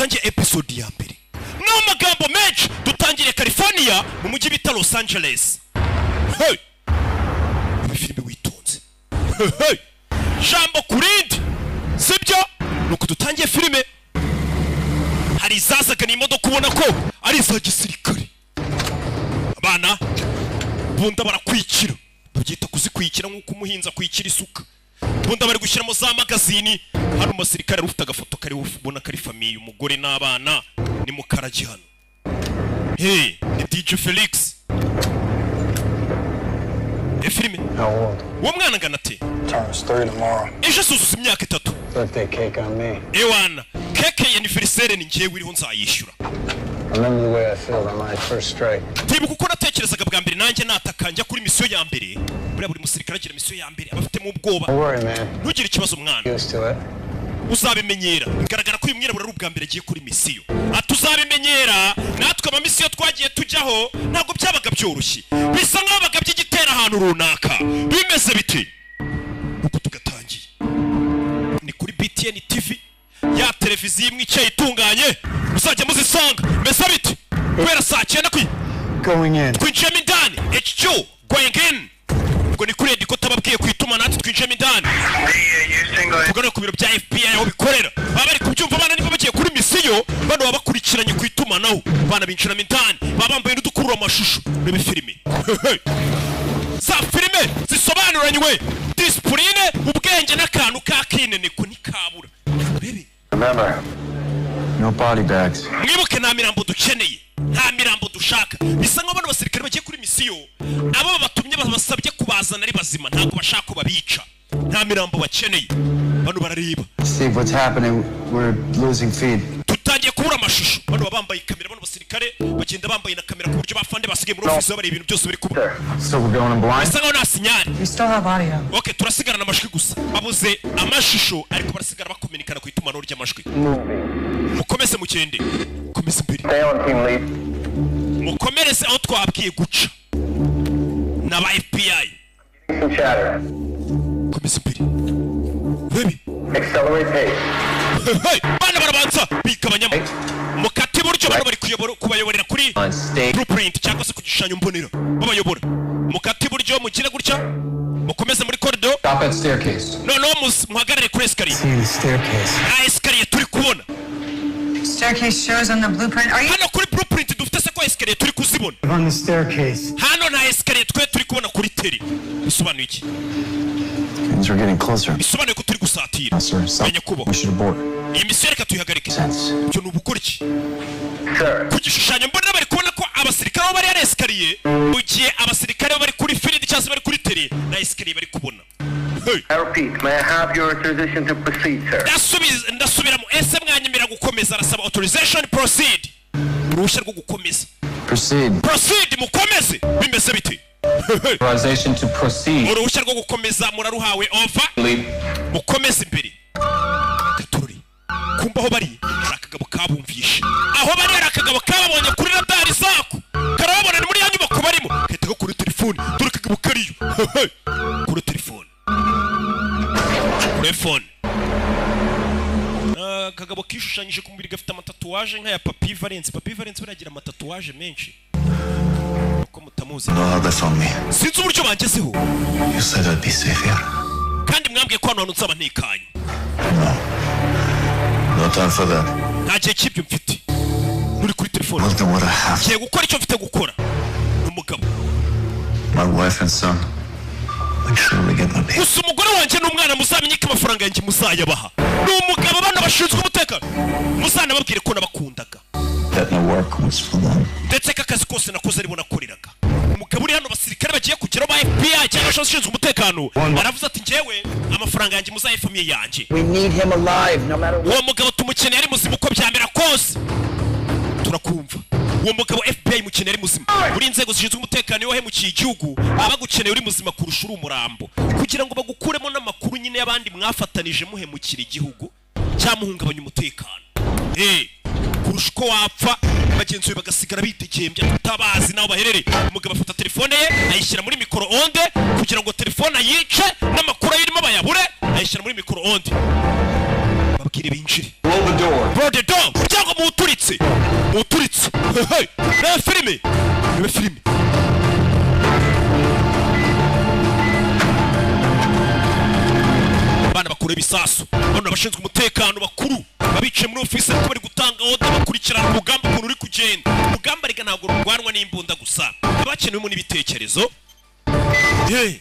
Dutangiye episode ya mbere n'amagambo menshi. Dutangiriye California, mu mujyi bita Los Angeles. Hey! Ibi filime witonze. Hey, hey! Jambo ku rindi, sibyo? Nuko dutangiye filime, hari izazaga, ni imodoka ubona ko ari iza gisirikare. Abana bunda barakwikira, babyita kuzikwikira nk'uko umuhinzi akwikira isuka. Bunda bari gushyiramo za magazini. Hano umusirikare ufite agafoto kariho, ubona ko ari famille, umugore n'abana. Ni mukaragi hano. Hey, ni DJ Felix. E filime. How old? Uwo mwana angana ate? Turns 3 tomorrow. Ejo asuzuza imyaka 3. Birthday cake on me. Ewana, keke ya anniversaire ni njyewe iriho, nzayishyura. Remember the way I felt on my first strike. Ndibuka uko natekerezaga bwa mbere nanjye nataka njya kuri misiyo ya mbere. Buriya buri musirikare agira misiyo ya mbere, aba afitemo ubwoba. Don't worry, man. Ntugire ikibazo, mwana. Used to it. Uzabimenyera. Bigaragara ko uyu mwirabura ari ubwa mbere agiye kuri misiyo. Ati uzabimenyera, natwe amamisiyo twagiye tujyaho ntabwo byabaga byoroshye. Bisa nk'aho bagabye igitero ahantu runaka. Bimeze biti uko tugatangiye, ni kuri BTN TV, ya televiziyo imwe icyayi itunganye muzajya muzisanga. Meze biti guhera saa 9 kwi Going in. Twinjiyemo indani. HQ going in. Ubwo ni kuri ediko tababwiye ku itumanaho. Twinjiyemo indani, tugana ku biro bya FBI aho bikorera. Baba bari kubyumva abana niba bagiye kuri misiyo. Bano baba bakurikiranye ku itumanaho. Abana binjiramo indani, baba bambaye n'udukurura amashusho. Rebe filime, za filime zisobanuranywe disipurine, ubwenge n'akantu k'akineneko ntikabura. Rebe. Remember, no body bags. Mwibuke, nta mirambo dukeneye, nta mirambo dushaka. Bisa nk'aho bano basirikare bagiye kuri misiyo, abo babatumye babasabye kubazana ari bazima, ntabwo bashaka ko babica. Nta mirambo bakeneye. Bano barareba. Steve, what's happening? We're losing feed. Tutangiye kubura amashusho. Bano baba bambaye kamera. Bano basirikare bagenda bambaye na kamera, ku buryo bafande basigaye muri ofisi bareba ibintu byose biri kuba. So we're going in blind? Bisa nkaho nta signal. We still have audio. OK, turasigarana amajwi gusa. Babuze amashusho, ariko barasigara bakominikana ku itumanaho ry'amajwi. Mukomeze mugende, mukomeze imbere. Stay on, team lead. Mukomereze aho twabwiye guca n'aba FBI. Some chatter. Komeza imbere, baby. Accelerate pace. Hey, bana barabanza bigabanyamo, mukate iburyo. Bano bari kubayoborera kuri blueprint cyangwa se ku gishushanyo mbonera, babayobora. Mukate iburyo, mugire gutya, mukomeze muri corridor. Stop at staircase. Noneho muhagarare kuri escalier. See the staircase. Nta escalier turi kubona. Staircase shows on the blueprint. Are you? Hano kuri blueprint dufite se ko escalier turi kuzibona? On the staircase. Hano nta escalier twe turi kubona kuri terrain. Bisobanuye iki? Things are getting closer. Bisobanuye ko turi gusatira. Sir, stop. Menya kubo We should abort. Iyi misiyo reka tuyihagarike. Sense. Ibyo ni ubukora iki? Sir, Ku gishushanyo mbonera bari kubona ko abasirikare bo bari ari escalier, mu gihe abasirikare bo bari kuri field cyangwa se bari kuri terrain nta escalier bari kubona. Hey. I repeat, may I have your authorization to proceed, sir? Ndasubiramo, ese mwanyemera gukomeza? Arasaba authorization proceed, uruhushya rwo gukomeza. Proceed. Proceed, mukomeze. Bimeze bite? Authorization to proceed. Uruhushya rwo gukomeza muraruhawe, over. Lead. Mukomeze imbere. Gatorori kumva aho bari hari akagabo kabumvishe. Aho bari hari akagabo kababonye kuri radari zako, karababona. Ni muri ya nyubako barimo, gahita kuri telefone. Dore akagabo kariyo kuri telefone, kuri phone. Akagabo kishushanyije ku mubiri, gafite amatatouage nk'aya Papi Valence. Papi Valence baragira amatatouage menshi, uko mutamuzi. Know how they found me. Sinzi uburyo bangezeho. You said I'd be safe here. Kandi mwambwiye ko hano hantu nzaba ntekanye. No time for that. Nta gihe cy'ibyo mfite. Nturi kuri telefone. I'll do what I have. Ngiye gukora icyo mfite gukora. Ni umugabo. My wife and son. Make sure we get my pay. Gusa umugore wanjye n'umwana, muzamenye ko amafaranga yanjye muzayabaha. Ni umugabo. Bano bashinzwe umutekano, muzanababwire ko nabakundaga. That my work was for them. Ndetse ko akazi kose nakoze aribo nakoreraga. Umugabo uri hano, abasirikare bagiye kugeraho ba FBI cyangwa se abashinzwe umutekano, aravuze ati njyewe amafaranga yanjye muzahe famille yanjye. We need him alive, no matter what. Uwo mugabo tumukeneye ari muzima, uko byamera kose. Turakumva, uwo mugabo FBI mukeneye ari muzima. Muri inzego zishinzwe umutekano, iyo wahemukiye igihugu baba bagukeneye uri muzima kurusha uri umurambo, kugira ngo bagukuremo n'amakuru nyine y'abandi mwafatanije muhemukira igihugu cyangwa muhungabanya umutekano. Kurusha uko wapfa, bagenzi be bagasigara bitegembya, tutabazi n'aho baherereye. Umugabo afata telefone ye, ayishyira muri micro-onde kugira ngo telefone ayice n'amakuru ayirimo bayabure. Ayishyira muri micro-onde, babwire binjire. Blow the door. Blow the door, umuryango. Muturitse, muturitse. Hey, reba filime, reba filime. Abana bakura ibisasu. Bano abashinzwe umutekano bakuru babicaye muri ofisi, ariko bari gutanga order, bakurikirana urugamba ukuntu uri kugenda. Urugamba rega ntabwo rurwanwa n'imbunda gusa, haba hakenewemo n'ibitekerezo. Hey.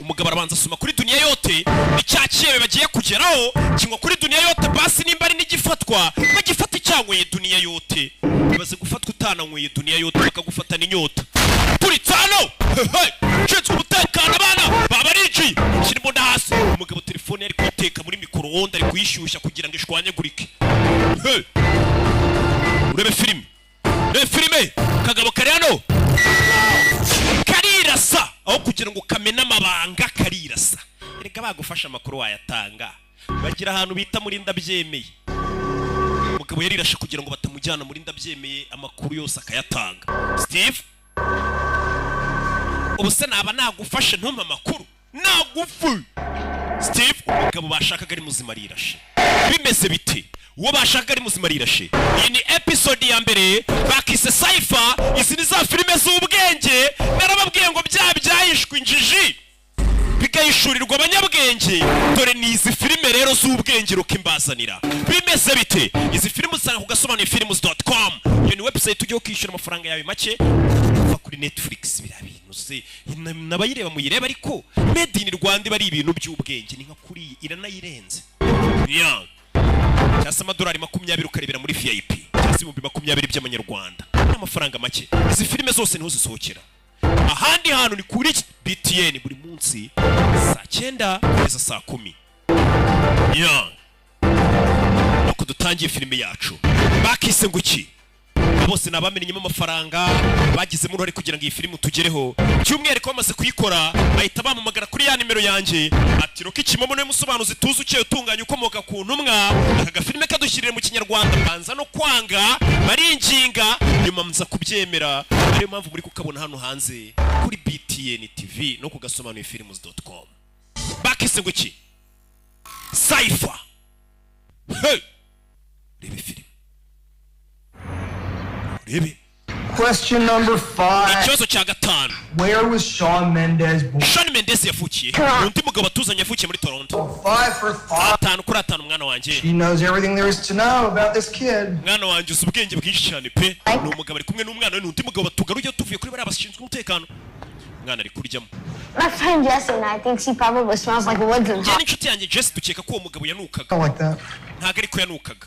Umugabo arabanza asoma kuri Dunia Yote, ni cya cyebe bagiye kugeraho kinywa kuri Dunia Yote. Basi nimba ari n'igifatwa, bagifata icyanyweye Dunia Yote. Ibaze gufatwa utananyweye Dunia Yote, bakagufatana inyota. Turitse hano. Hey, ushinzwe umutekano, abana baba bariciye. Shyira imbunda hasi. Umugabo telefone yari kuyiteka muri micro-onde, ari kuyishyushya kugira ngo ishwanyagurike. Hey. Urebe filime, urebe filime. Kagabo kari hano karirasa aho kugira ngo kamene amabanga, karirasa. Reka bagufasha, amakuru wayatanga. Bagira ahantu bita muri ndabyemeye. Umugabo yarirashe kugira ngo batamujyana muri ndabyemeye, amakuru yose akayatanga. Steve, ubu se naba nagufashe ntumpe amakuru nagufu? Steve, umugabo bashakaga ari muzima, arirashe. Bimeze bite? Uwo bashakaga ari muzima, arirashe. Iyi ni episode ya mbere, bakise Cypher. Izi ni za filime z'ubwenge. Narababwiye ngo bya byahishwe injiji bigahishurirwa abanyabwenge. Dore ni izi filime rero z'ubwenge rukimbazanira. Bimeze bite? Izi filime usanga ku gasobanuye films.com. Iyo ni website ujyaho ukishyura amafaranga yawe make, uva kuri Netflix. Biriya bintu se n'abayireba muyireba, ariko made in Rwanda iba ari ibintu by'ubwenge, ni nka kuri iyi iranayirenze. Yeah. Cyangwa se amadolari 20 ukarebera muri VIP, cyangwa se 20,000 by'amanyarwanda. Ni amafaranga make. Izi filime zose niho zisohokera. Ahandi hantu ni kuri BTN buri munsi saa 9 kugeza saa 10. Yeah. Nuko dutangiye filime yacu, bakise ngo iki? Bose ni abamenyemo amafaranga, bagizemo uruhare kugira ngo iyi filime tugereho. By'umwihariko bamaze kuyikora, bahita bampamagara kuri ya nimero yanjye, ati: "Rocky Kimomo, niwe musobanuzi tuzi ukeye, utunganya, ukomoka ku ntumwa, aka gafilime kadushyirire mu Kinyarwanda." Banza no kwanga, baringinga, nyuma nza kubyemera. Ariyo mpamvu muri kukabona hano hanze kuri BTN TV no ku gasobanuye films.com. Bakise ngo iki? Cypher. Hey! Rebe filime, rebe. Question number 5. Ikibazo cya gatanu. Where was Shawn Mendes born? Shawn Mendes yavukiye, undi mugabo watuzanye, yavukiye muri Toronto. 5 for 5. 5 kuri 5, mwana wanjye. She knows everything there is to know about this kid. Mwana wanjye, uzi ubwenge bwinshi cyane pe. Ni umugabo ari kumwe n'umwana we, ni undi mugabo batugaruye tuvuye kuri bariya bashinzwe umutekano. Umwana ari kuryamo. My friend Jesse and I think she probably smells like woods and Njye n'inshuti yanjye Jesse dukeka ko uwo mugabo yanukaga. I like that. Ntabwo ariko yanukaga.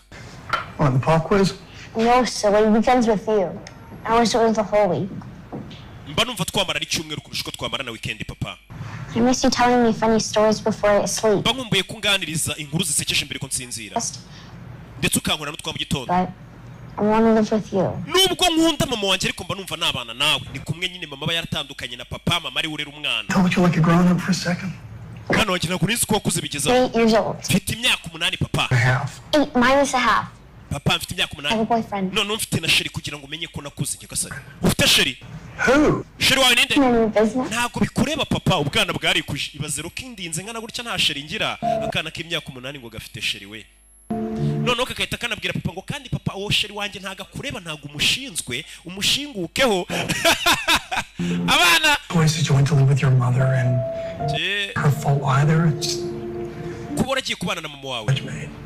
On the pop quiz? No, silly. Weekends with you. I wish it was the whole week. Mba numva twamara n'icyumweru kurusha uko twamara na weekend, papa. I miss you telling me funny stories before I sleep. Mba nkumbuye kunganiriza inkuru zisekeje mbere ko nsinzira, ndetse ukankora n'utwa mu gitondo. But I want to live with you. Nubwo nkunda mama wanjye, ariko mba numva nabana nawe. Ni kumwe nyine mama aba yaratandukanye na papa, mama ari we urera umwana. Don't you like a grown up for a second? Mwana wanjye, ntabwo nizi ko wakuze bigeze aho. 8 years old. Mfite imyaka 8, papa. A half. 8 minus a half. Papa, mfite imyaka I have a 8. boyfriend. None mfite na chéri, kugira ngo umenye ko nakuze. Nyagasani, ufite chéri? Who? Chéri wawe ninde? None of your business. Ntabwo bikureba, papa. Ubwana bwarikuje. Ibaze rukindinze nkana gutya nta chéri ngira. Akana k'imyaka 8 ngo gafite chéri we. Noneho kakahita kanabwira papa ngo: "Kandi papa, uwo chéri wanjye ntabwo akureba, ntabwo umushinzwe, umushingukeho." Abana. Choice that you went to live with your mother and Je, her fault either. It's kuba waragiye kubana na mama wawe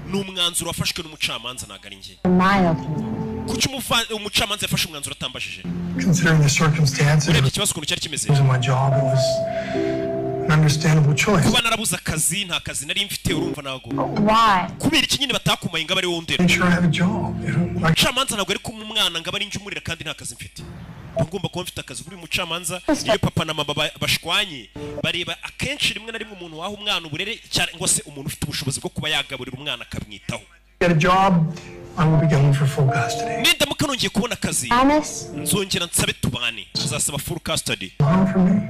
ni umwanzuro wafashwe n'umucamanza, ntabwo ari njye. In my opinion. Kuki umucamanza yafashe umwanzuro atambajije? Considering the circumstances, Urebye ikibazo ukuntu cyari kimeze, losing my job, it was an understandable choice. kuba narabuze akazi, nta kazi nari mfite, urumva ntabwo Why? Kubera iki nyine batakumaye ngo abe ari wowe undera? Make sure I have a job. Like, Umucamanza ntabwo ari kumwe umwana ngo abe ari njye umurera kandi nta kazi mfite. Mba ngomba kuba mfite akazi. Buri mucamanza, iyo papa na mama bashwanye, bareba akenshi rimwe na rimwe umuntu waha umwana uburere, cyangwa se umuntu ufite ubushobozi bwo kuba yagaburira umwana akamwitaho. Get a job, I will be going for full custody. Nindamuka nongeye kubona akazi, Promise? nzongera nsabe tubane, nzasaba full custody. Home for me.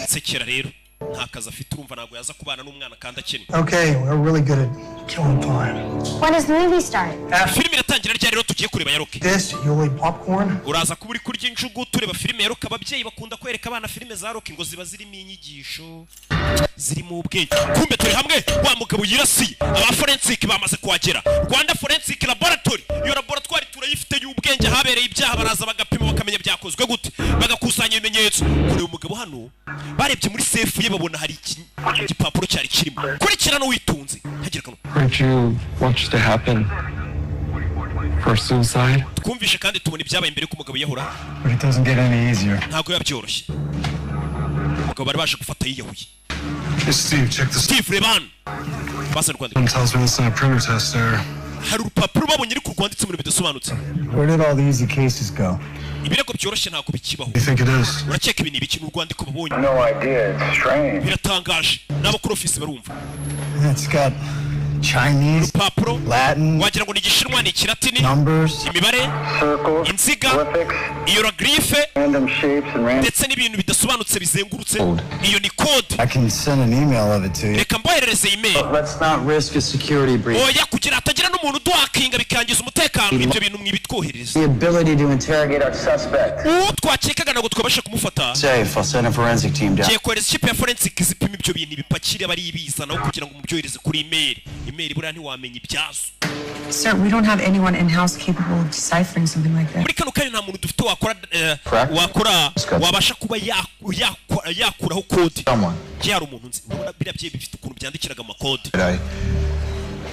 Nsekera rero, nta kazi afite, urumva ntabwo yaza kubana n'umwana kandi akennye. Okay, we're really good at killing time. When does the movie start? Filime iratangira ryari rero tugiye kureba ya Rocky? This, you'll eat popcorn. Uraza kuba uri kurya injugu tureba filime ya Rocky. Ababyeyi bakunda kwereka abana filime za Rocky, ngo ziba zirimo inyigisho, zirimo ubwenge. Kumbe turi hamwe, wa mugabo yirasiye, aba forensic bamaze kuhagera, Rwanda Forensic Laboratory. Iyo laboratwari Baraza bagapima, bakamenya byakozwe gute, bagakusanya ibimenyetso. Kureba umugabo hano, barebye muri safe ye babona hari igipapuro cyari kirimo. Kurikirana witunze, ntagire akantu. Heard you watched it happen for suicide. Twumvishe kandi tubona ibyabaye mbere y'uko umugabo yiyahura. But it doesn't get any easier. Ntabwo biba byoroshye. Umugabo bari baje gufata yiyahuye. Hey, Steve, check this. Steve, reba hano, basana rwandiko. One tells me this is a printer test error. Hari urupapuro babonye ariko rwanditse mu bintu bidasobanutse. Where did all the easy cases go? Ibirego byoroshye ntabwo bikibaho. You think it is? Urakeka ibi ni ibiki? Ni urwandiko babonye. No idea. It's strange. Biratangaje, n'abo kuri ofisi barumva. It's got Chinese, Urupapuro Latin, wagira ngo ni Igishinwa, ni Ikilatini, numbers. imibare, Circles, inziga, glyphics, hieroglyphe, random shapes, and random. ndetse n'ibintu bidasobanutse bizengurutse. Iyo ni code. I can send an email of it to you. Reka mboherereze email. Let's not risk a security breach. Oya, kugira hatagira n'umuntu uduhakinga bikangiza umutekano, ibyo bintu mwibitwoherereza. The ability to interrogate Interrogate our suspect. Uwo twakekaga ntabwo twabasha kumufata. Safe. I'll send a forensic team down. Ngiye kohereza ikipe ya forensic zipima ibyo bintu, ibipakire bari ibizanaho kugira ngo mubyohereze kuri email. Email buriya ntiwamenya ibyazo. Sir, we don't have anyone in-house capable of deciphering something like that. Muri kano kanya nta muntu dufite wakora Correct. wakora Scott. wabasha kuba yakuraho code. Someone. Njye hari umuntu nzi. Urabona biriya byeyi bifite ukuntu byandikiraga amakode. I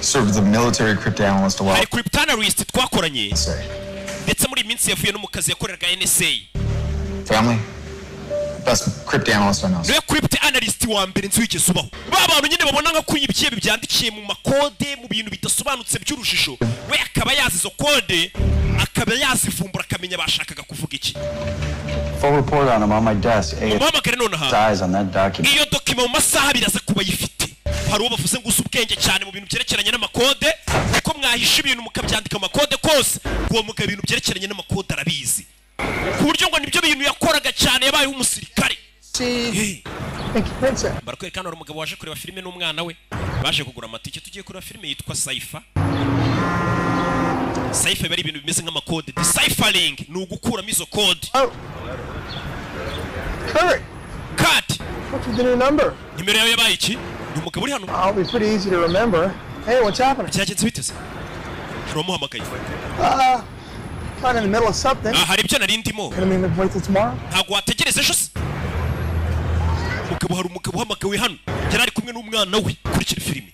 served as a military cryptanalyst a while. Hari cryptanalyst twakoranye, Say. ndetse muri iyi minsi yavuye no mu kazi, yakoreraga NSA. Family? Best cryptanalyst I know. Niwe cryptanalyst wa mbere nzi wigeze ubaho. Ba bantu nyine babona nka ko ibyebe byandikiye mu makode, mu bintu bidasobanutse by'urujijo, we akaba yazi izo kode, akaba yazivumbura, akamenya bashakaga kuvuga iki. Full report on him on my desk. Umuhamagare nonaha. Eyes on that document. Iyo document mu masaha 2 aza kuba ayifite. Hari uwo bavuze ngo uzi ubwenge cyane mu bintu byerekeranye n'amakode, kuko mwahisha ibintu mukabyandika mu makode kose, uwo mugabo ibintu byerekeranye n'amakode arabizi, ku buryo ngo nibyo bintu yakoraga cyane, yabayeho umusirikare. Hey. Barakwereka hano hari umugabo waje kureba filime n'umwana we. Baje kugura amatike, tugiye kureba filime yitwa Cipher. Cipher biba ari ibintu bimeze nk'amakode. Deciphering ni ugukuramo izo kode. Kurt, Kurt. what's with the new number? Nimero yawe yabaye iki? Ni umugabo uri hano. I'll be pretty easy to remember. Hey, what's happening? Byagenze bite se? Hari uwamuhamagaye. Kind of in the middle of something. Ah, hari ibyo nari ndimo. Gonna mean wait till tomorrow? Ntabwo wategereza ejo se? Umugabo, hari umugabo uhamagawe hano, yari ari kumwe n'umwana we. Kurikira filime.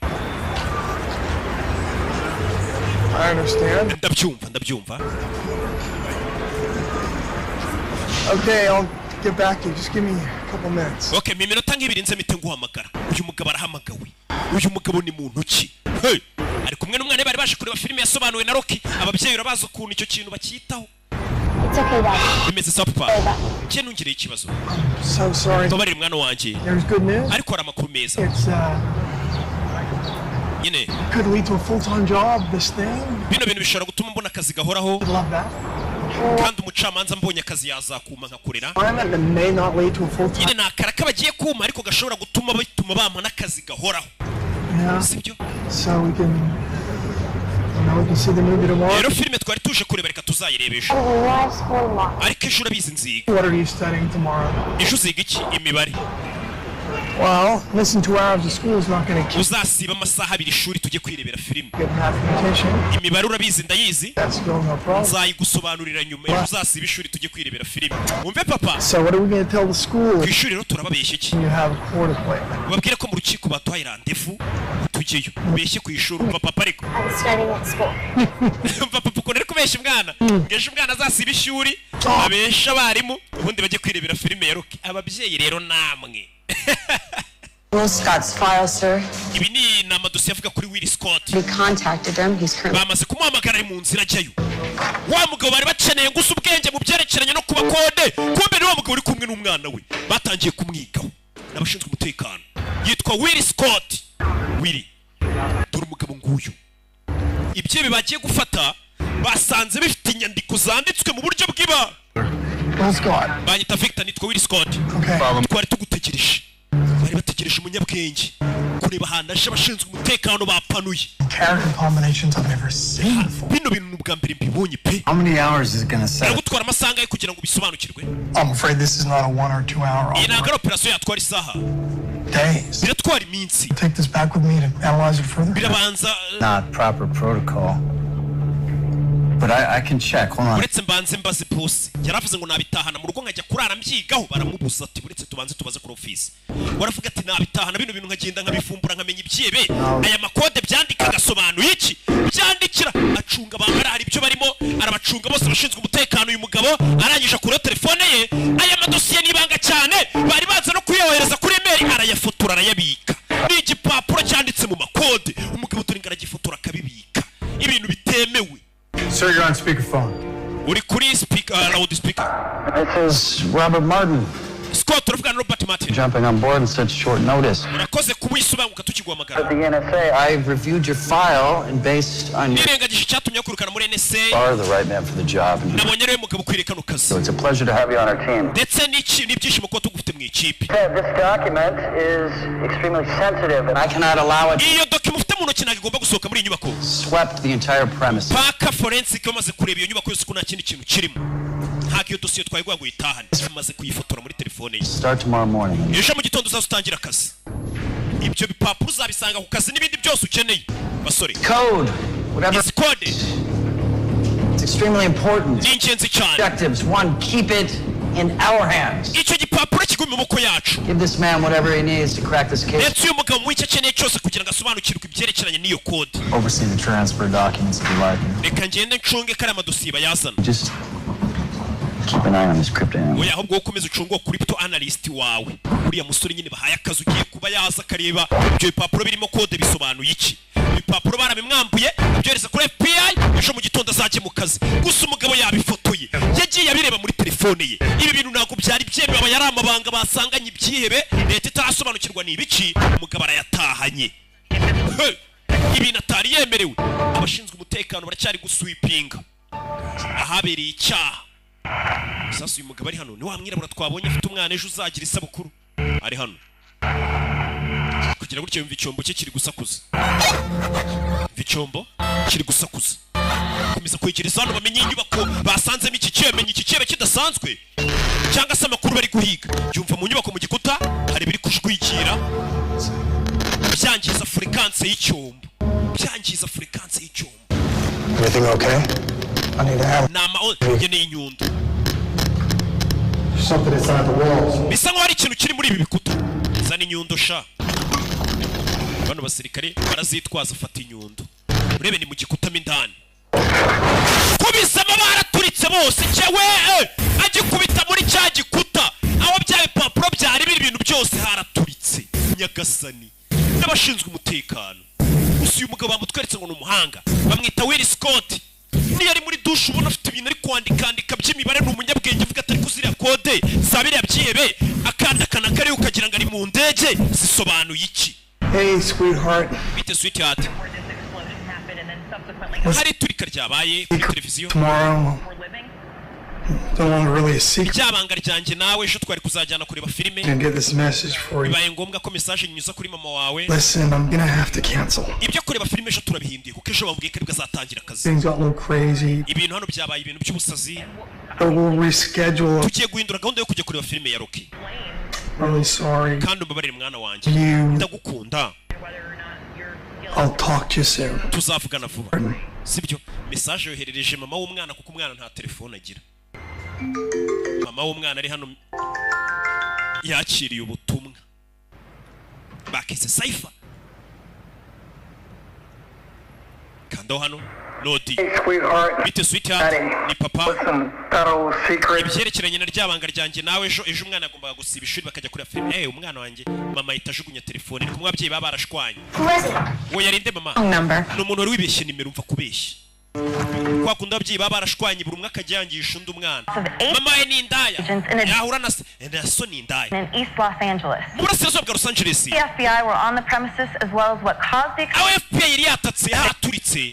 I understand. Ndabyumva, ndabyumva. Okay, I'll get back to you. Just give me a couple minutes. Okay, mu minota nk'ibiri nze mpite nguhamagara. Uyu mugabo arahamagawe. Uyu mugabo ni muntu ki? Hey! Ari kumwe n'umwana we, bari baje kureba filime yasobanuwe na Rocky. Ababyeyi urabazi ukuntu icyo kintu bacyitaho. It's okay, Dad. Bimeze sawa, papa. Njye ntungireye ikibazo. So sorry. Mbabarire, mwana wanjye. There's good news. Ariko hari amakuru meza. It's Nyine could lead to a full-time job. This thing. bino bintu bishobora gutuma mbona akazi gahoraho. I'd love that. Kandi umucamanza mbonye akazi yazakuma nkakorera. Assignment that may not lead to a full-time. Nyine ni akaraka bagiye kuma, ariko gashobora gutuma bituma bampa n'akazi gahoraho. Sibyo? So we can, we can see the movie tomorrow. Rero filime twari tuje kureba, reka tuzayireba ejo. I love school law. Ariko ejo urabizi nziga. What are you studying tomorrow? Ejo uziga iki? Imibare. Well, missing 2 hours of school is not going to keep Uzasiba amasaha 2 ishuri tujye kwirebera filime. good mathematician. Imibare urabizi ndayizi. That's still no problem. Nzayigusobanurira nyuma. Ejo uzasiba ishuri tujye kwirebera filime, wumve papa. So what are we going to tell the school Ku ishuri rero turababeshya iki? when you have a court appointment? Babwire ko mu rukiko baduhaye randevu, tujyeyo. Ubeshye ku ishuri. Umva papa ariko. I'm studying at school. Umva papa ukuntu ari kubeshya umwana, ngo ejo umwana azasiba ishuri, abeshe abarimu, ubundi bajye kwirebera filime ya Rocky. Ababyeyi rero namwe. Will Scott's file, sir. Ibi ni amadosiye avuga kuri Will Scott. We contacted him. He's currently Bamaze kumuhamagara, ari mu nzira ajyayo. Wa mugabo bari bakeneye gusa ubwenge mu byerekeranye no kuba kode, kumbe ni wa mugabo uri kumwe n'umwana we. Batangiye kumwigaho n'abashinzwe umutekano. Yitwa Will Scott. Will, dore umugabo nguyu. Ibyo bagiye gufata basanze bifite inyandiko zanditswe mu buryo bw'iba. Will Scott. Banyita Victor, nitwa Will Scott. Okay. Twari tugutegereje. Bari bategereje umunyabwenge kureba ahantu aje. Abashinzwe umutekano bapanuye. Character combinations I've never seen before. Bino bintu ni ubwa mbere mbibonye pe. How many hours is it gonna set? Biragutwara amasaha angahe kugira ngo ubisobanukirwe? I'm afraid this is not a 1 or 2 hour Iyi ntabwo ari operasiyo yatwara isaha. days. Biratwara iminsi. Take this back with me to analyze it further. Birabanza. Not proper protocol. But I can check. Hold on. Uretse mbanze mbaze boss. Yaravuze ngo nabitahana mu rugo nkajya kurara mbyigaho, baramubuza ati uretse tubanze tubaze kuri office. Waravuga ati nabitahana bino bintu nkagenda nkabifumbura, nkamenya ibyebe aya makode byandika agasobanuye iki, byandikira acunga abantu, hari ibyo barimo arabacunga bose abashinzwe umutekano. Uyu mugabo arangije akuraho telefone ye. Aya madosiye ni ibanga cyane, bari baza no kuyohereza kuri email, arayafotora arayabika. Ni igipapuro cyanditse mu makode. Umugabo dore ngo aragifotora akabibika, ibintu bitemewe. Sir, you're on speakerphone. Uri kuri speaker, loud speaker. This is Robert Martin. Scott, turavugana na Robert Martin. Jumping on board on such short notice. Urakoze kuba uyisubanguka tukiguhamagara. The NSA, I've reviewed your file and based on your Nirengagije icyatumye akurukana muri NSA, are the right man for the job. And nabonye ariwe mugabo ukwiriye kano kazi. so it's a pleasure to have you on our team. Ndetse n'ibyishimo kuba tugufite mu ikipe. Ted, this document is extremely sensitive and I cannot allow it. Iyo document ufite mu ntoki ntabwo igomba gusohoka muri iyi nyubako. Swept the entire premise. Paka forensic bamaze kureba iyo nyubako yose ko nta kindi kintu kirimo. Ntabwo iyo dosiye twayiguha ngo uyitahane. Bamaze kuyifotora muri telefone ye. Start tomorrow morning. Ejo mu gitondo uzaza utangira akazi. Ibyo bipapuro uzabisanga ku kazi n'ibindi byose ukeneye, basore. Code, whatever. Izi kode It's extremely important. ni ingenzi cyane. Objectives. One, keep it in our hands. Icyo gipapuro kigume mu maboko yacu. Give this man whatever he needs to crack this case. Ndetse uyu mugabo muhe icyo akeneye cyose kugira ngo asobanukirwe ibyerekeranye n'iyo kode. Oversee the transfer documents if you like. Reka ngende ncunge kariya madosiye bayazana. Just keep an eye on this crypto analyst. Oya, ahubwo wowe ukomeze ucunge uwo crypto analyst wawe, uriya musore nyine bahaye akazi ugiye kuba yaza akareba ibyo bipapuro birimo kode bisobanuye iki. Ibipapuro barabimwambuye, abyohereza kuri FBI. Ejo mu gitondo azajye mu kazi. Gusa umugabo yabifotoye, yagiye abireba muri telefone ye. Ibi bintu ntabwo byari byemewe, aba yari amabanga basanganye ibyihebe leta itarasobanukirwa ni ibiki. Umugabo arayatahanye. Hey! Ibintu atari yemerewe. Abashinzwe umutekano baracyari guswipinga ahabereye icyaha. Sasa uyu mugabo ari hano ni wa mwirabura twabonye afite umwana ejo uzagira isabukuru. Ari hano kugira gutyo yumva icyombo cye kiri gusakuza, yumva icyombo kiri gusakuza. Komeza kwegereza hano bamenye inyubako basanzemo iki cyebe, iki cyebe kidasanzwe cyangwa se amakuru bari guhiga. Yumva mu nyubako mu gikuta hari ibiri kujwigira, byangiza fréquence y'icyombo, byangiza fréquence y'icyombo. Everything okay? I need a hammer. Ni ama nkeneye inyundo. Something inside the walls. Bisa nkaho hari ikintu kiri muri ibi bikuta. Zana inyundo sha. Bano basirikare barazitwaza. Fata inyundo urebe ni mu gikuta mo indani. Kubisamo baraturitse bose cyewe agikubita muri cya gikuta aho bya bipapuro byari biri, ibintu byose haraturitse. Nyagasani n'abashinzwe umutekano. Gusa uyu mugabo bamutweretse ngo ni umuhanga, bamwita Will Scott. Niyo ari muri dushe ubona afite ibintu ari kwandikandika by'imibare. Ni umunyabwenge, avuga ati ariko ziriya kode za biriya byihebe akandakana kariho ukagira ngo ari mu ndege zisobanuye iki? Hey, sweetheart. Bite, sweetheart? Hari iturika ryabaye kuri televiziyo. Tomorrow. No longer really a secret. Ryabanga ryanjye nawe, ejo twari kuzajyana kureba filime. Gonna get this message for you. Bibaye ngombwa ko message nyuza kuri mama wawe. Listen, I'm gonna have to cancel. Ibyo kureba filime ejo turabihinduye, kuko ejo bambwiye ko aribwo azatangira akazi. Things got a little crazy, Ibintu hano byabaye ibintu by'ubusazi. but we'll reschedule. Tugiye guhindura gahunda yo kujya kureba filime ya Rocky. Really sorry. Kandi umbabarire mwana wanjye. You. Ndagukunda. I'll talk to you soon. Tuzavugana vuba, sibyo? Message yoherereje mama w'umwana kuko umwana nta telefone agira. Mama w'umwana ari hano yakiriye ubutumwa bakise cipher. Kandaho hano nodi. Sweetheart. Bite, sweetheart? Ni papa. Federal secret. Ibyerekeranye na ryabanga ryanjye nawe, ejo ejo umwana yagombaga gusiba ishuri bakajya kureba filime. Umwana wanjye, mama ahita ajugunya telefone. Ni kumwe ababyeyi baba barashwanye. Who was it? Uwo yarinde mama? Wrong number. Ni umuntu wari wibeshye nimero. Umva kubeshya kwa kundi ababyeyi baba barashwanye, buri umwe akajya yangisha undi umwana. Mama we ni indaya, yahura na se na so ni indaya. In East Los Angeles. Mu burasirazuba bwa Los Angeles. The FBI were on the premises as well as what caused the Aho FBI yari yatatse haturitse.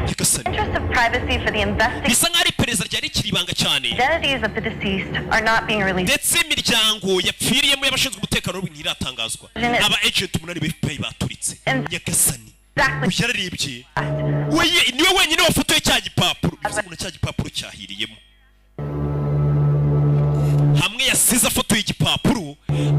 Nyagasani. interest of privacy for the investigation. Bisa nk'aho ari iperereza ryari rikiri ibanga cyane. Identities of the deceased are not being released. Ndetse imiryango yapfiriyemo y'abashinzwe umutekano w'ibintu ntiratangazwa. Aba agent umunani ba FBI baturitse. Nyagasani, uyu yararebye weye, niwe wenyine wafotoye cya gipapuro. Bivuze umuntu cya gipapuro cyahiriyemo hamwe yasize afotoye igipapuro.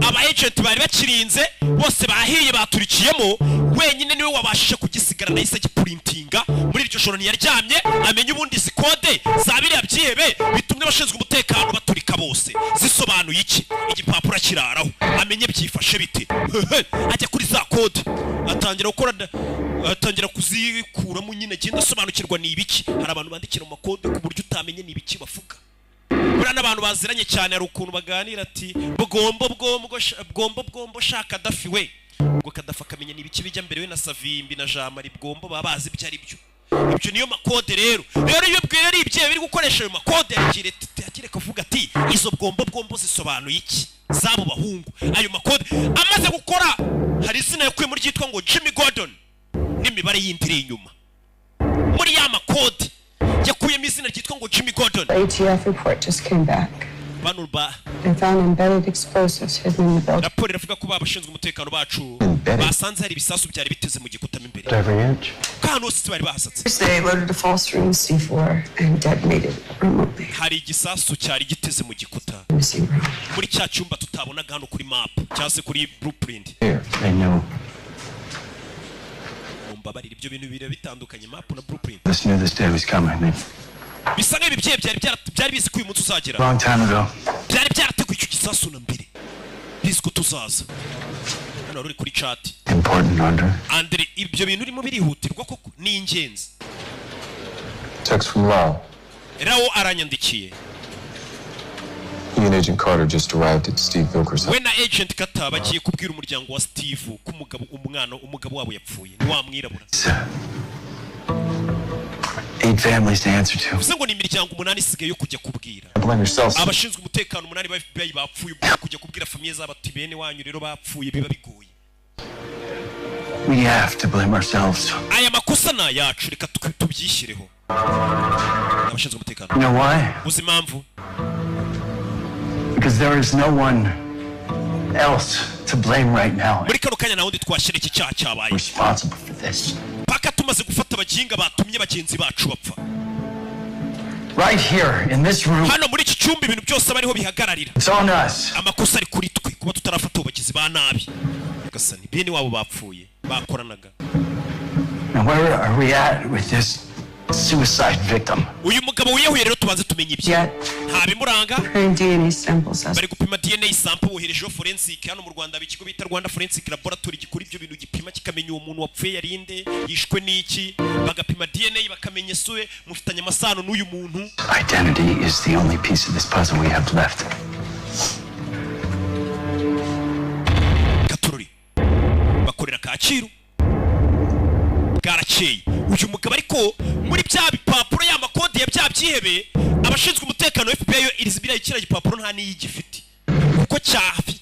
Aba agent Agent bari bakirinze bose bahiye, baturikiyemo. Wenyine niwe wabashije kugisigarana, yahise agiprintinga. Muri iryo joro ntiyaryamye, amenya ubundi izi kode za biriya byihebe bitumye abashinzwe umutekano baturika bose zisobanuye iki. Igipapuro akiraraho, amenye byifashe bite. Ajya kuri za kode, atangira gukora, atangira kuzikuramo nyine, agenda asobanukirwa ni ibiki. Hari abantu bandikira mu makode ku buryo utamenye ni ibiki bavuga. Buriya n'abantu baziranye cyane, hari ukuntu baganira ati bwombo bwombo bwombo bwombo sha Kadafi we. Ubwo Kadafi akamenya ni ibiki bijya mbere, we na Savimbi na Jamari bwombo baba bazi ibyo ari byo. Ibyo niyo makode rero. Rero iyo bwira ari ibyo biri gukoresha ayo makode, yakire kavuga ati izo bwombo bwombo zisobanuye iki z'abo bahungu. Ayo makode amaze gukora, hari izina yakuyemo ryitwa ngo Jimmy Gordon n'imibare yindi iri inyuma. Muri ya makode yakuyemo izina ryitwa ngo Jimmy Gordon. The ATF report just came back. Bano ba They found embedded explosives hidden in the building. Raporo iravuga ko abashinzwe umutekano bacu basanze hari ibisasu byari biteze mu gikuta mo imbere. Every inch. Ko ahantu hose bari bahasatse. They loaded a false room C4 and detonated it remotely. Hari igisasu cyari giteze mu gikuta Missing room. muri cya cyumba tutabonaga hano kuri map cyangwa se kuri blueprint. Here, they knew. Mumbabarire, ibyo bintu bibiri bitandukanye, map na blueprint. This knew this day was coming. They, Bisa nk'ibi byihebe byari bizi ko uyu munsi uzagera. long time ago. Byari byarateguye icyo gisasu na mbere, bizi ko tuzaza hano. Wari uri kuri chat. Important, Andre. Andre, ibyo bintu urimo birihutirwa koko, ni ingenzi. Text from Lau. Rawo aranyandikiye. He and Agent Carter just arrived at Steve Vilker's house. We na Agent Carter bagiye kubwira umuryango wa Steve ko umugabo, umwana, umugabo wabo yapfuye, ni wa mwirabura. Eight families to answer to. Bivuze ngo ni imiryango umunani isigaye yo kujya kubwira. Blame yourself. Abashinzwe umutekano umunani ba FBI bapfuye, ubwo kujya kubwira famille zabo ati bene wanyu rero bapfuye, biba bigoye. We have to blame ourselves. Aya makosa ni ayacu, reka tubyishyireho abashinzwe umutekano. You know why? Uzi impamvu? Because there is no one else to blame right now. Muri kano kanya nta wundi twashyira iki cyaha cyabaye. Responsible for this. Paka tumaze gufata abaginga batumye bagenzi bacu bapfa. Right here in this room. Hano muri iki cyumba, ibintu byose aba ariho bihagararira. It's on us. Amakosa ari kuri twe kuba tutarafata abo bagizi ba nabi. Nyagasani, bene wabo bapfuye bakoranaga. Now, where are we at with this suicide victim? Uyu mugabo wiyahuye rero, tubanze tumenye ibye. Nta bimuranga. Preparing DNA samples as Bari gupima DNA sample, boherejeho forensic. Hano mu Rwanda haba ikigo bita Rwanda Forensic Laboratory gikora ibyo bintu, gipima kikamenya uwo muntu wapfuye yarinde, yishwe n'iki. Bagapima DNA, bakamenya isura, mufitanye amasano n'uyu muntu. Identity is the only piece of this puzzle we have left. Gatorori bakorera Kacyiru. Bwarakeye, uyu mugabo ariko muri bya bipapuro, ya makode ya bya byihebe, abashinzwe umutekano wa FBI yo irizi biriya kiriya gipapuro nta n'iyo igifite kuko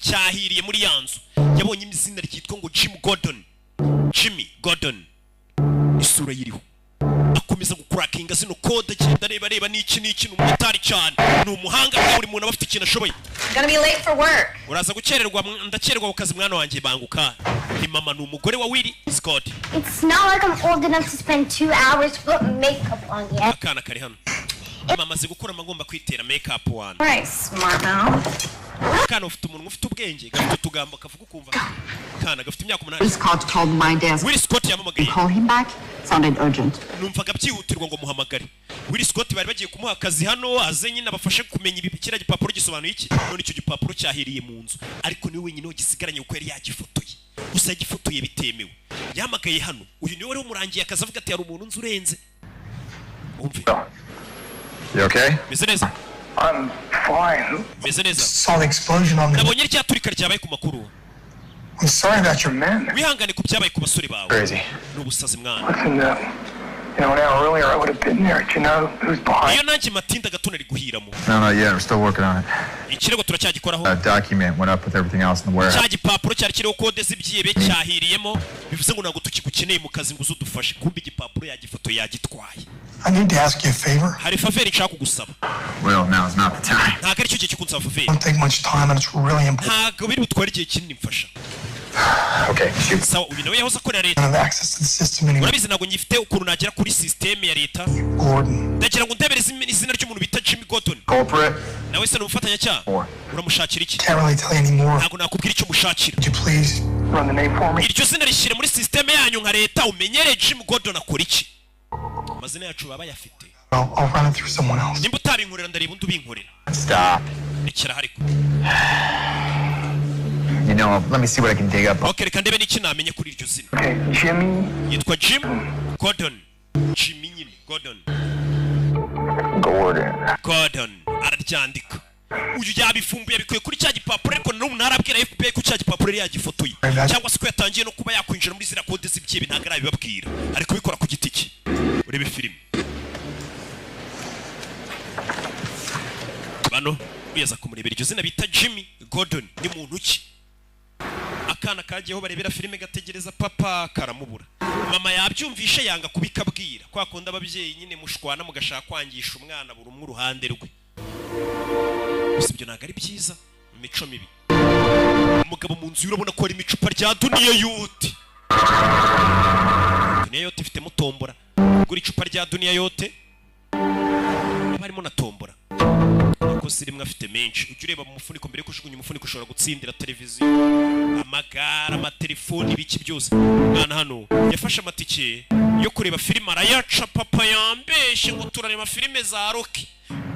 cyahiriye muri ya nzu. Yabonye izina ryitwa ngo Jim Gordon, Jimmy Gordon, isura yiriho. Akomeza gukurakinga zino kode, agenda areba areba n'iki n'iki. Ni umumotari cyane, ni umuhanga. Buri muntu aba afite ikintu ashoboye. Gonna be late for work. Uraza gukererwa, ndakererwa ku kazi mwana wanjye, banguka. Ni mama, ni umugore wa Willy Scott. It's not like I'm old enough to spend 2 hours to put makeup on yet. Akana kari hano. Mama amaze gukura, agomba kwitera make up wana. All right, smart mouth. Akana ufite umunwa ufite ubwenge, gafite utugambo kavuga ukumva. Akana gafite imyaka 8. Will Scott called my desk. Will Scott yampamagaye. Call him back. Sounded urgent. Numvaga byihutirwa ngo muhamagare. Will Scott bari bagiye kumuha akazi hano, aze nyine abafashe kumenya ibi, kiriya gipapuro gisobanuye iki. None icyo gipapuro cyahiriye mu nzu, ariko niwe wenyine wagisigaranye kuko yari yagifotoye. Gusa yagifotoye bitemewe. Yahamagaye hano, uyu niwe wari umurangiye akazi, avuga ati hari umuntu nzi urenze. Umve. You okay? Meze neza? I'm fine. Meze neza. Saw the explosion on the. Nabonye rya turika ryabaye ku makuru. I'm sorry about your men. Wihangane ku byabaye ku basore bawe. Crazy. Ni ubusazi mwana. Listen, an hour earlier I would have been there. Do you know who's behind? Iyo nanjye matinda gato nari guhiramo. No, not yet. We're still working on it. Ikirego turacyagikoraho. That document went up with everything else in the warehouse. Cya gipapuro cyari kiriho kode z'ibyihebe cyahiriyemo, bivuze ngo ntabwo tukigukeneye mu kazi ngo uze udufashe. Kumbe igipapuro yagifoto yagitwaye. I need to ask you a favor. Hari favor nshaka kugusaba. Well, now is not the time. Ntabwo aricyo gihe cyo kunsaba favor. Won't take much time and it's really important. Ntabwo biri butware igihe kinini, mfasha. Okay, shoot. Sawa, uyu nawe yahoze akorera leta. I don't have access to the system anymore. Urabizi, ntabwo ngifite ukuntu nagera kuri sisiteme ya leta. Gordon. Ndagira ngo ndebere izina ry'umuntu bita Jimmy Gordon. Culprit. Nawe se ni umufatanyacyaha? Uramushakira iki? Can't really tell you anymore. Ntabwo nakubwira icyo mushakira. Would you please run the name for me? Iryo zina rishyire muri sisiteme yanyu nka leta, umenyere Jim Gordon akora iki. Amazina yacu baba bayafite. I'll run it through someone else. Nimba utabinkorera, ndareba undi ubinkorera. Stop. Rekera ariko. Let me see what I can dig up. Ok, reka ndebe n'iki namenye kuri iryo zina. Okay, Jimmy Yitwa Jim Gordon, Jimmy nyine Gordon. Gordon. Gordon araryandika. Uyu yabifumbuye, abikuye kuri cya gipapuro, ariko n'ubu ntarabwira FBI ko cya gipapuro yari yagifotoye cyangwa se ko yatangiye no kuba yakwinjira muri ziriya kode z'ibyihebe. Ntabwo arabibabwira, ari kubikora ku giti cye. Urebe filime bano uyaza kumurebera iryo zina bita Jimmy Gordon ni muntu ki. Akana kagiyeho barebera filime gategereza papa, karamubura. Mama yabyumvishe, yanga kubikabwira. Kwa kundi ababyeyi nyine mushwana mugashaka kwangisha umwana buri umwe uruhande rwe. Gusa ibyo ntabwo ari byiza, imico mibi. Umugabo mu nzu, urabona ko harimo icupa rya Duniya Yote. Duniya Yote ifitemo tombora. Gura icupa rya Duniya Yote, haba harimo na tombora. Amakosa rimwe afite menshi. Ujya ureba mu mufuniko mbere yo kujugunya umufuniko. Ushobora gutsindira televiziyo, amagare, amatelefoni, ibiki byose. Umwana hano yafashe amatike yo kureba filime arayaca. Papa yambeshye ngo turareba filime za Rocky.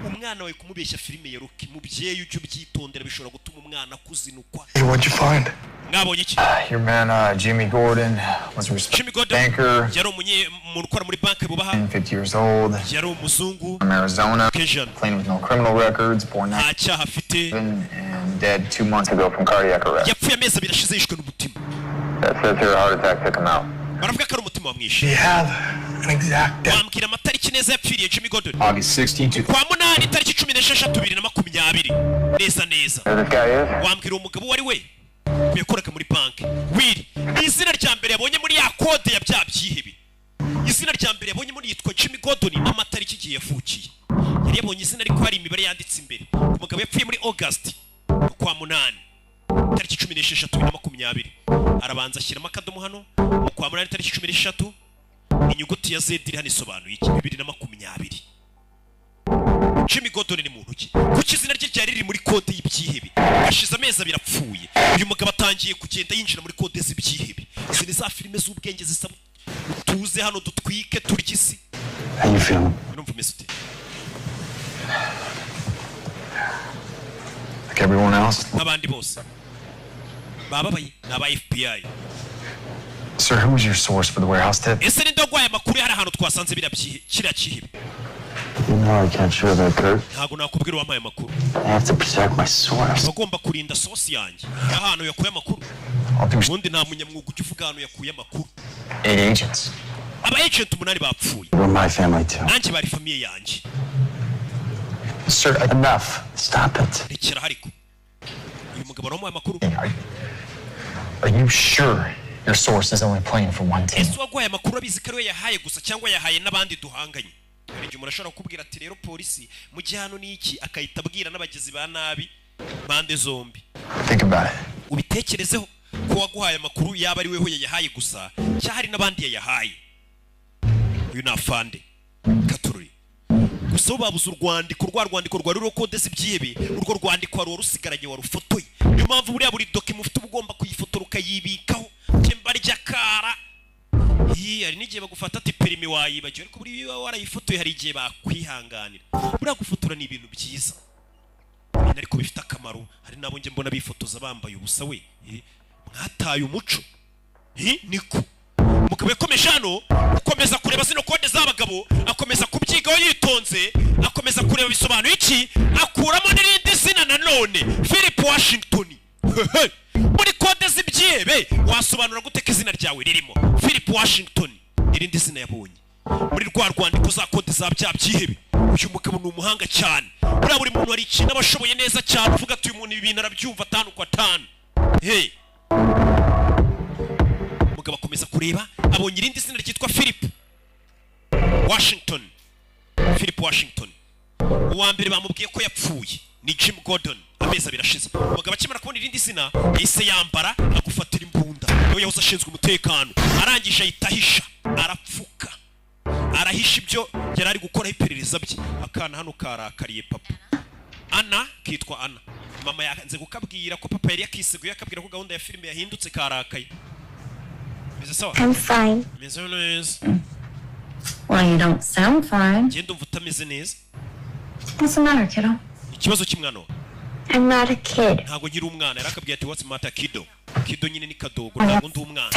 Umwana wawe kumubeshya filime ya Rocky, mubyeyi ujye ubyitondera, bishobora gutuma umwana akuzinukwa. Hey, what'd you find? Mwabonye iki? Your man, Jimmy Gordon, was a Jimmy respected Gordon banker, yari umuntu ukora muri banki bubaha. 50 years old, Yari umuzungu from Arizona, Cajun. Clean with no criminal records, born Nta cyaha afite. 97 and dead 2 months ago from cardiac arrest. Yapfuye amezi 2 ashize yishwe n'umutima. That says here a heart attack took him out. Baravuga ko ari umutima wamwishe. Do you have an exact date? Wambwira amatariki neza yapfiriye Jimmy Gordon? August 16, Kwa munani, tariki 16, 2020, neza neza. Who this guy is? Wambwira uwo mugabo uwo ari we? Yakoraga muri banki. Will ni izina rya mbere yabonye muri ya kode ya bya byihebe. Izina rya mbere yabonye muri yitwa Jimmy Gordon n'amatariki igihe yavukiye. Yari yabonye izina ariko hari imibare yanditse imbere. Umugabo yapfuye muri August, kwa munani, tariki 16, 2020. Arabanza ashyiramo akadomo hano mu kwa munani, tariki 16. Inyuguti ya Z iri hano isobanuye iki? 2020. Jimmy Gordon ni muntu ki? Kuki izina rye ryari riri muri kode y'ibyihebe hashize amezi 2 apfuye? Uyu mugabo atangiye kugenda yinjira muri kode z'ibyihebe. Izi ni za filime z'ubwenge zisaba tuze hano dutwike turye isi. How you feeling? Urumva umeze ute? Like everyone else? Nk'abandi bose bababaye, ni aba FBI. Sir, who was your source for the warehouse tip? Ese ninde waguhaye amakuru hari ahantu twasanze biriya kiriya cyihebe? You know I can't share that, Kurt. Ntabwo nakubwira uwampaye amakuru. I have to protect my source. Bagomba kurinda source yanjye, ahantu yakuye amakuru. Ubundi nta munyamwuga ujya uvuga ahantu yakuye amakuru. Eight agents. Aba agent umunani bapfuye. We're my family too. Nanjye bari famille yanjye. Sir, enough. Stop it. Rekera ariko. Uyu mugabo aramuhaye amakuru. Are you sure your source is only playing for one team? Ese uwaguhaye amakuru abizi ko ariwe yahaye gusa cyangwa yahaye n'abandi duhanganye? Hari igihe umuntu ashobora kukubwira ati: "Rero polisi mu gihe hano ni iki," akahita abwira n'abagizi ba nabi mpande zombi. Think about it. Ubitekerezeho ko waguhaye amakuru yaba ari weho yayahaye gusa cyangwa hari n'abandi yayahaye. Uyu ni afande katururi. Gusa bo babuze urwandiko, rwa rwandiko rwari ruriho kode z'ibyihebe. Urwo rwandiko wari warusigaranye, warufotoye. Niyo mpamvu buriya buri document ufite uba ugomba kuyifotora ukayibikaho. Temba ry'akara. Ii, hari n'igihe bagufata ati: "Perimi wayibagiwe," ariko buriya iyo warayifotoye hari igihe bakwihanganira. Buriya gufotora ni ibintu byiza ibintu ariko bifite akamaro. Hari n'abo njye mbona bifotoza bambaye ubusa we. Mwataye umuco. Niko umugabo yakomeje hano gukomeza kureba zino kode z'abagabo, akomeza kubyigaho yitonze, akomeza kureba bisobanuye iki. Akuramo n'irindi zina nanone, Philip Washington. Hehe. Muri kode z'ibyihebe wasobanura gute ko izina ryawe ririmo? Philip Washington, irindi zina yabonye muri rwa rwandiko za kode za bya byihebe. Uyu mugabo ni umuhanga cyane. Buriya buri muntu hari ikintu aba ashoboye neza cyane, uvuga ati: "Uyu muntu ibi bintu arabyumva atanu ku atanu." Hey, umugabo akomeza kureba, abonye irindi zina ryitwa Philip Washington. Philip Washington, uwa mbere bamubwiye ko yapfuye ni Jim Gordon amezi 2 ashize. Umugabo akimara kubona irindi zina yahise yambara agufatira. Imbunda niwe yahoze ashinzwe umutekano. Arangije ahita ahisha, arapfuka, arahisha ibyo yari ari gukoraho iperereza bye. Akana hano karakariye papa. Ana, kitwa Ana. Mama yanze kukabwira ko papa yari yakiseguye, akabwira ko gahunda ya filime yahindutse. Karakaye. Meze sawa? I'm fine. Meze neza. Well, you don't sound fine. Ngenda umva utameze neza. What's the matter, kiddo? Ikibazo cy'umwana wawe? I'm not a kid. Ntabwo nkiri umwana. Yarakabwiye ati: "What's matter, kiddo?" Kiddo nyine ni kadogo. Ntabwo ndi umwana.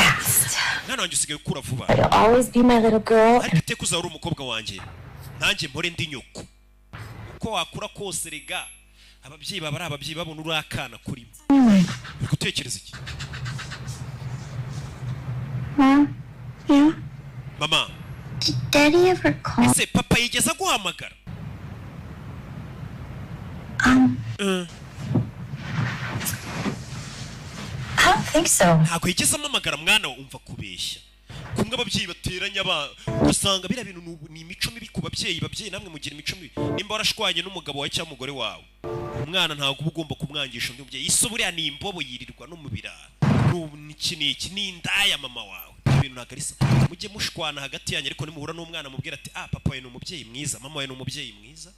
Mwana wanjye, usigaye ukura vuba. But you'll always be my little girl. Ariko iteka uzaba uri umukobwa wanjye, nanjye mpore ndi nyoko. Uko wakura kose rega, ababyeyi baba ari ababyeyi, babona uri akana kurimo. Anyway, Uri gutekereza iki? Mom? Yeah? Mama. Did Daddy ever call? Ese papa yigeze aguhamagara? I don't think so. Ntabwo yigeze ampamagara mwana we. Umva kubeshya kumwe ababyeyi bateranya abana, ugasanga biriya bintu ni imico mibi ku babyeyi. Babyeyi namwe mugira imico mibi. Nimba warashwanye n'umugabo wawe cyangwa umugore wawe, umwana ntabwo uba ugomba kumwangisha undi mubyeyi. Isi buriya ni imbobo, yirirwa no mu birara. N'ubu n'iki n'iki, ni indaya mama wawe. Ibyo bintu ntabwo ari sawa. Mujye mushwana hagati yanyu, ariko nimuhura n'umwana mubwira ati: "Ah, papa wawe ni umubyeyi mwiza, mama wawe ni umubyeyi mwiza."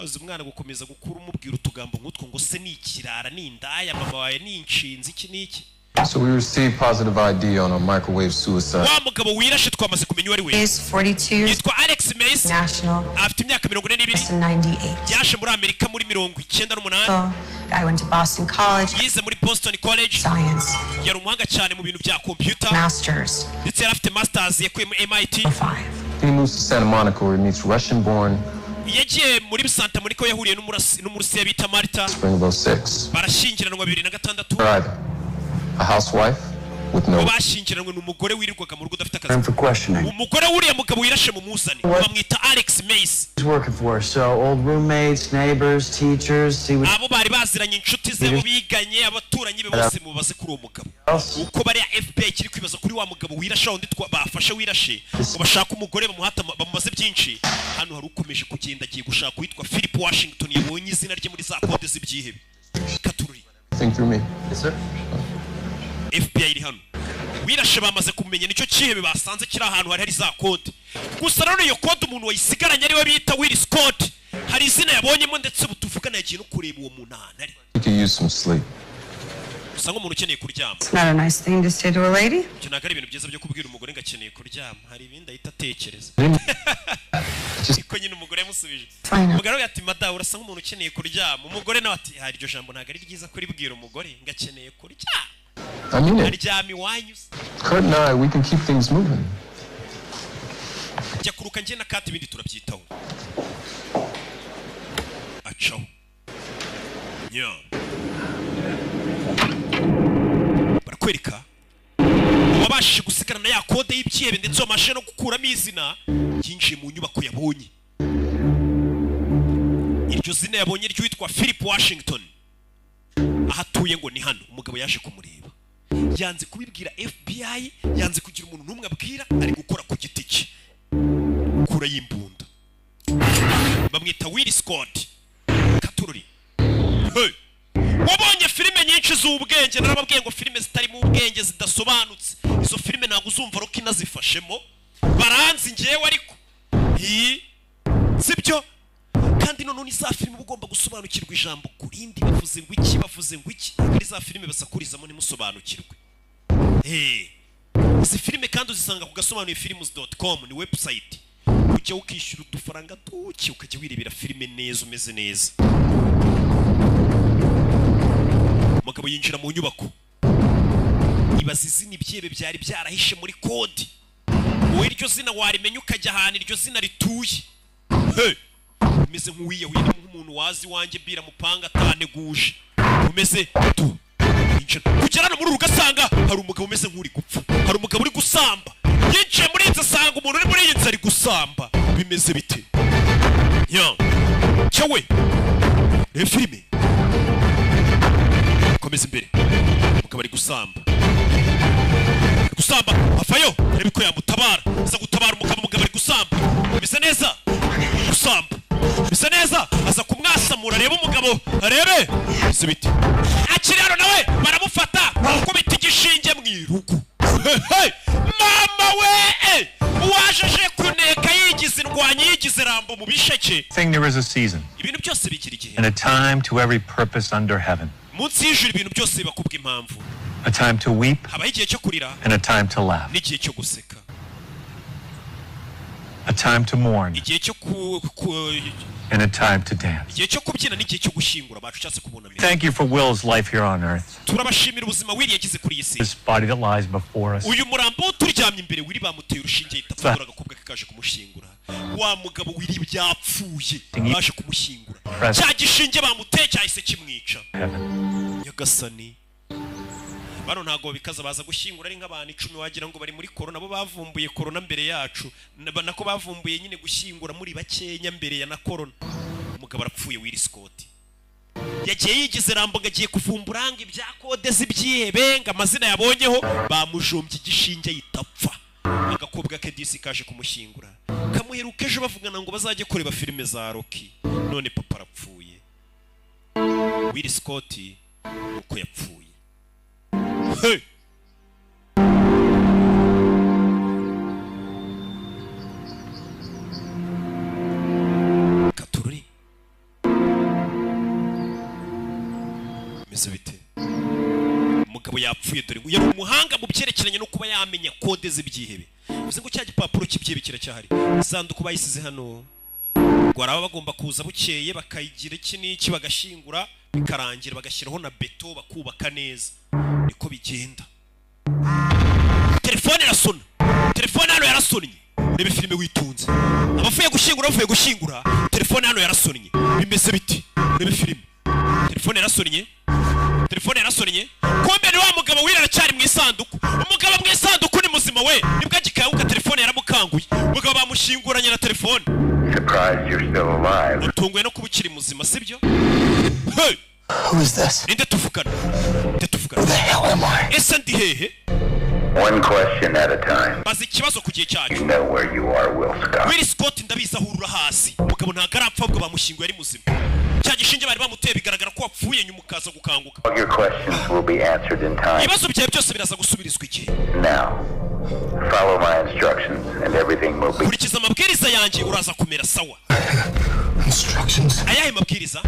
Uzi umwana gukomeza gukura umubwira utugambo nk'utwo ngo se ni ikirara, ni indaya, mama wawe ni inshinzi, iki n'iki. So we received positive ID on a microwave suicide. Wa mugabo wirashe twamaze kumenya uwo ari we. Is 42 Yitwa Alex Mace. national. Afite imyaka 42. 98. Yaje muri Amerika muri 98. So I went to Boston College. Yize muri Boston College. Science. Yari umuhanga cyane mu bintu bya computer. Masters. Ndetse yari afite masters yakuye muri MIT. He moves to Santa Monica where he meets Russian-born Yagiye muri Santa Monica, yahuriye n'Umurusiya bita Marta. spring of 06. Barashyingiranwa 2006. Either a housewife with no Uwo bashyingiranwe ni umugore wirirwaga mu rugo, udafite akazi. Time for questioning. Umugore w'uriya mugabo wirashe mumuzane, bamwita Alex Mace. He's working for us, so old roommates, neighbors, teachers, see what Abo bari baziranye, inshuti ze, abo biganye, abaturanyi be bose, mubaze kuri uwo mugabo. Uko bariya FBI kiri kwibaza kuri wa mugabo wirashe, wundi bafashe wirashe, ngo bashake umugore bamuhata bamubaze byinshi. Hano hari ukomeje kugenda, agiye gushaka uwitwa Philip Washington, yabonye izina rye muri za kode z'ibyihebe. Katururi. Think through me. Yes, sir. FBI iri hano. Wirashe bamaze kumenya nicyo cyihebe basanze kiri ahantu hari hari za kode. Gusa rero iyo kode umuntu wayisigaranye ariwe bita Will Scott, hari izina yabonyemo, ndetse ubu tuvugana yagiye no kureba uwo muntu ahantu ari. He could use some sleep. Gusa nk'umuntu ukeneye kuryama. It's not a nice thing to say to a lady. Ibyo ntabwo ari ibintu byiza byo kubwira umugore ngo akeneye kuryama. Hari ibindi ahita atekereza. Niko nyine umugore yamusubije. Fine. Umugore aravuga ati: "Madamu, urasa nk'umuntu ukeneye kuryama." Umugore nawe ati: "Ah, iryo jambo ntabwo ari ryiza kuribwira umugore ngo akeneye kuryama." I mean it. Aryama iwanyu se? Kurt and I, we can keep things moving. Jya kuruka, njye na Kati ibindi turabyitaho. Acaho nya barakwereka uwabashije gusigarana ya kode y'ibyihebe, ndetse wabashije no gukuramo izina, yinjiye mu nyubako, yabonye iryo zina, yabonye ry'uwitwa Philip Washington. Aho atuye ngo ni hano. Umugabo yaje kumureba, yanze kubibwira FBI, yanze kugira umuntu n'umwe abwira, ari gukora ku giti cye. Kura y'imbunda, bamwita Will Scott. Katururi. Hey! Wabonye filime nyinshi z'ubwenge. Narababwiye ngo filime zitarimo ubwenge, zidasobanutse, izo filime ntabwo uzumva Rocky nazifashemo. Baranzi ngewe, ariko iyi sibyo. Kandi noneho ni za filime uba ugomba gusobanukirwa ijambo ku rindi, bavuze ngo iki, bavuze ngo iki. Ntabwo ari za filime basakurizamo ntimusobanukirwe. Hey. Izi filime kandi uzisanga ku gasobanuye films.com, ni website ujya ukishyura udufaranga duke, ukajya wirebera filime neza, umeze neza. Umugabo yinjira mu nyubako, ibaza izina ibyebe byari byarahishe muri kode. Wowe iryo zina warimenya, ukajya ahantu iryo zina rituye. Hey! Umeze nk'uwiyahuye, ni nk'umuntu wazi iwanjye bira mupanga ataneguje. Umeze tu yinjira kugera hano muri uru, ugasanga hari umugabo umeze nk'uri gupfa, hari umugabo uri gusamba. Yinjiye muri iyi nzu, asanga umuntu uri muri iyi nzu ari gusamba. Bimeze bite ya cyawe? Reba filime, komeza imbere. Umugabo ari gusamba, ari gusamba, avayo arebe ko yamutabara. Aza gutabara umugabo. Umugabo ari gusamba, bisa neza, gusamba bisa neza. Aza kumwasamura, arebe umugabo, arebe bisa bite. Akiri hano nawe baramufata, kubita. Yigize Rambo mu bisheke. Thing there is a season Ibintu byose bigira igihe and a time to every purpose under heaven. Munsi y'ijuru, ibintu byose biba kubw'impamvu. A time to weep Habaho igihe cyo kurira and a time to laugh. n'igihe cyo guseka. A time to mourn Igihe cyo ku and a time to dance. Igihe cyo kubyina n'igihe cyo gushyingura abacu cyangwa se kubunamira. Thank you for Will's life here on earth. Turabashimira ubuzima Will yagize kuri iyi si. This body that lies before us. Uyu murambo turyamye imbere, Will bamuteye urushinge yita apfundura. Agakobwa ke kaje kumushyingura. Wa mugabo Will byapfuye, baje kumushyingura, cya gishinge bamuteye cyahise kimwica. Heaven. Nyagasani, bano ntabwo babikaza, baza gushyingura ari nk'abantu 10, wagira ngo bari muri korona. Bo bavumbuye korona mbere yacu. Nako bavumbuye nyine gushyingura muri bakenya mbere ya na korona. Umugabo arapfuye. Will Scott yagiye yigize Rambo ngo agiye kuvumbura ngo ibya kode z'ibyihebe, ngo amazina yabonyeho. Bamujombye igishinge ahita apfa. Agakobwa ke disi kaje kumushyingura, kamuheruka ejo bavugana ngo bazajye kureba filime za Rocky. None papa arapfuye. Will Scott uko yapfuye. Hey! Katururi bimeze bite? Umugabo yapfuye. Dore ngo yari umuhanga mu byerekeranye no kuba yamenya kode z'ibyihebe. Bivuze ngo cya gipapuro cy'ibyihebe kiracyahari, isanduku bayisize hano, ngo hari ababa bagomba kuza bukeye bakayigira iki n'iki, bagashyingura bikarangira, bagashyiraho na beto, bakubaka neza. Niko bigenda. Telefone irasona, telefone hano yarasonnye. Urebe filime witunze. Abavuye gushyingura, bavuye gushyingura, telefone hano yarasonnye. Bimeze biti? Urebe filime. Telefone yarasonnye, telefone yarasonnye. Kumbe ni wa mugabo Will aracyari mu isanduku. Umugabo mu isanduku ni muzima we, nibwo agikanguka. Telefone yaramukanguye. Umugabo bamushyinguranye na telefone. Surprised you're still alive. Utunguwe no kuba ukiri muzima, sibyo? Hey! Who is this? Ninde tuvugana? Ninde tuvugana? Who the hell am I? Ese ndi hehe? One question at a time. Baza ikibazo ku gihe cyacu. You know where you are, Will Scott. Will Scott, ndabizi aho urura hasi. Umugabo ntabwo arapfa, ahubwo bamushyinguye ari muzima. Cya gishinge bari bamuteye, bigaragara ko wapfuye, nyuma ukaza gukanguka. All your questions will be answered in time. Ibibazo byawe byose biraza gusubirizwa igihe. Now, follow my instructions and everything will be. Kurikiza amabwiriza yanjye, uraza kumera sawa. Instructions? Ayahe mabwiriza?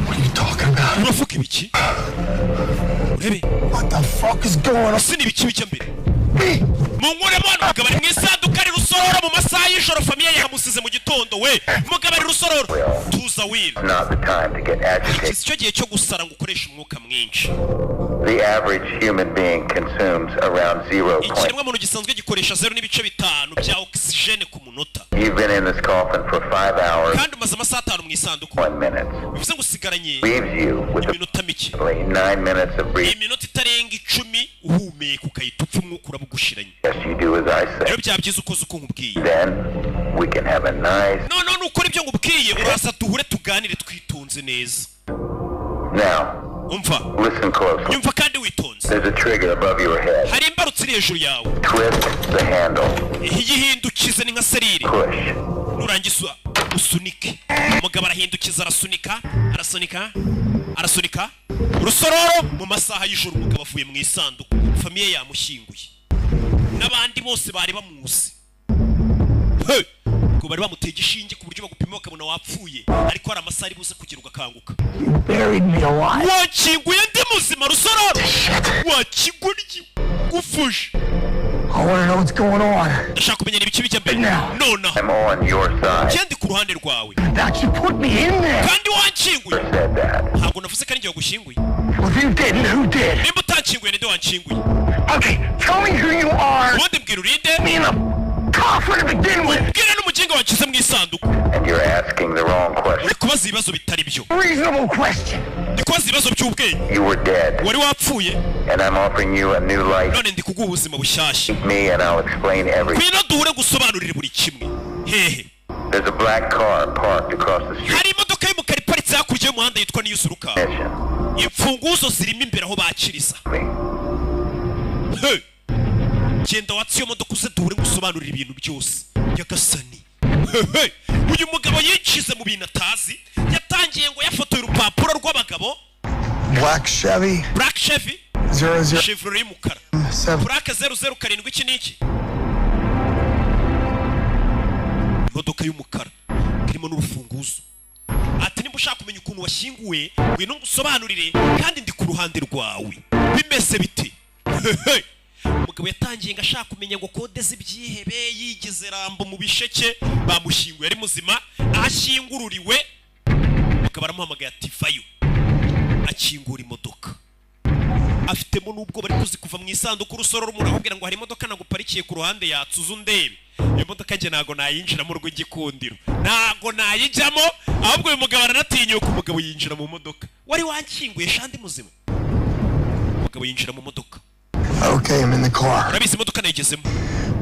What are you talking about? Uravuga ibiki? Urebe. What the fuck is going on? Ese ni ibiki bijya mbere? Munkuremo hano. Umugabo ari mu isanduku, ari Rusororo mu masaha y'ijoro. Famille yamusize mu gitondo we. Umugabo ari Rusororo. Tuza, Will. Not the time to get agitated. Si cyo gihe cyo gusara ngo ukoreshe umwuka mwinshi. The average human being consumes around 0. Ikiremwamuntu gisanzwe gikoresha 0.5 bya oxygène ku munota. You've been in this coffin for 5 hours, Kandi umaze amasaha 5 mu isanduku. 1 minute. Bivuze ngo usigaranye Leaves you with iminota mike, 9 minutes of breathing. Iminota itarenga 10 uhumeka, ukahita upfa, umwuka urabugushiranye. Yes, you do as I say. Rero byaba byiza ukoze uko nkubwiye. Then we can have a nice. Noneho nukora ibyo nkubwiye, uraza duhure tuganire twitonze neza. Now, Umva. listen closely. Nyumva kandi witonze. There's a trigger above your head. Hari imbarutso iri hejuru yawe. Twist the handle. Iyihindukize, ni nka serire. Push. Nurangiza usunike. Umugabo arahindukiza, arasunika, arasunika, arasunika. Rusororo mu masaha y'ijoro, umugabo avuye mu isanduku, famille yamushyinguye n'abandi bose bari bamuzi. Hey! Ngo bari bamuteye igishinge ku buryo bagupima bakabona wapfuye, ariko hari amasaha ari buze kugira ugakanguka. You buried me alive. Wakinguye ndi muzima, Rusororo, wakigoryi gufushe. I want to know what's going on. Ndashaka kumenya ibiki bijya mbere nonaha. I'm on your side. Njye ndi ku ruhande rwawe. That you put me in there. Kandi wanshyinguye. Said that. Ntabwo navuze ko ari njye wagushyinguye. Well, if you didn't, who did? Nimba utanshyinguye, ninde wanshyinguye? Okay, tell me who you are. Ubundi mbwira urinde. Me in the coffin to begin with. Mbwira n'umuginga wanshyize mu isanduku. And you're asking the wrong question. Uri kubaza ibibazo bitari byo. Reasonable question. Ndi kubaza ibibazo by'ubwenge. You were dead. Wari wapfuye. And I'm offering you a new life. None ndi kuguha ubuzima bushyashya. Meet me and I'll explain everything. Ngwino duhure gusobanurire buri kimwe. Hehe? There's a black car parked across the street. Hari imodoka y'umukara iparitse hakurya y'umuhanda yitwa Niyusuruka. Imfunguzo zirimo imbere aho bakiriza. Hey! Genda watse iyo modoka, uze duhure ngusobanurire ibintu byose. Nyagasani. Hey, hey! Uyu mugabo yicize mu bintu atazi. Yatangiye ngo yafotoye urupapuro rw'abagabo. Black Chevy. Black Chevy. 00 Chevrolet y'umukara. 7. Purake 007 iki n'iki. Imodoka y'umukara irimo n'urufunguzo. Ati nimba ushaka kumenya ukuntu washyinguwe, ngwino ngusobanurire, kandi ndi ku ruhande rwawe. Bimeze bite? Hehe. Umugabo yatangiye ngo ashaka kumenya ngo kode z'ibyihebe, yigize Rambo mu bisheke. Bamushyinguye ari muzima, aho ashyingururiwe umugabo aramuhamagaye ati vayo. Akingura imodoka afitemo n'ubwo bari kuzi kuva mu isanduku urusororo. Umuntu akubwira ngo hari imodoka naguparikiye ku ruhande yatsuze undebe. Iyo modoka njye ntago nayinjiramo, rw'igikundiro ntago nayijyamo. Ahubwo uyu mugabo aranatinyuka. Umugabo yinjira mu modoka. Wari wankinguye shandi muzima. Umugabo yinjira mu modoka. Okay, I'm in the car. Urabizi, imodoka nayigezemo.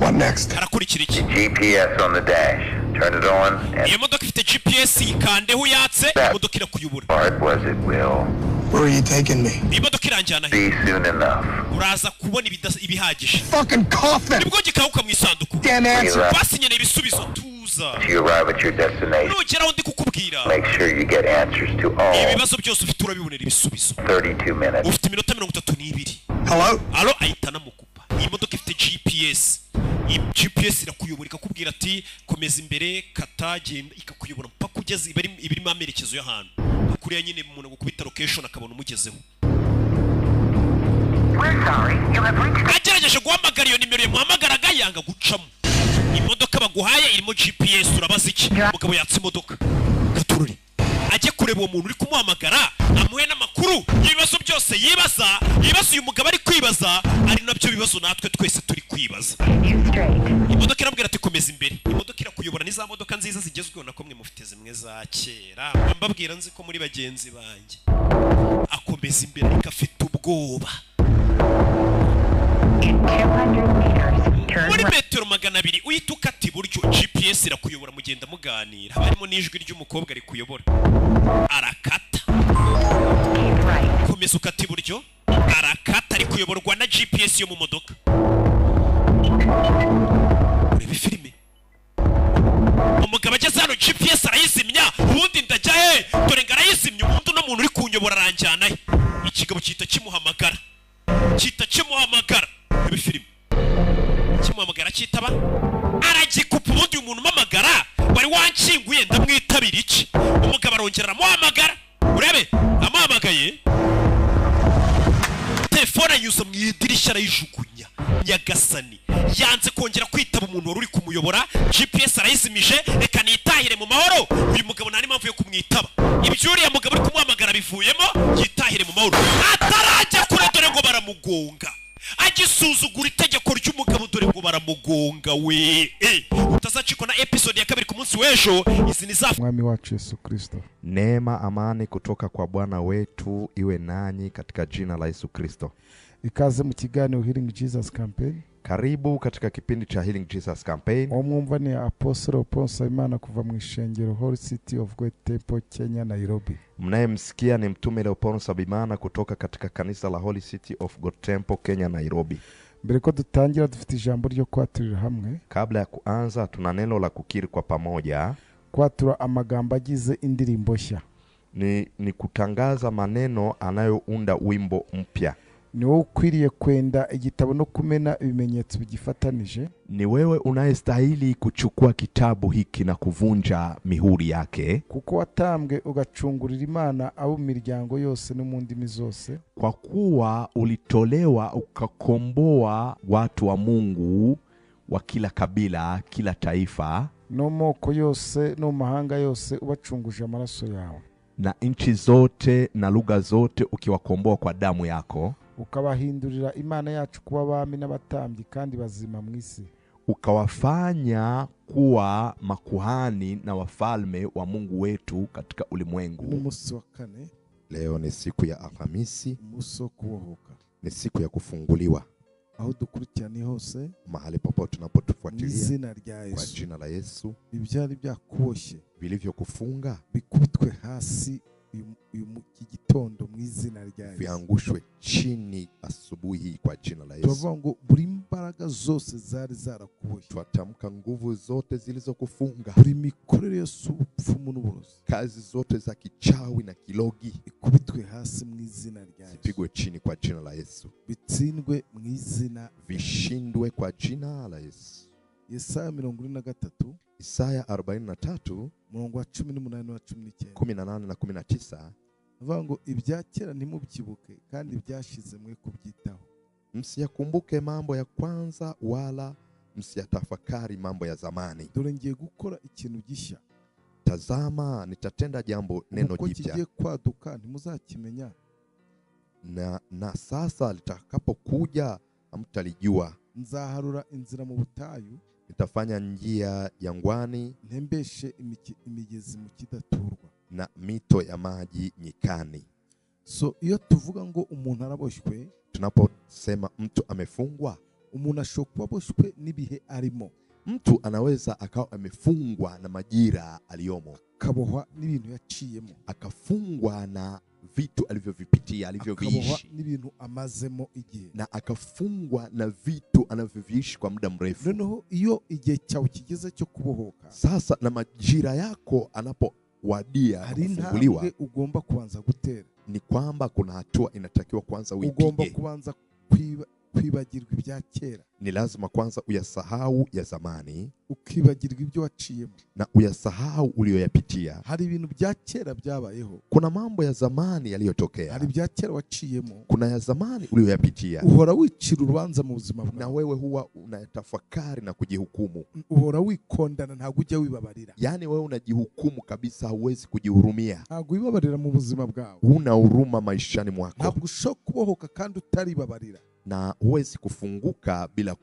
What next? Harakurikira iki? GPS on the dash. Turn it on and Iyo modoka ifite GPS, yikandeho uyatse, imodoka irakuyobora. part was it will Where are you taking me? Iyi modoka iranjyana he? be soon enough. Uraza kubona ibihagije. Fucking coffin! Nibwo gikahuka mu isanduku. Damn answer! Basi nkeneye ibisubizo, tuza. You arrive at your destination. Nugera aho ndi kukubwira, Make sure you get answers to all ibibazo byose ufite urabibonera ibisubizo. 32 minutes. Ufite iminota 32. Hello? Alo, ahita anamukupa. Iyi modoka ifite GPS. Iyi GPS irakuyobora, ikakubwira ati komeza imbere, kata, genda, ikakuyobora mpaka ugeze ibirimo amerekezo y'ahantu. Nka kuriya nyine umuntu agukubita location akabona umugezeho. Agerageje guhamagara iyo nimero yamuhamagaraga, yanga gucamo. Imodoka baguhaye irimo GPS, urabaza iki? Umugabo yatse imodoka gatururi ajye kureba uwo muntu uri kumuhamagara, amuhe n'amakuru y'ibibazo byose yibaza. Ibibazo uyu mugabo ari kwibaza ari nabyo bibazo natwe twese turi kwibaza. Imodoka irambwira ati komeza imbere. Imodoka irakuyobora. Ni za modoka nziza zigezweho, nako mwe mufite zimwe za kera. Mbabwira nzi ko muri bagenzi banjye. Akomeza imbere ariko afite ubwoba. Muri metero 200 uhita ukata iburyo. GPS irakuyobora, mugenda muganira, haba harimo n'ijwi ry'umukobwa rikuyobora. Arakata, komeza ukata iburyo. Arakata ari kuyoborwa na GPS yo mu modoka. Urebe filime. Umugabo ageze hano GPS arayizimya. Ubundi ndajya he? Dore ngo arayizimya. Ubundi uno muntu uri kunyobora aranjyana he? Ikigabo gihita kimuhamagara, gihita kimuhamagara. Urebe filime. Kimuhamagara cyitaba, aragikupa. Ubundi uyu muntu umamagara wari wankinguye ndamwitabira iki? Umugabo arongera aramuhamagara. Urebe, amuhamagaye telefone anyuza mu idirishya arayijugunya. Nyagasani, yanze kongera kwitaba umuntu wari uri kumuyobora. GPS arayizimije, reka nitahire mu mahoro. Uyu mugabo nta n'impamvu yo kumwitaba. Ibyo uriya mugabo uri kumuhamagara bivuyemo, yitahire mu mahoro. Atarajya kure dore ngo baramugonga. Agisuzugura itegeko ry'umugabo, dore ngo baramugonga we. Utazacikwa na episode ya kabiri ku munsi w'ejo. Izi ni za Mwami wacu Yesu Kristo. Neema, amani kutoka kwa Bwana wetu iwe nanyi katika jina la Yesu Kristo. Ikaze mu kiganiro Healing Jesus Campaign. Karibu katika kipindi cha Healing Jesus Campaign. Uwo ni Apostle Paul Nsabimana kuva mu ishengero Holy City of God Temple, Kenya, Nairobi. Mnayemsikia ni Mtume Leopold Nsabimana kutoka katika kanisa la Holy City of God Temple, Kenya, Nairobi. Mbere ko dutangira dufite ijambo ryo kwaturira hamwe. Kabla ya kuanza tuna neno la kukiri kwa pamoja. Kwatura amagambo agize indirimbo nshya. Ni kutangaza maneno anayounda wimbo mpya. Ni wowe ukwiriye kwenda igitabo no kumena ibimenyetso bigifatanije. Ni wewe unayestahili kuchukua kitabu hiki na kuvunja mihuri yake. Kuko watambwe ugacungurira Imana abo mu miryango yose no mu ndimi zose. Kwa kuwa ulitolewa ukakomboa watu wa Mungu wa kila kabila, kila taifa, no moko yose no mahanga yose ubacunguje amaraso yawe. Na nchi zote na lugha zote ukiwakomboa kwa damu yako. Ukabahindurira Imana yacu kuba abami n'abatambyi kandi bazima mu isi. Ukawafanya kuwa makuhani na wafalme wa Mungu wetu katika ulimwengu. Umunsi wa kane. Leo ni siku ya Alhamisi. Umunsi wo kubohoka. Ni siku ya kufunguliwa. Aho dukurikiranye hose, mahali popote tunapotufuatilia, izina rya Yesu, kwa jina la Yesu, ibyari byakuboshye vilivyokufunga bikubitwe hasi iki gitondo mu izina rya Yesu, viangushwe chini asubuhi kwa jina la Yesu. Tuvuga ngo buri mbaraga zose zari zarakuboshye, twatamka nguvu zote zilizokufunga, buri mikorere yose ubupfumu n'uburozi, kazi zote za kichawi na kilogi ikubitwe hasi mu izina rya Yesu, zipigwe chini kwa jina la Yesu, bitsindwe mu izina, vishindwe kwa jina la Yesu. Yesaya 43 Isaya 43 murongo wa 18 na 19 18 na 19 avuga ngo ibya kera ntimubyibuke kandi ibyashize mwe kubyitaho. Msiyakumbuke mambo ya kwanza wala msiyatafakari mambo ya zamani. Dore ngiye gukora ikintu gishya. Tazama nitatenda jambo neno Uko jipya. kigiye kwaduka ntimuzakimenya. Na sasa litakapokuja hamtalijua. Nzaharura inzira mu butayu, nitafanya njia jangwani, ntembeshe imigezi mu kidaturwa, na mito ya maji nyikani. So iyo tuvuga ngo umuntu araboshywe, tunaposema mtu amefungwa, umuntu ashobora kuba aboshywe n'ibihe arimo. Mtu anaweza akawa amefungwa na majira aliyomo, akabohwa n'ibintu yaciyemo, akafungwa na vitu alivyovipitia, alivyoviishi, akabohwa n'ibintu amazemo igihe, na akafungwa na vitu anavyoviishi kwa muda mrefu. Noneho iyo igihe cyawe kigeze cyo kubohoka, sasa na majira yako anapowadia kufunguliwa, ugomba kubanza gutera. Ni kwamba kuna hatua inatakiwa kwanza uipige. Ugomba kubanza kwibagirwa ibya kera. Ni lazima kwanza uyasahau ya zamani, ukibagirwa ibyo waciyemo, na uyasahau uliyoyapitia. Hari ibintu bya kera byabayeho. Kuna mambo ya zamani yaliyotokea. Hari ibya kera waciyemo. Kuna ya zamani uliyoyapitia. Uhora wicira urubanza mu buzima bwawe. Na wewe huwa unatafakari na kujihukumu. Uhora wikondana, ntabwo ujya wibabarira. Yani wewe unajihukumu kabisa, huwezi kujihurumia. Ntabwo wibabarira mu buzima bwawe. Huna huruma maishani mwako. Ntabwo ushobora kubohoka kandi utaribabarira. Na huwezi kufunguka bila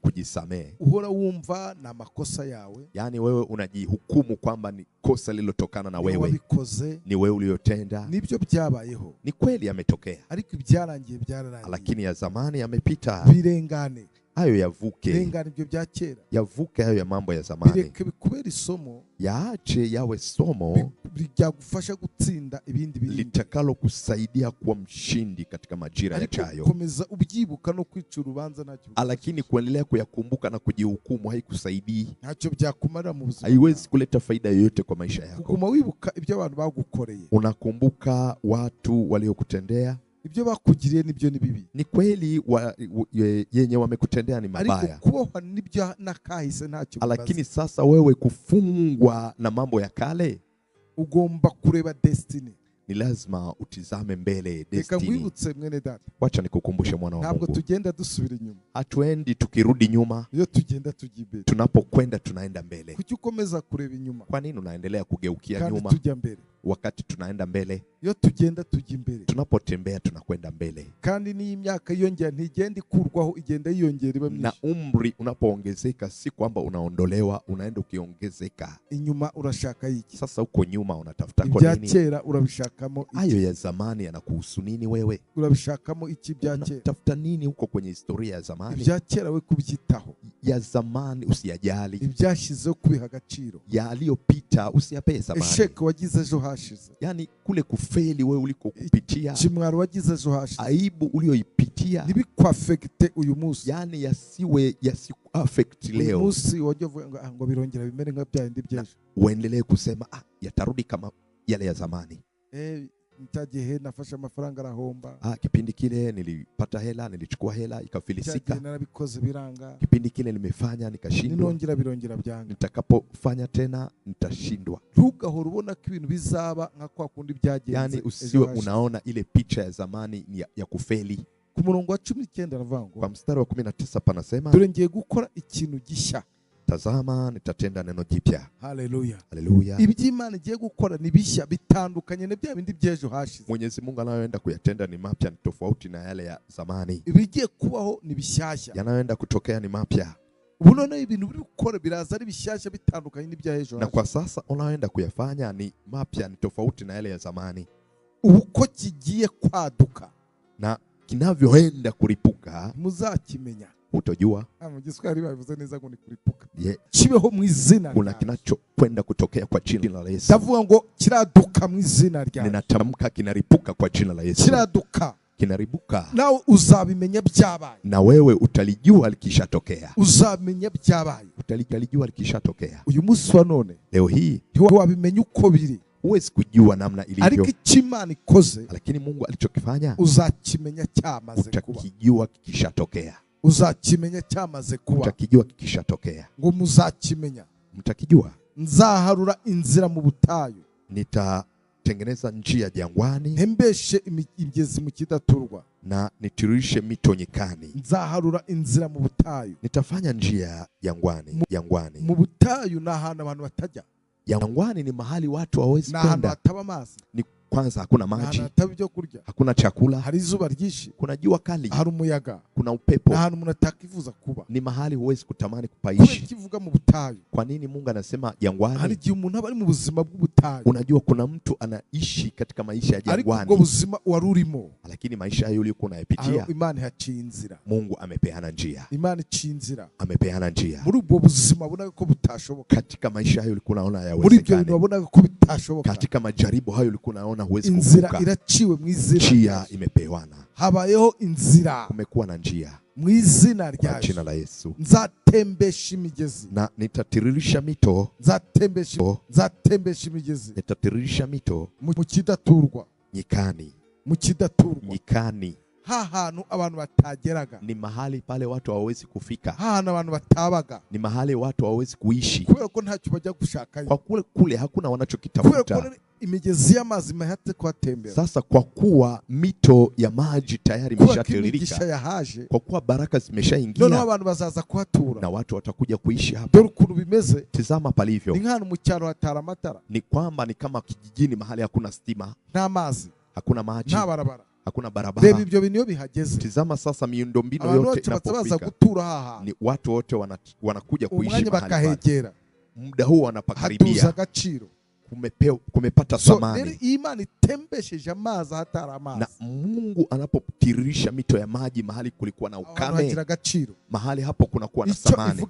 kujisamehe. Uhora wumva na makosa yawe. Yani wewe unajihukumu kwamba ni kosa lililotokana na wewe. Wabikoze. Ni wewe uliyotenda. Nibyo byabayeho. Ni kweli yametokea. Ariko ibyarangiye byararangiye. Lakini ya zamani yamepita. Birengane. Hayo yavuke. Birengane ibyo bya kera. Yavuke hayo ya mambo ya zamani. Bireke bikubere isomo. Yaache yawe somo. Byagufasha gutsinda ibindi bintu. Litakalo kusaidia kuwa mshindi katika majira yajayo. Komeza ubyibuka no kwica urubanza ntacyo. Lakini kuendelea kuyakumbuka na kujihukumu haikusaidii. Ntacyo byakumarira mu buzima. Haiwezi kuleta faida yoyote kwa maisha yako. Kuguma wibuka ibyo abantu bagukoreye. Unakumbuka watu waliokutendea. Ibyo bakugiriye nibyo ni bibi. Ni kweli yenye wamekutendea ni mabaya. Ariko kubohwa nibyo nakahise ntacyo bimaze. Lakini sasa wewe kufungwa na mambo ya kale, ugomba kureba destiny. Ni lazima utizame mbele destiny. Reka nkwibutse mwene data. Wacha nikukumbushe mwana wa Mungu. Ntabwo tugenda dusubira inyuma. Hatuendi tukirudi nyuma. Iyo tugenda tujya imbere. Tunapokwenda tunaenda mbele. Kuki ukomeza kureba inyuma? Kwa nini unaendelea kugeukia kandi nyuma? Tujya mbere. Wakati tunaenda mbele. Iyo tugenda tujya imbere. Tunapotembea tunakwenda mbele. Kandi ni imyaka yiyongera ntigenda ikurwaho, igenda yiyongera iba myinshi. Na umri unapoongezeka si kwamba unaondolewa, unaenda ukiongezeka. Inyuma urashaka iki? Sasa uko nyuma unatafuta kwa nini? Ibya kera urabishakamo iki? Hayo ya zamani yanakuhusu nini wewe? Urabishakamo iki bya kera? Unatafuta nini huko kwenye historia ya zamani? Ibya kera we kubyitaho. Ya zamani usiyajali. Ibyashizeho kubiha agaciro. Yaliyopita usiyape zamani. Esheke wagize ejo hashize. Yani kule kufeli wewe ulikokupitia, kimwaro wagize ejo hashize, aibu uliyoipitia, ntibikwaffecte uyu munsi. Yani yasiwe yasikuaffect leo. Uyu munsi wajya uvuga ngo birongera bimere nka bya bindi by'ejo, uendelee kusema yatarudi kama yale ya zamani. Cyagihe nafashe amafaranga arahomba. Kipindi kile nilipata hela, nilichukua hela ikafilisika. Narabikoze biranga. Kipindi kile nimefanya nikashindwa. Ninongera birongera byanga. Nitakapofanya tena nitashindwa. Ntugahora ubona ko ibintu bizaba nka kwa kundi byagenze. Yani usiwe unaona ile picha ya zamani ya kufeli. Ku murongo wa 19 aravuga ngo, kwa mstari wa 19 panasema, dore ngiye gukora ikintu gishya. Tazama nitatenda neno jipya. Haleluya. Haleluya. Iby'Imana igiye gukora ni bishya bitandukanye na bya bindi by'ejo hashize. Mwenyezi Mungu anayoenda kuyatenda ni mapya, ni tofauti na yale ya zamani. Ibigiye kubaho ni bishyashya. Yanayoenda kutokea ni mapya. Ubu noneho ibintu biri gukora biraza ari bishyashya bitandukanye n'iby'ejo. Na kwa sasa unayoenda kuyafanya ni mapya, ni tofauti na yale ya zamani. Ubu ko kigiye kwaduka na kinavyoenda kuripuka muzakimenya. Utojua. Mu Giswahili babivuze neza ngo ni kuripuka. Kibeho mu izina. Kuna kinachokwenda kutokea kwa jina la Yesu. Ndavuga ngo kiraduka mu izina rya. Ninatamka kinaripuka kwa jina la Yesu. Kiraduka. Kinaribuka. Nawe uzabimenya byabaye. Na wewe utalijua likishatokea. Uzamenya byabaye. Utalijua likishatokea. Uyu munsi wa none. Leo hii ntiwabimenya uko biri. Huwezi kujua namna ilivyo. Ariko icyo Imana ikoze, lakini Mungu alichokifanya uzakimenya cyamaze kuba. Utakijua kikishatokea. Uzakimenya cyamaze kuba. Mtakijua kikishatokea. Ngo muzakimenya. Mtakijua. Nzaharura inzira mu butayu. Nitatengeneza njia jangwani. Ntembeshe imigezi mu kidaturwa. Na nitiririshe mito nyikani. Nzaharura inzira mu butayu. Nitafanya njia jangwani, jangwani. Mu butayu na ahantu abantu batajya. Jangwani ni mahali watu hawawezi kwenda. kwenda. Hataba amazi. Ni kwanza hakuna maji. Hakuna chakula. Hari izuba ryinshi. Kuna jua kali. Hari umuyaga. Kuna upepo. Na ahantu umuntu atakifuza kuba. Ni mahali huwezi kutamani kupaishi. Kivuga mu butayu. Kwa nini Mungu anasema jangwani? Hari igihe umuntu aba ari mu buzima bw'ubutayu. Unajua kuna mtu anaishi katika maisha ya jangwani. Ariko ubwo buzima wari urimo. Lakini maisha hayo uliyokuwa unayapitia, Imana ihaciye inzira. Mungu amepeana njia. Imana iciye inzira. Amepeana njia. Muri ubwo buzima wabonaga ko butashoboka. Katika maisha hayo ulikuwa unaona Muri ibyo bintu hayawezekani. wabonaga ko bitashoboka. Katika majaribu hayo ulikuwa unaona huwezi Inzira kuvuka. iraciwe mu izina. Njia imepewana. Habayeho inzira. Kumekuwa na njia. Mu izina rya Kwa jina la Yesu. Nzatembesha imigezi. Na nitatiririsha mito. Nzatembesha imigezi. Nitatiririsha mito mu kidaturwa. Nyikani. Mu kidaturwa. Nyikani. Ha hantu abantu batageraga. Ni mahali pale watu hawawezi kufika. Ha hantu abantu batabaga. Ni mahali watu hawawezi kuishi. Kubera ko ntacyo bajya gushakayo. Kwa kule kule hakuna wanachokitafuta. Kubera ko imigezi y'amazi mahate kuhatembera. Sasa kwa kuwa mito ya maji tayari imeshatiririka, kwa kuwa baraka zimeshaingia, noneho abantu bazaza kuhatura na watu watakuja kuishi hapa. Dore ukuntu bimeze. Tizama palivyo. Ni nk'ahantu mu cyaro hatari amatara. Ni kwamba ni kama kijijini mahali hakuna stima, nta mazi, hakuna maji, nta barabara, hakuna barabara. Reba ibyo bintu iyo bihageze. Tizama sasa miundombinu yote inapofika, ni watu wote wanakuja kuishi mahali pale. Muda huo wanapakaribia. Hatuza agaciro. Kumepata thamani. So, Imana itembesheje amazi ahatari amazi. Na Mungu anapotiririsha mito ya maji mahali kulikuwa na ukame, mahali hapo kunakuwa na thamani.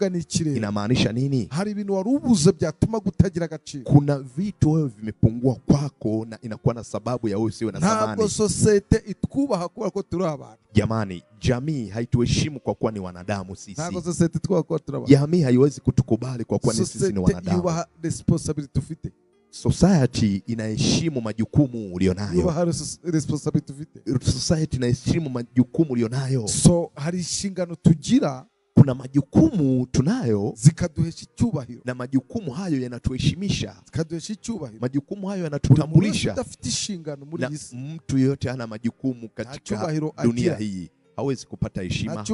Inamaanisha nini? Hari ibintu wari ubuze byatuma gutagira agaciro. Kuna vitu wewe vimepungua kwako na inakuwa na sababu ya wewe usiwe na thamani. Ntabwo societe itwubaha kubera ko turi abantu. Jamani, jamii haituheshimu kwa kuwa ni wanadamu sisi. Ntabwo societe itwubaha kuba turi abantu. Jamii haiwezi kutukubali kwa kuwa ni sisi ni wanadamu. Yubaha responsibility ufite. Society inaheshimu majukumu ulionayo. Responsibility ufite. Society inaheshimu majukumu ulionayo. So hari inshingano tugira, kuna majukumu tunayo zikaduhesha icyubahiro, na majukumu hayo yanatuheshimisha, zikaduhesha icyubahiro, majukumu hayo yanatutambulisha. Udafite inshingano muri iyi si, mtu yeyote ana majukumu katika dunia hii hawezi kupata heshima,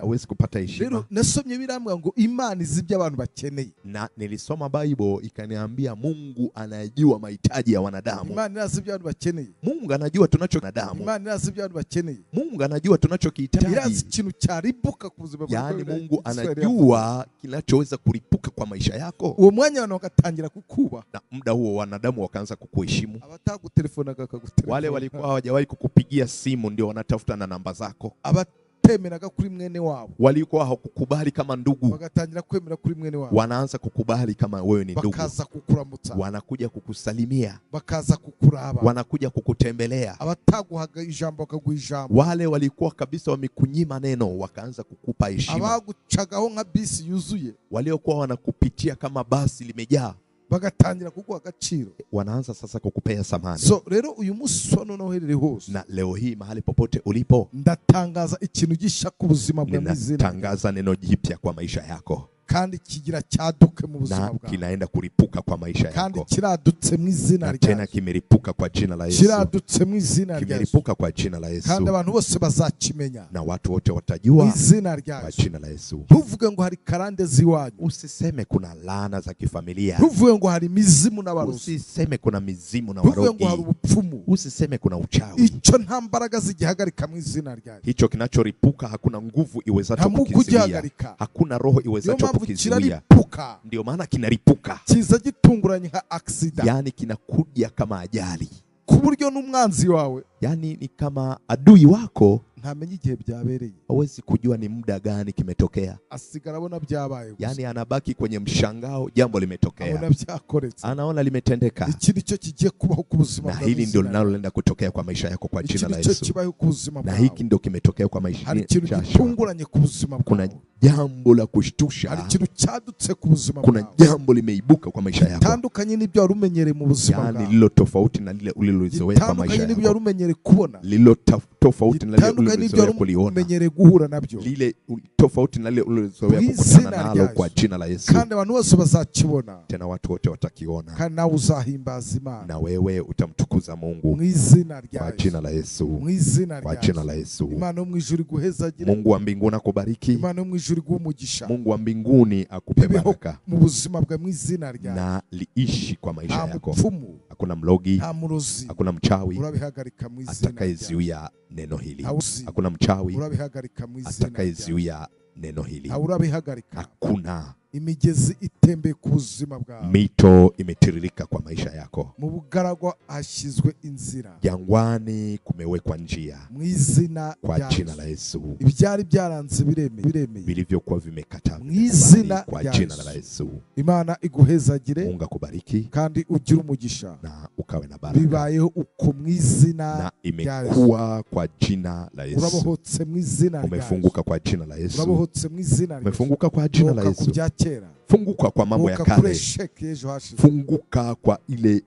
hawezi kupata heshima. Rero nasomye birambwa ngo Imana izi ibyo abantu bakeneye. Na nilisoma Bible ikaniambia Mungu anajua mahitaji ya wanadamu. Imana irazi ibyo abantu bakeneye. Mungu anajua tunacho wanadamu. Imana irazi ibyo abantu bakeneye. Mungu anajua tunachokihitaji. Irazi ikintu cyaribuka ku buzima bwawe. Yaani Mungu anajua kinachoweza kulipuka kwa maisha yako. Uwo mwanya abantu bagatangira kukuba. Na muda huo wanadamu wakaanza kukuheshimu. Abatagutelefona bakagutelefona. Wale walikuwa hawajawahi kukupigia simu ndio wanatafuta na namba zako. Abatemeraga kuri mwene wabo. Walikuwa hawakukubali kama ndugu. Bagatangira kwemera kuri mwene wabo. Wanaanza kukubali kama wewe ni ndugu. Bakaza kukuramutsa. Wanakuja kukusalimia. Bakaza kukuraba. Wanakuja kukutembelea. Abataguhaga ijambo bakaguha ijambo. Wale walikuwa kabisa wamekunyima neno wakaanza kukupa heshima. Abagucagaho nka bisi yuzuye. Waliokuwa wanakupitia kama basi limejaa. Bagatangira kuguha agaciro. Wanaanza sasa kukupea thamani. So rero uyu munsi wa none uherereye hose, na leo hii mahali popote ulipo, ndatangaza ikintu gisha ku buzima bwawe mu izina. Ninatangaza neno jipya kwa maisha yako. Kandi kigira cyaduke mu buzima na bwawe. Kinaenda kuripuka kwa maisha yako. Kandi kiradutse mu izina rya Yesu. Tena kimeripuka kwa jina la Yesu. Kiradutse mu izina rya Yesu. Kimeripuka kwa jina la Yesu. Kandi abantu bose bazakimenya. Na watu wote watajua mu izina rya kwa Yesu. jina la Yesu. Ntuvuge ngo hari karande ziwanyu. Usiseme kuna laana za kifamilia. Ntuvuge ngo hari mizimu n'abarozi. Usiseme kuna mizimu na Ntuvuge warogi. ngo hari ubupfumu. Usiseme kuna uchawi. Icyo nta mbaraga zigihagarika mu izina rya Yesu. Hicho kinachoripuka hakuna nguvu iwezacho kukizuia. Hakuna roho iwezacho kukizuia. Kiraripuka. Ndio maana kinaripuka. Kiza gitunguranye nka accident. Yani kinakuja kama ajali. Ku buryo n'umwanzi wawe, yani ni kama adui wako, ntamenye igihe byabereye. Hawezi kujua ni muda gani kimetokea. Asigara abona byabaye gusa. Yani anabaki kwenye mshangao, jambo limetokea. Abona byakoretse. Anaona limetendeka. Iki nicyo kigiye kubaho ku buzima Na bwawe. hili ndio linaloenda kutokea kwa maisha yako kwa jina la Iki Yesu. nicyo kibaho ku buzima Na bwawe. hiki ndio kimetokea kwa maisha. Hari ikintu gitunguranye ku buzima bwawe. Kuna jambo la kushtusha. Hari ikintu cyadutse ku buzima Kuna bwawe. jambo limeibuka kwa maisha yako, Gitandukanye n'ibyo wari umenyereye mu buzima yaani bwawe. lilo tofauti na lile ulilozoea kwa maisha Gitandukanye n'ibyo yako, wari umenyereye kubona. lilo tofauti na lile Gitandukanye n'ibyo ulilozoea wari kuliona, umenyereye guhura nabyo. lile tofauti na lile ulilozoea Mu kukutana izina nalo rya kwa Yesu. jina la Yesu. Kandi abantu bose bazakibona. Tena watu wote watakiona, Kandi nawe uzahimbaza Imana. na wewe utamtukuza Mungu Mu izina rya kwa Yesu. jina la Yesu, Mu izina kwa rya jina Yesu. la Yesu. Imana yo mu ijuru iguhezagire. Mungu wa mbinguni akubariki. Imana yo mu ijuru iguhe umugisha. Mungu wa mbinguni akupe Bibeho baraka mu buzima bwawe mu izina rya na liishi kwa maisha Nta yako. mupfumu, Hakuna mlogi, nta murozi hakuna mchawi urabihagarika mu izina rya atakayezuia neno hili. Hauzi. Hakuna mchawi Urabihagarika mu izina rya atakayezuia neno hili. Ntawe urabihagarika. Hakuna. Imigezi itembeye ku buzima bwawe. Mito imetiririka kwa maisha yako. Mu bugaragwa hashyizwe inzira. Jangwani kumewekwa njia Mu izina kwa rya jina Yesu. la Yesu. Ibyari byaranze biremeye. Vilivyokuwa vimekataa Mu vimekubali izina kwa rya jina Yesu. la Yesu. Imana iguhezagire Mungu akubariki kandi ugire umugisha. na ukawe na baraka. Bibayeho uko mu izina Na rya Yesu. imekuwa kwa jina la Yesu. Urabohotse mu izina rya Yesu. Umefunguka kwa jina la Yesu. Urabohotse mu izina rya Yesu. Umefunguka kwa jina la Bohoka ku Yesu. bya kera. Funguka kwa mambo ya Bohoka kuri kale. esheke y'ejo hashize. Funguka kwa ile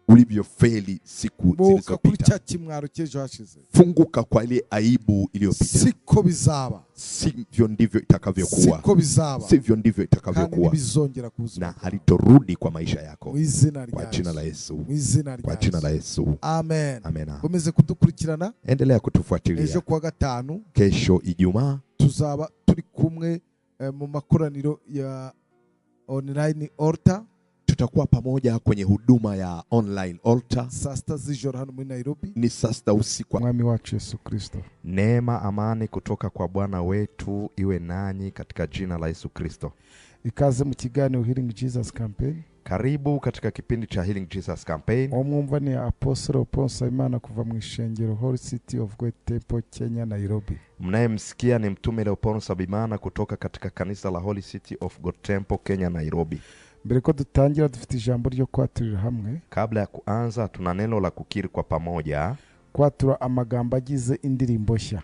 ulivyofeli siku Bohoka kuri zilizopita. cya kimwaro cy'ejo hashize. Funguka kwa ile aibu iliyopita. Siko bizaba. Sivyo ndivyo itakavyokuwa. Siko bizaba. Sivyo ndivyo Kandi itakavyokuwa, ntibizongera ku buzima na bwawe. halitorudi kwa maisha yako Mu izina kwa rya jina la Yesu. Yesu, Mu izina kwa rya jina la Yesu. Yesu. Amen. Amena. Komeze kudukurikirana. Endelea Ejo kutufuatilia. kuwa gatanu Kesho Ijumaa tuzaba turi kumwe mu makoraniro ya online altar tutakuwa pamoja kwenye huduma ya online altar, saa sita z'ijoro hano muri Nairobi. ni saa sita usiku. Mwami wacu Yesu Kristo. Neema, amani kutoka kwa Bwana wetu iwe nanyi katika jina la Yesu Kristo. Ikaze mu kiganiro Healing Jesus Campaign. Karibu katika kipindi cha Healing Jesus Campaign. Uwo mwumva ni Apostle Paul Nsabimana kuva mu ishengero Holy City of Great Temple Kenya Nairobi. Mnayemsikia ni Mtume Leopold Nsabimana kutoka katika kanisa la Holy City of God Temple Kenya Nairobi. Mbere ko dutangira dufite ijambo ryo kwaturira hamwe. Kabla ya kuanza tuna neno la kukiri kwa pamoja. Kwatura amagambo agize indirimbo nshya.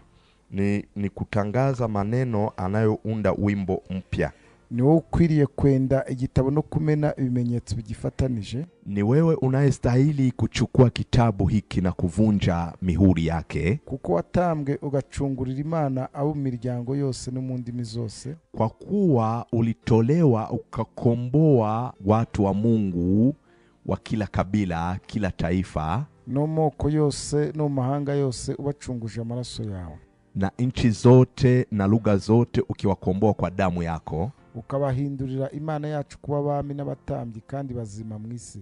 Ni kutangaza maneno anayounda wimbo mpya. Ni wowe ukwiriye kwenda igitabo no kumena ibimenyetso bigifatanije. Ni wewe unayestahili kuchukua kitabu hiki na kuvunja mihuri yake, Kuko watambwe ugacungurira Imana abo mu miryango yose no mu ndimi zose. kwa kuwa ulitolewa ukakomboa watu wa Mungu wa kila kabila, kila taifa no moko yose no mu mahanga yose ubacunguje amaraso yawe. na nchi zote na lugha zote, ukiwakomboa kwa damu yako, Ukabahindurira Imana yacu kuba abami n'abatambyi kandi bazima mu isi.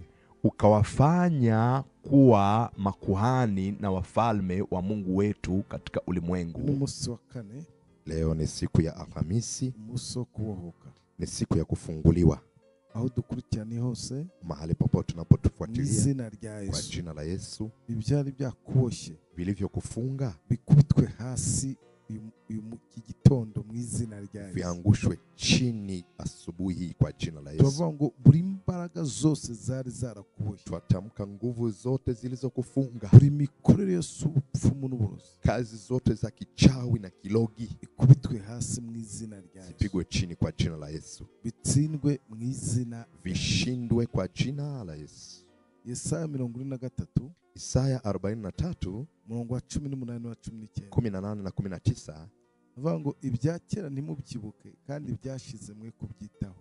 ukawafanya kuwa makuhani na wafalme wa Mungu wetu katika ulimwengu. N'umunsi wa kane, Leo ni siku ya Alhamisi, umunsi wo kubohoka. ni siku ya kufunguliwa. Aho dukurikiranye hose, Mahali popote mu tunapotufuatilia, izina rya kwa Yesu, jina la Yesu, ibyari byakuboshye vilivyokufunga bikubitwe hasi iki gitondo mu izina rya Yesu. viangushwe chini asubuhi kwa jina la Yesu. Turavuga ngo buri mbaraga zose zari zarakuboshye, Twatamka nguvu zote zilizokufunga, buri mikorere yose y'ubupfumu n'uburozi kazi zote za kichawi na kilogi ikubitwe hasi mu izina rya Yesu, zipigwe chini kwa jina la Yesu, bitsindwe mu izina. vishindwe kwa jina la Yesu. Yesaya 43 Isaya 43 umurongo wa 18 wa 19 18 na 19, avuga ngo ibya kera ntimubyibuke kandi ibyashize mwe kubyitaho.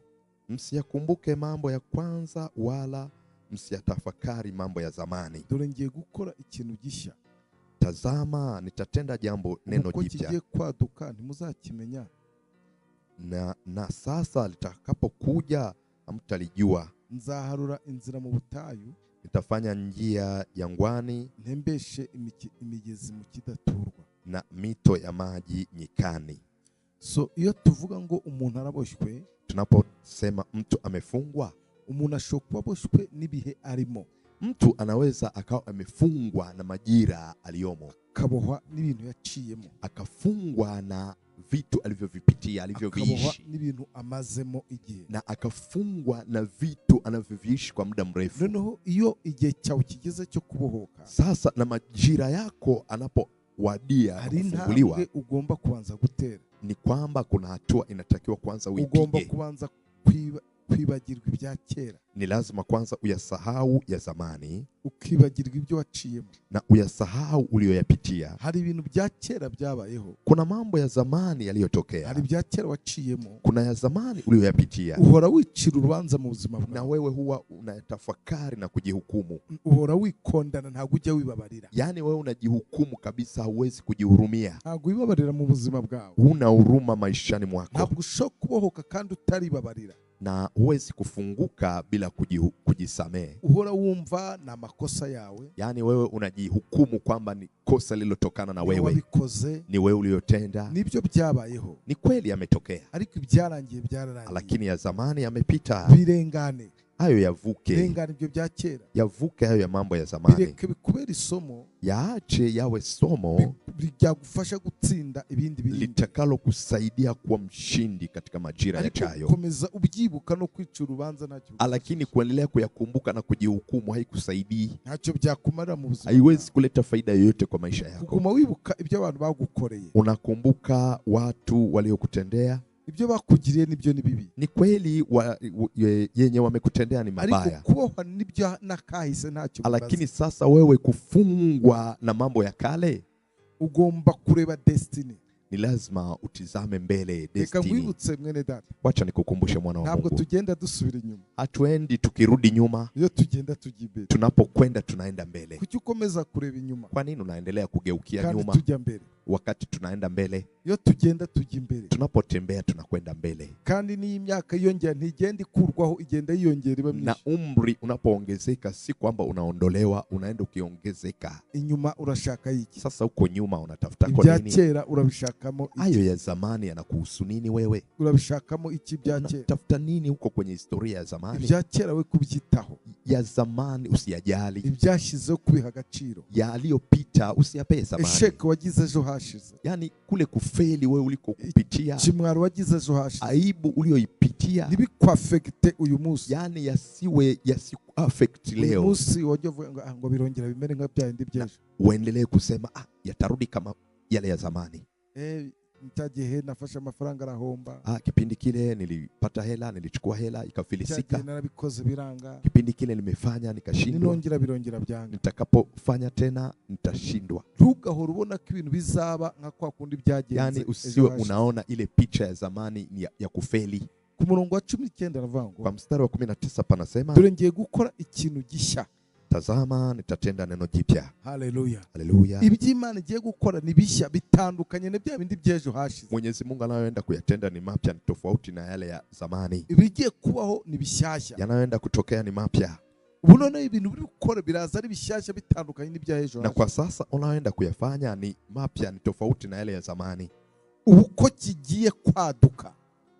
msiyakumbuke mambo ya kwanza wala msiyatafakari mambo ya zamani. Dore ngiye gukora ikintu gishya, Tazama nitatenda jambo neno uko jipya, kigiye kwaduka ntimuzakimenya. na sasa litakapokuja hamtalijua. Nzaharura inzira mu butayu, Nitafanya njia jangwani ntembeshe imigezi mu kidaturwa. na mito ya maji nyikani. So iyo tuvuga ngo umuntu araboshywe, Tunaposema mtu amefungwa, umuntu ashobora kuba aboshywe n'ibihe arimo, mtu anaweza akawa amefungwa na majira aliyomo, akabohwa n'ibintu yaciyemo, akafungwa na vitu alivyovipitia, akabohwa alivyoviishi, n'ibintu amazemo igihe. na akafungwa na vitu anavyoviishi kwa muda mrefu. Noneho iyo igihe cyawe kigeze cyo kubohoka, Sasa na majira yako anapowadia hari kufunguliwa, intambwe ugomba kubanza gutera. Ni kwamba kuna hatua inatakiwa kwanza Ugomba uipige. kubanza kwibagirwa ibya kera. Ni lazima kwanza uyasahau ya zamani, Ukibagirwa ibyo waciyemo. na uyasahau uliyoyapitia. Hari ibintu bya kera byabayeho. Kuna mambo ya zamani yaliyotokea. Hari ibya kera waciyemo. Kuna ya zamani uliyoyapitia. Uhora wicira urubanza mu buzima bwawe. Na wewe huwa unayatafakari na kujihukumu. Uhora wikondana, ntabwo ujya wibabarira. Yaani wewe unajihukumu kabisa, huwezi kujihurumia. Ntabwo wibabarira mu buzima bwawe. Huna huruma maishani mwako. Ntabwo ushobora kubohoka kandi utaribabarira. Na huwezi kufunguka bila kujisamehe. Uhora wumva na makosa yawe. Yaani wewe unajihukumu kwamba ni kosa lililotokana na wewe. Wabikoze. Ni wewe uliyotenda. Nibyo byabayeho. Ni kweli yametokea. Ariko ibyarangiye byararangiye. Lakini ya zamani yamepita. Birengane. Hayo yavuke. Birengane ibyo bya kera. Yavuke hayo ya mambo ya zamani. Bireke bikubere isomo. Yaache yawe somo ryagufasha gutsinda ibindi bintu. Litakalo kusaidia kuwa mshindi katika majira yajayo. Komeza ubyibuka no kwica urubanza ntacyo. Lakini kuendelea kuyakumbuka na kujihukumu haikusaidii. Ntacyo byakumarira mu buzima. Haiwezi kuleta faida yoyote kwa maisha yako. Kuguma wibuka ibyo abantu bagukoreye. Unakumbuka watu waliokutendea. Ibyo bakugiriye nibyo ni bibi. Ni kweli yenye wamekutendea ni mabaya. Ariko kubohwa nibyo nakahise ntacyo bimaze. Lakini sasa wewe kufungwa na mambo ya kale, ugomba kureba destiny. Ni lazima utizame mbele Reka destiny. nkwibutse mwene data. Wacha nikukumbushe mwana wa Ntabwo Mungu. tugenda dusubira inyuma. Hatuendi tukirudi nyuma. Iyo tugenda tujya imbere. Tunapokwenda tunaenda mbele. Kuki ukomeza kureba inyuma? Kwa nini unaendelea kugeukia Kandi nyuma? tujya mbere. Wakati tunaenda mbele. Iyo tugenda tujya imbere. Tunapotembea tunakwenda mbele. Kandi n'iyi myaka yiyongera ntigenda ikurwaho, igenda yiyongera iba myinshi. Na umri unapoongezeka si kwamba unaondolewa, unaenda ukiongezeka. Inyuma urashaka iki? Sasa uko nyuma unatafuta kwa nini? Ibya kera urabishakamo iki? Hayo ya zamani yanakuhusu nini wewe? Urabishakamo iki bya kera? Unatafuta nini huko kwenye historia ya zamani? Ibya kera we kubyitaho. Ya zamani usiyajali. Ibyashizeho kubiha agaciro. Yaliyopita usiyapee thamani. Esheke wagize ejo hashize. Yaani kule kufeli wewe ulikokupitia. Kimwaro wagize ejo hashize. Aibu uliyoipitia. Ntibikwafekte uyu munsi. Yaani yasiwe yasikuaffect leo. Uyu munsi wajya uvuga ngo birongera bimere nka bya bindi by'ejo. Uendelee kusema yatarudi kama yale ya zamani. Cya gihe nafashe amafaranga arahomba. Kipindi kile nilipata hela, nilichukua hela ikafilisika. Narabikoze biranga. Kipindi kile nimefanya nikashindwa. Ninongera birongera byanga. Nitakapofanya tena nitashindwa. Ntugahora ubona ko ibintu bizaba nka kwa kundi byagenze. Yani usiwe unaona ile picha ya zamani ni ya kufeli. Ku murongo wa 19 aravuga ngo, kwa mstari wa 19 panasema, dore ngiye gukora ikintu gishya. Tazama nitatenda neno jipya. Haleluya. Haleluya. Iby'Imana igiye gukora ni bishya bitandukanye na bya bindi by'ejo hashize. Mwenyezi Mungu anayoenda kuyatenda ni mapya, ni tofauti na yale ya zamani. Ibigiye kubaho ni bishyashya. Yanayoenda kutokea ni mapya. Ubu none ibintu biri gukora biraza ari bishyashya bitandukanye n'iby'ejo. Na kwa sasa unayoenda kuyafanya ni mapya, ni tofauti na yale ya zamani. Ubu ko kigiye kwaduka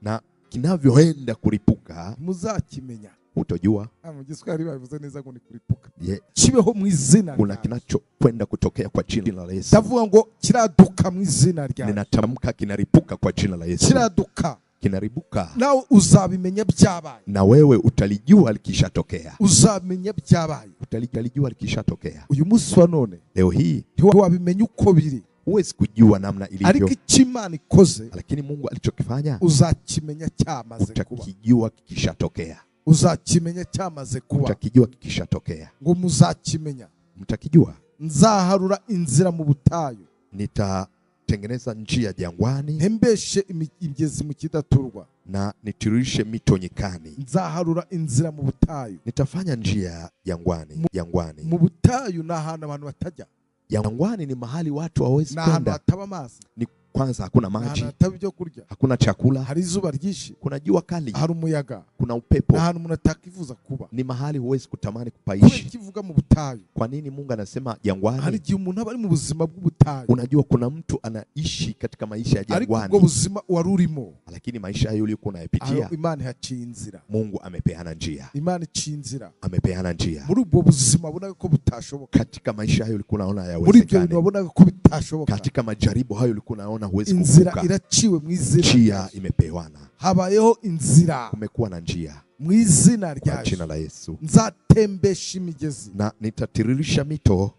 na kinavyoenda kuripuka muzakimenya. Utojua. Mu Giswahili babivuze neza ngo ni kuripuka. Kibeho mu izina. Kuna kinachokwenda kutokea kwa jina la Yesu. Ndavuga ngo kiraduka mu izina rya. Ninatamka kinaripuka kwa jina la Yesu. Kiraduka. Kinaribuka. Nawe uzabimenya byabaye. Na wewe utalijua likishatokea. Uzamenya byabaye. Utalijua likishatokea. Uyu munsi wa none. Leo hii ntiwabimenya uko biri. Huwezi kujua namna ilivyo. Ariko icyo Imana ikoze, lakini Mungu alichokifanya uzakimenya cyamaze kuba. Utakijua kikishatokea. Uzakimenya cyamaze kuba. Utakijua kikishatokea. Ngo muzakimenya. Mtakijua. Nzaharura inzira mu butayu. Nitatengeneza njia jangwani. Ntembeshe imigezi mu kidaturwa. Na nitiririshe mito nyikani. Nzaharura inzira mu butayu. Nitafanya njia jangwani, jangwani. Mu butayu ni ahantu abantu batajya. Jangwani ni mahali watu hawawezi kwenda. Hataba amazi. Ni kwanza hakuna maji. Hataba ibyo kurya. Hakuna chakula. Hari izuba ryinshi. Kuna jua kali. Hari umuyaga. Kuna upepo. Ahantu umuntu atakifuza kuba. Ni mahali huwezi kutamani kupaishi. Kivuga mu butayu. Kwa nini Mungu anasema jangwani? Hari igihe umuntu aba ari mu buzima bw'ubutayu. Unajua kuna mtu anaishi katika maisha ya jangwani. Ariko ubwo buzima wari urimo. Lakini maisha hayo uliokuwa unayapitia, Imana ihaciye inzira. Mungu amepeana njia. Imana iciye inzira. Amepeana njia. Muri ubwo buzima wabonaga ko butashoboka. Katika maisha hayo ulikuwa unaona hayawezekani. Muri ibyo bintu wabonaga ko bitashoboka. Katika majaribu hayo ulikuwa unaona huwezi kuvuka. Inzira iraciwe mu izina. Njia imepewana. Habayeho inzira. Kumekuwa na njia. Mu izina rya Kwa jina la Yesu. Nzatembesha imigezi. Na nitatiririsha mito.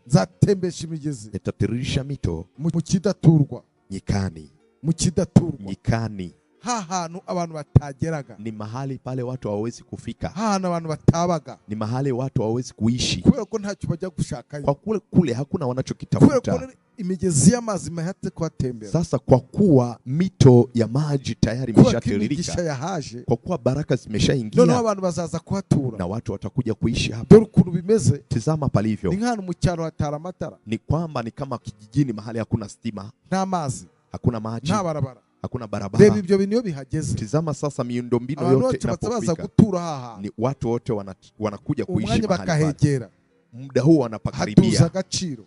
Nzatembesha imigezi. Nitatiririsha mito mu kidaturwa. Nyikani. Mu kidaturwa. Nyikani. Ha hantu abantu batageraga. Ni mahali pale watu hawawezi kufika. Ha hantu abantu batabaga. Ni mahali watu hawawezi kuishi. Kubera ko ntacyo bajya gushakayo. Kwa kule hakuna wanachokitafuta. Kubera ko imigezi y'amazi mahate kuhatembera. Sasa kwa kuwa mito ya maji tayari imeshatiririka, kwa kuwa baraka zimeshaingia, noneho abantu bazaza kuhatura, na watu watakuja kuishi hapo. Dore ukuntu bimeze. Tizama palivyo. Ni nk'ahantu mu cyaro hatari amatara. Ni kwamba ni kama kijijini mahali hakuna stima, nta mazi, hakuna maji, nta barabara, hakuna barabara. Reba ibyo bintu iyo bihageze. Tizama sasa miundombinu yote inapofika, gutura haha. Ni watu wote wanakuja kuishi mahali bakahegera. Muda huo wanapakaribia. Hatuza agaciro.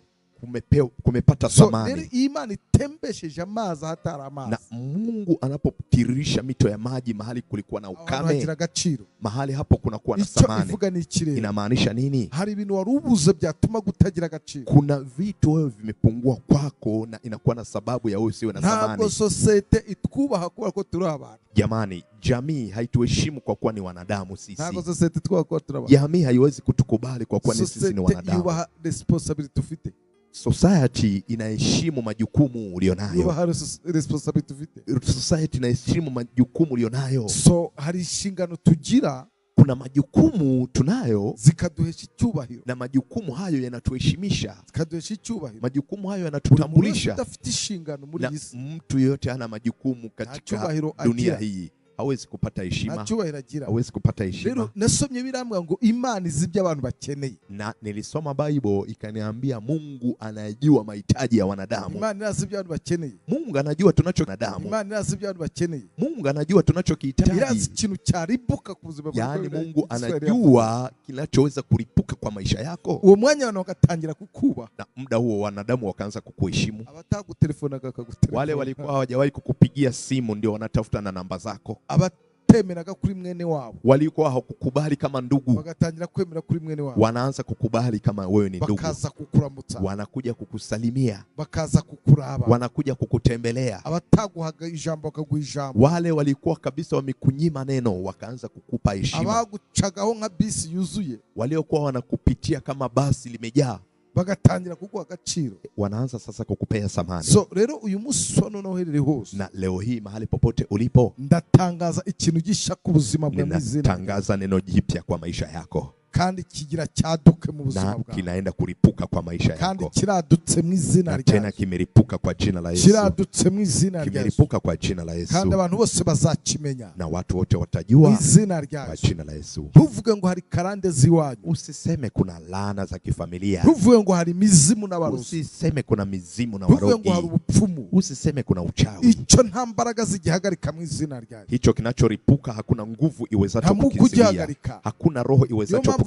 Kumepata thamani. So, Imana itembesheje amazi ahatari amazi. Na Mungu anapotiririsha mito ya maji mahali kulikuwa na ukame, mahali hapo kunakuwa na thamani. Inamaanisha nini? Hari ibintu warubuze byatuma gutagira agaciro. Kuna vitu wewe vimepungua kwako na inakuwa na sababu ya wewe usiwe na thamani. Ntabwo societe itwubaha kubera ko turi abantu. Jamani, jamii haituheshimu kwa kuwa ni wanadamu sisi. Ntabwo societe itwubaha kuba turi abantu. Jamii haiwezi kutukubali kwa kuwa ni sisi ni wanadamu. Societe yubaha responsibility ufite. Society inaheshimu majukumu ulionayo. Responsibility ufite. Society inaheshimu majukumu ulionayo. So hari inshingano tugira, kuna majukumu tunayo zikaduhesha icyubahiro, na majukumu hayo yanatuheshimisha, zikaduhesha icyubahiro, majukumu hayo yanatutambulisha. Udafite inshingano muri iyi si, mtu yeyote hana majukumu katika dunia hii hawezi kupata heshima, hawezi kupata heshima. Rero nasomye birambwa ngo Imana izi ibyo abantu bakeneye. Na nilisoma Bible ikaniambia Mungu anajua mahitaji ya wanadamu. Imana irazi ibyo abantu bakeneye. Mungu anajua tunacho wanadamu. Imana irazi ibyo abantu bakeneye. Mungu anajua tunachokihitaji. Irazi ikintu cyaribuka ku buzima bwawe. Yaani Mungu anajua kinachoweza kulipuka kwa maisha yako. Uwo mwanya abantu bagatangira kukuba. Na muda huo wanadamu wakaanza kukuheshimu. Abatagutelefona bakagutelefona. Wale walikuwa hawajawahi kukupigia simu ndio wanatafuta na namba zako. Abatemeraga kuri mwene wabo walikuwa hawakukubali kama ndugu, bagatangira kwemera kuri mwene wabo, wanaanza kukubali kama wewe ni ndugu, bakaza kukuramutsa, wanakuja kukusalimia, bakaza kukuraba, wanakuja kukutembelea. Abataguhaga ijambo bakaguha ijambo. Wale walikuwa kabisa wamekunyima neno wakaanza kukupa heshima. Abagucagaho nka bisi yuzuye, waliokuwa wanakupitia kama basi limejaa, bagatangira kuguha agaciro, wanaanza sasa kukupea thamani. So rero uyu munsi wa none uherereye hose, na leo hii mahali popote ulipo, ndatangaza ikintu gisha ku buzima bwawe mwizina. Ninatangaza neno jipya kwa maisha yako, kandi kigira cyaduke mu buzima na bwawe, kinaenda kuripuka kwa maisha yako, kandi kiradutse mu izina rya tena kimeripuka kwa jina la Yesu, kiradutse mu izina rya Yesu, kimeripuka kwa jina la Yesu, kandi abantu bose bazakimenya, na watu wote watajua mu izina rya kwa jina la Yesu. Ntuvuge ngo hari karande ziwanyu, usiseme kuna laana za kifamilia, ntuvuge ngo hari mizimu n'abarozi, usiseme kuna mizimu na ntuvuge warogi, ngo hari ubupfumu, usiseme kuna uchawi. Icyo nta mbaraga zigihagarika mu izina rya Yesu. Hicho kinachoripuka hakuna nguvu iwezacho kukizuia, hakuna roho iwezacho kukizuia.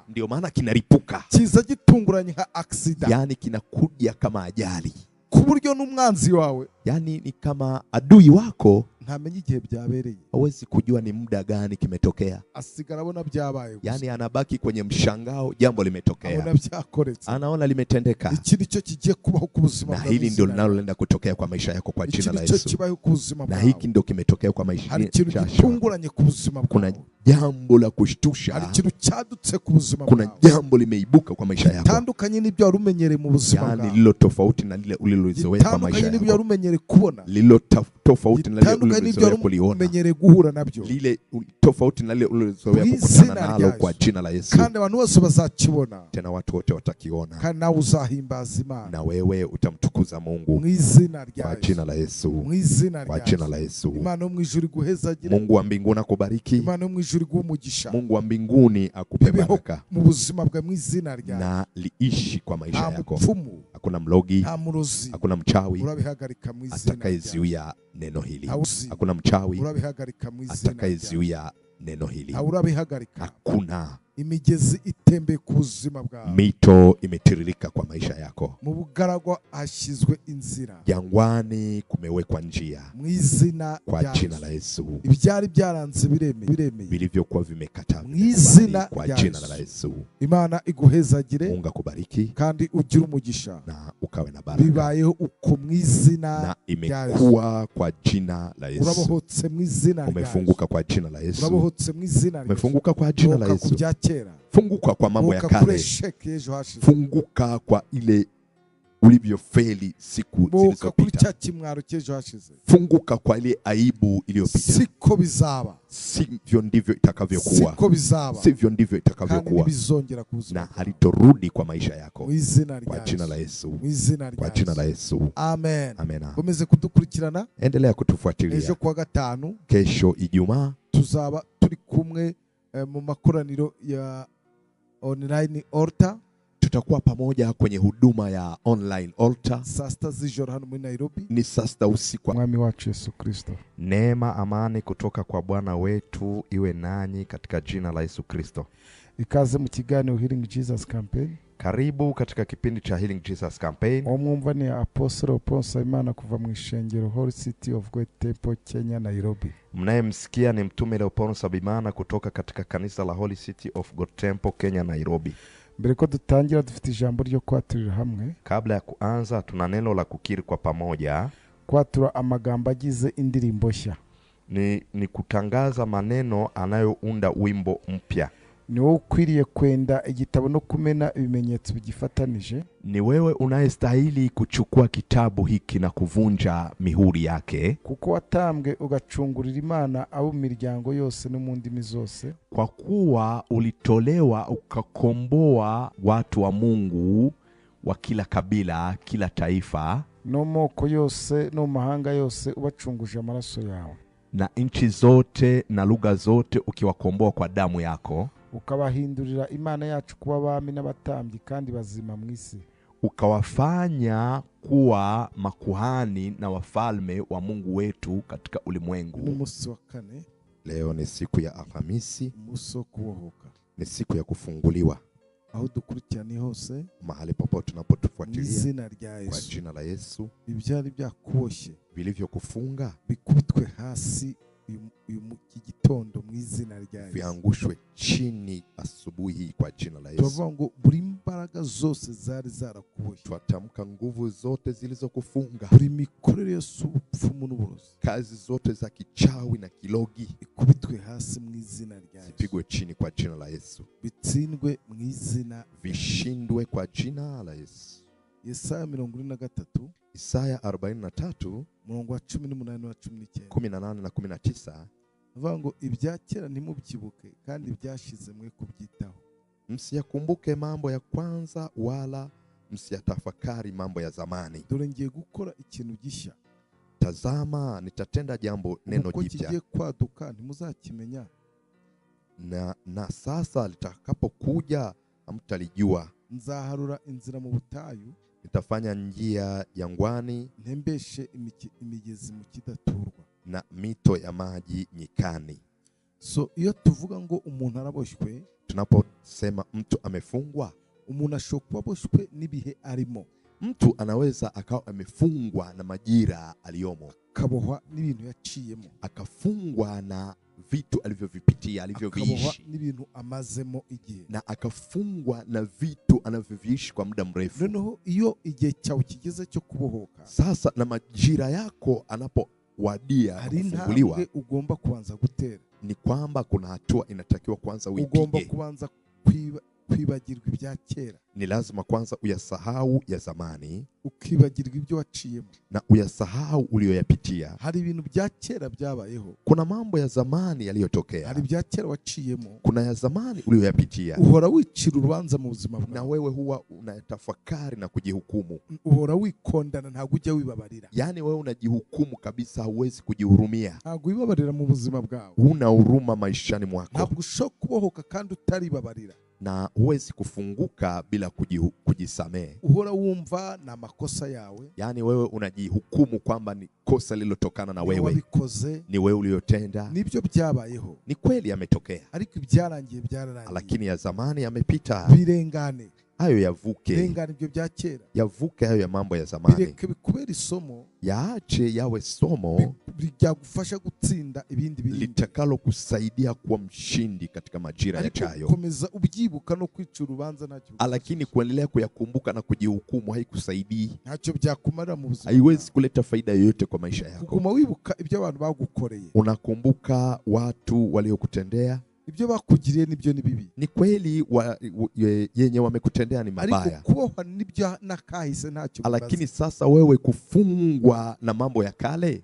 Ndio maana kinaripuka, kiza gitunguranye nka accident, yani kinakuja kama ajali, ku buryo n'umwanzi wawe, yani ni kama adui wako ntamenye igihe byabereye, hawezi kujua ni muda gani kimetokea, asigara abona byabaye gusa, yani anabaki kwenye mshangao, jambo limetokea, abona byakoretse, anaona limetendeka. Iki nicyo kigiye kubaho ku buzima na bwawe, hili ndio linaloenda kutokea kwa maisha yako kwa jina la Yesu. Kibaho ku buzima Na bwawe, hiki ndio kimetokea kwa maisha hari ikintu gitunguranye ku buzima bwawe, kuna jambo la kushtusha, hari ikintu cyadutse ku buzima kuna bwawe, jambo limeibuka kwa maisha yako, tandukanye n'ibyo wari umenyereye mu buzima bwawe, yani lilo tofauti na lile ulilozoea kwa maisha tandukanye n'ibyo wari yako, umenyereye kubona, lilo tofauti na lile ulilozoea kuliona, umenyereye guhura nabyo, lile tofauti na lile ulilozoea kukutana nalo kwa jina la Yesu. Kandi abantu bose bazakibona, tena watu wote watakiona, kandi nawe uzahimbaza Imana, na wewe utamtukuza Mungu mu izina rya kwa jina la Yesu, mu izina kwa rya jina la Yesu. Imana yo mu ijuru iguhezagire, Mungu wa mbinguni akubariki, Imana yo mu ijuru iguhe umugisha, Mungu wa mbinguni akupe baraka mu buzima bwawe mu izina rya na liishi kwa maisha yako. Mupfumu, Hakuna mlogi, nta murozi, hakuna mchawi urabihagarika mu izina rya atakayezuia neno hili, hakuna mchawi urabihagarika mu izina rya atakayezuia neno hili, urabihagarika. Hakuna. Imigezi itembeye ku buzima bwawe, mito imetiririka kwa maisha yako, mu bugaragwa hashyizwe inzira, jangwani kumewekwa njia, mu izina kwa jina la Yesu. Ibyari byaranze biremeye, vilivyokuwa vimekataa mu izina kwa jina la Yesu. Imana iguhezagire, Mungu akubariki kandi ugire umugisha na ukawe na baraka. Bibayeho uko mu izina na imekuwa kwa jina la Yesu. Urabohotse mu izina rya Yesu, umefunguka kwa jina la Yesu, urabohotse mu izina rya Yesu, umefunguka kwa jina la Yesu. Funguka kwa mambo ya kale, funguka kwa ile ulivyofeli siku Bohoka kuri zilizopita. cya kimwaro cy'ejo hashize. Funguka kwa ile aibu iliyopita. Siko bizaba. Sivyo ndivyo itakavyokuwa. Siko bizaba. Sivyo ndivyo Kandi itakavyokuwa, ntibizongera ku buzima na halitorudi kwa maisha yako, mu izina kwa rya jina la Yesu. Yesu, Mu izina kwa rya jina la Yesu. Yesu. Amen. Amena. Komeze kudukurikirana. Endelea Ejo kutufuatilia. kuwa gatanu Kesho Ijumaa tuzaba turi kumwe mu makoraniro ya online altar tutakuwa pamoja kwenye huduma ya online altar, saa sita z'ijoro hano muri Nairobi. ni saa sita usiku. Mwami wacu Yesu Kristo. Neema, amani kutoka kwa Bwana wetu iwe nanyi katika jina la Yesu Kristo. Ikaze mu kiganiro Healing Jesus Campaign. Karibu katika kipindi cha Healing Jesus Campaign. Uwo mwumva ni Apostle Paul Nsabimana kuva mu ishengero Holy City of Great Temple Kenya Nairobi. Mnayemsikia ni Mtume Leopold Nsabimana kutoka katika kanisa la Holy City of God Temple Kenya, Nairobi. Mbere ko dutangira dufite ijambo ryo kwaturira hamwe. Kabla ya kuanza, tuna neno la kukiri kwa pamoja. Kwatura amagambo agize indirimbo nshya. Ni kutangaza maneno anayounda wimbo mpya. Ni wowe ukwiriye kwenda igitabo no kumena ibimenyetso bigifatanije. Ni wewe unayestahili kuchukua kitabu hiki na kuvunja mihuri yake, Kuko watambwe ugacungurira Imana abo mu miryango yose no mu ndimi zose. kwa kuwa ulitolewa ukakomboa watu wa Mungu wa kila kabila, kila taifa no moko yose no mu mahanga yose ubacunguje amaraso yawe. na nchi zote na lugha zote, ukiwakomboa kwa damu yako, Ukabahindurira Imana yacu kuba abami n'abatambyi kandi bazima mu isi. ukawafanya kuwa makuhani na wafalme wa Mungu wetu katika ulimwengu. N'umunsi wa kane, Leo ni siku ya Alhamisi, umunsi wo kubohoka. ni siku ya kufunguliwa. Aho dukurikiranye hose, Mahali popote mu tunapotufuatilia, izina rya kwa Yesu, jina la Yesu, ibyari byakuboshye vilivyokufunga bikubitwe hasi iki gitondo mu izina rya Yesu. viangushwe chini asubuhi hii kwa jina la Yesu. Turavuga ngo buri mbaraga zose zari zarakuboshye, Twatamka nguvu zote zilizokufunga, buri mikorere yose y'ubupfumu n'uburozi kazi zote za kichawi na kilogi ikubitwe hasi mu izina rya Yesu, zipigwe chini kwa jina la Yesu, bitsindwe mu izina. vishindwe kwa jina la Yesu. Yesaya 43 Isaya 43 umurongo wa 18 wa 19 18 na 19, avuga ngo ibya kera ntimubyibuke kandi ibyashize mwe kubyitaho. msiyakumbuke mambo ya kwanza wala msiyatafakari mambo ya zamani. Dore ngiye gukora ikintu gishya, Tazama, nitatenda jambo neno uko jipya, kigiye kwaduka ntimuzakimenya. na sasa litakapokuja hamtalijua. Nzaharura inzira mu butayu, Nitafanya njia jangwani ntembeshe imigezi mu kidaturwa. na mito ya maji nyikani. So iyo tuvuga ngo umuntu araboshywe, Tunaposema mtu amefungwa, umuntu ashobora kuba aboshywe n'ibihe arimo, mtu anaweza akawa amefungwa na majira aliyomo, akabohwa n'ibintu yaciyemo, akafungwa na vitu alivyovipitia, akabohwa alivyoviishi, n'ibintu amazemo igihe. na akafungwa na vitu anavyoviishi kwa muda mrefu. Noneho iyo igihe cyawe kigeze cyo kubohoka, Sasa na majira yako anapowadia hari kufunguliwa, intambwe ugomba kubanza gutera. ni kwamba kuna hatua inatakiwa kwanza Ugomba uipige. kubanza kwibagirwa ibya kera, Ni lazima kwanza uyasahau ya zamani ukibagirwa ibyo waciyemo. na uyasahau uliyoyapitia. Hari ibintu bya kera byabayeho, Kuna mambo ya zamani yaliyotokea, hari ibya kera waciyemo, kuna ya zamani uliyoyapitia, uhora wicira urubanza mu buzima na bwawe, wewe huwa unayatafakari na kujihukumu. uhora wikondana, ntabwo ujya wibabarira, Yaani wewe unajihukumu kabisa, huwezi kujihurumia, ntabwo wibabarira mu buzima bwawe, huna huruma maishani mwako, ntabwo ushobora kubohoka kandi utaribabarira. na huwezi kufunguka bila kujisamehe. Uhora wumva ni amakosa yawe, Yaani wewe unajihukumu kwamba ni kosa lililotokana na ni wewe, wabikoze, ni wewe uliyotenda. nibyo byabayeho, Ni kweli yametokea, ariko ibyarangiye byararangiye, lakini ya zamani yamepita, birengane, hayo yavuke, birengane ibyo bya kera, yavuke hayo ya mambo ya zamani, bireke bikubere isomo yaache yawe somo ryagufasha gutsinda ibindi biri litakalo kusaidia kuwa mshindi katika majira ariko yajayo. komeza ubyibuka no kwica urubanza ntacyo Lakini kuendelea kuyakumbuka na kujihukumu haikusaidii, ntacyo byakumarira mu buzima haiwezi kuleta faida yoyote kwa maisha yako. kuguma wibuka ibyo abantu bagukoreye, Unakumbuka watu waliokutendea, Ibyo bakugiriye nibyo ni bibi. Ni kweli yenye wamekutendea ni mabaya. Ariko kubohwa nibyo nakahise ntacyo bimaze. Lakini sasa wewe kufungwa na mambo ya kale,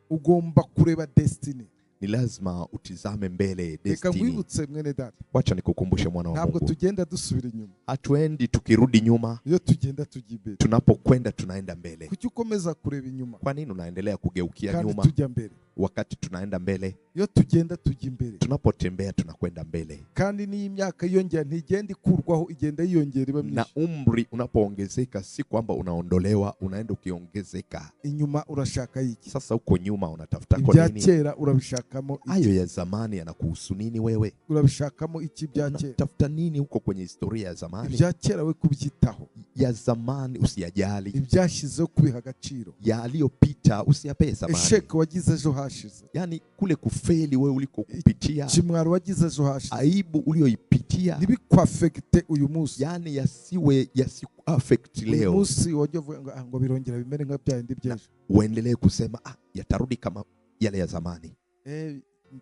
ugomba kureba destiny. Ni lazima utizame mbele destiny. Reka nkwibutse mwene data. Wacha nikukumbushe mwana wa Mungu. Ntabwo tugenda dusubira inyuma. Hatuendi tukirudi nyuma. Iyo tugenda tujya imbere. Tunapokwenda tunaenda mbele. Kuki ukomeza kureba inyuma? Kwa nini unaendelea kugeukia kandi nyuma? Tujya mbere. Wakati tunaenda mbele. Iyo tugenda tujya imbere. Tunapotembea tunakwenda mbele. Kandi ni imyaka yiyongera ntigenda ikurwaho, igenda yiyongera iba myinshi. Na umri unapoongezeka si kwamba unaondolewa, unaenda ukiongezeka. Inyuma urashaka iki? Sasa uko nyuma unatafuta kwa nini? Ibya kera urabishakamo iki? Hayo ya zamani yanakuhusu nini wewe? Urabishakamo iki bya kera? Unatafuta nini huko kwenye historia ya zamani? Ibya kera we kubyitaho. Ya zamani usiyajali. Ibyashizeho kubiha agaciro. Yaliyopita usiyapee zamani. Esheke wagize ejo hashize. Yani kule kufeli wewe ulikokupitia. Kimwaro wagize ejo hashize. Aibu ulioipitia. Ntibikwafekte uyu munsi. Yani yasiwe yasikuaffect leo. Uyu munsi wajya uvuga ngo birongera bimere nka bya bindi by'ejo. Uendelee kusema yatarudi kama yale ya zamani.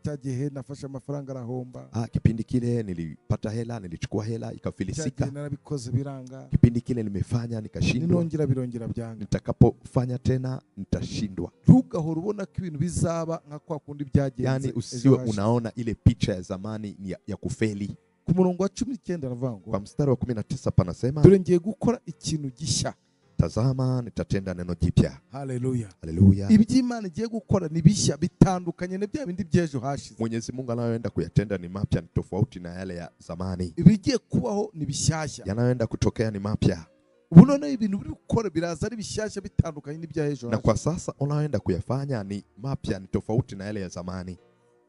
Cya gihe nafashe amafaranga arahomba. Kipindi kile nilipata hela, nilichukua hela ikafilisika. Narabikoze biranga. Kipindi kile nimefanya nikashindwa. Ninongera birongera byanga. Nitakapofanya tena nitashindwa. Ntugahora ubona ko ibintu bizaba nka kwa kundi byagenze. Yani usiwe unaona ile picha ya zamani ni ya kufeli. Ku murongo wa 19 aravuga ngo, kwa mstari wa 19 panasema, dore ngiye gukora ikintu gishya. Tazama nitatenda neno jipya. Haleluya. Haleluya. Iby'Imana igiye gukora ni bishya bitandukanye na bya bindi by'ejo hashize. Mwenyezi Mungu anayoenda kuyatenda ni mapya, ni tofauti na yale ya zamani. Ibigiye kubaho ni bishyashya. Yanayoenda kutokea ni mapya. Ubu none ibintu biri gukora biraza ari bishyashya bitandukanye n'ibya ejo. Na kwa sasa unayoenda kuyafanya ni mapya, ni tofauti na yale ya zamani.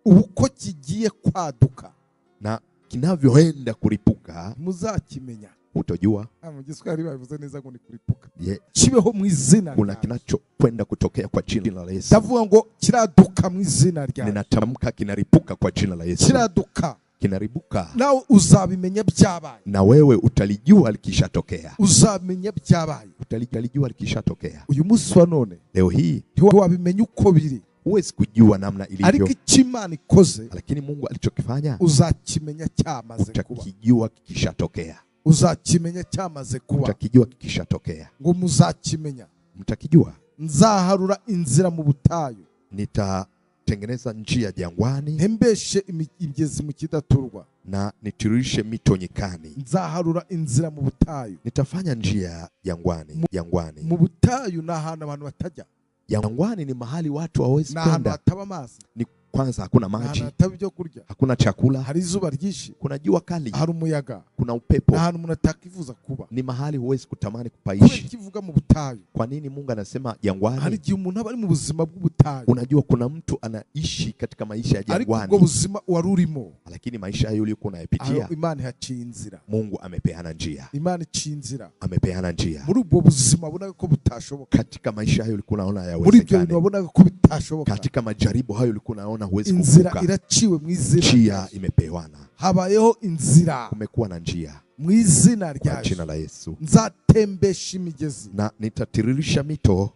Ubu ko kigiye kwaduka na kinavyoenda kuripuka muzakimenya. Utojua. Mu Giswahili babivuze neza ngo ni kuripuka. Kibeho mu izina. Kuna kinachokwenda kutokea kwa jina la Yesu. Ndavuga ngo kiraduka mu izina rya. Ninatamka kinaripuka kwa jina la Yesu. Kiraduka. Kinaribuka. Nawe uzabimenya byabaye. Na wewe utalijua likishatokea. Uzamenya byabaye. Utalijua likishatokea. Uyu munsi wa none. Leo hii ntiwabimenya uko biri. Huwezi kujua namna ilivyo. Ariko icyo Imana ikoze, lakini Mungu alichokifanya uzakimenya cyamaze kuba. Utakijua kikishatokea. Uzakimenya cyamaze kuba. Utakijua kikishatokea. Ngo muzakimenya. Mtakijua. Nzaharura inzira mu butayu. Nitatengeneza njia jangwani. Ntembeshe imigezi mu kidaturwa. Na nitiririshe mito nyikani. Nzaharura inzira mu butayu. Nitafanya njia jangwani. Jangwani. Mu butayu na ahantu abantu batajya. Jangwani ni mahali watu hawawezi kwenda. Kwenda. Hataba amazi. Ni kwanza hakuna maji. Hataba ibyo kurya. Hakuna chakula. Hari izuba ryinshi. Kuna jua kali. Hari umuyaga. Kuna upepo. Ahantu umuntu atakifuza kuba. Ni mahali huwezi kutamani kupaishi. Kivuga mu butayu. Kwa nini Mungu anasema jangwani? Hari igihe umuntu aba ari mu buzima bw'ubutayu. Unajua kuna mtu anaishi katika maisha ya jangwani. Ariko ubwo buzima wari urimo. Lakini maisha hayo uliyokuwa unayapitia, Imana ihaciye inzira. Mungu amepeana njia. Imana iciye inzira. Amepeana njia. Muri ubwo buzima wabonaga ko butashoboka. Katika maisha hayo ulikuwa unaona hayawezekani. Muri ibyo bintu wabonaga ko bitashoboka. Katika majaribu hayo ulikuwa unaona huwezi kuvuka. Inzira iraciwe mu izina. Njia imepewana. Habayeho inzira. Kumekuwa na njia. Mu izina rya Kwa jina la Yesu. Nzatembesha imigezi. Na nitatiririsha mito.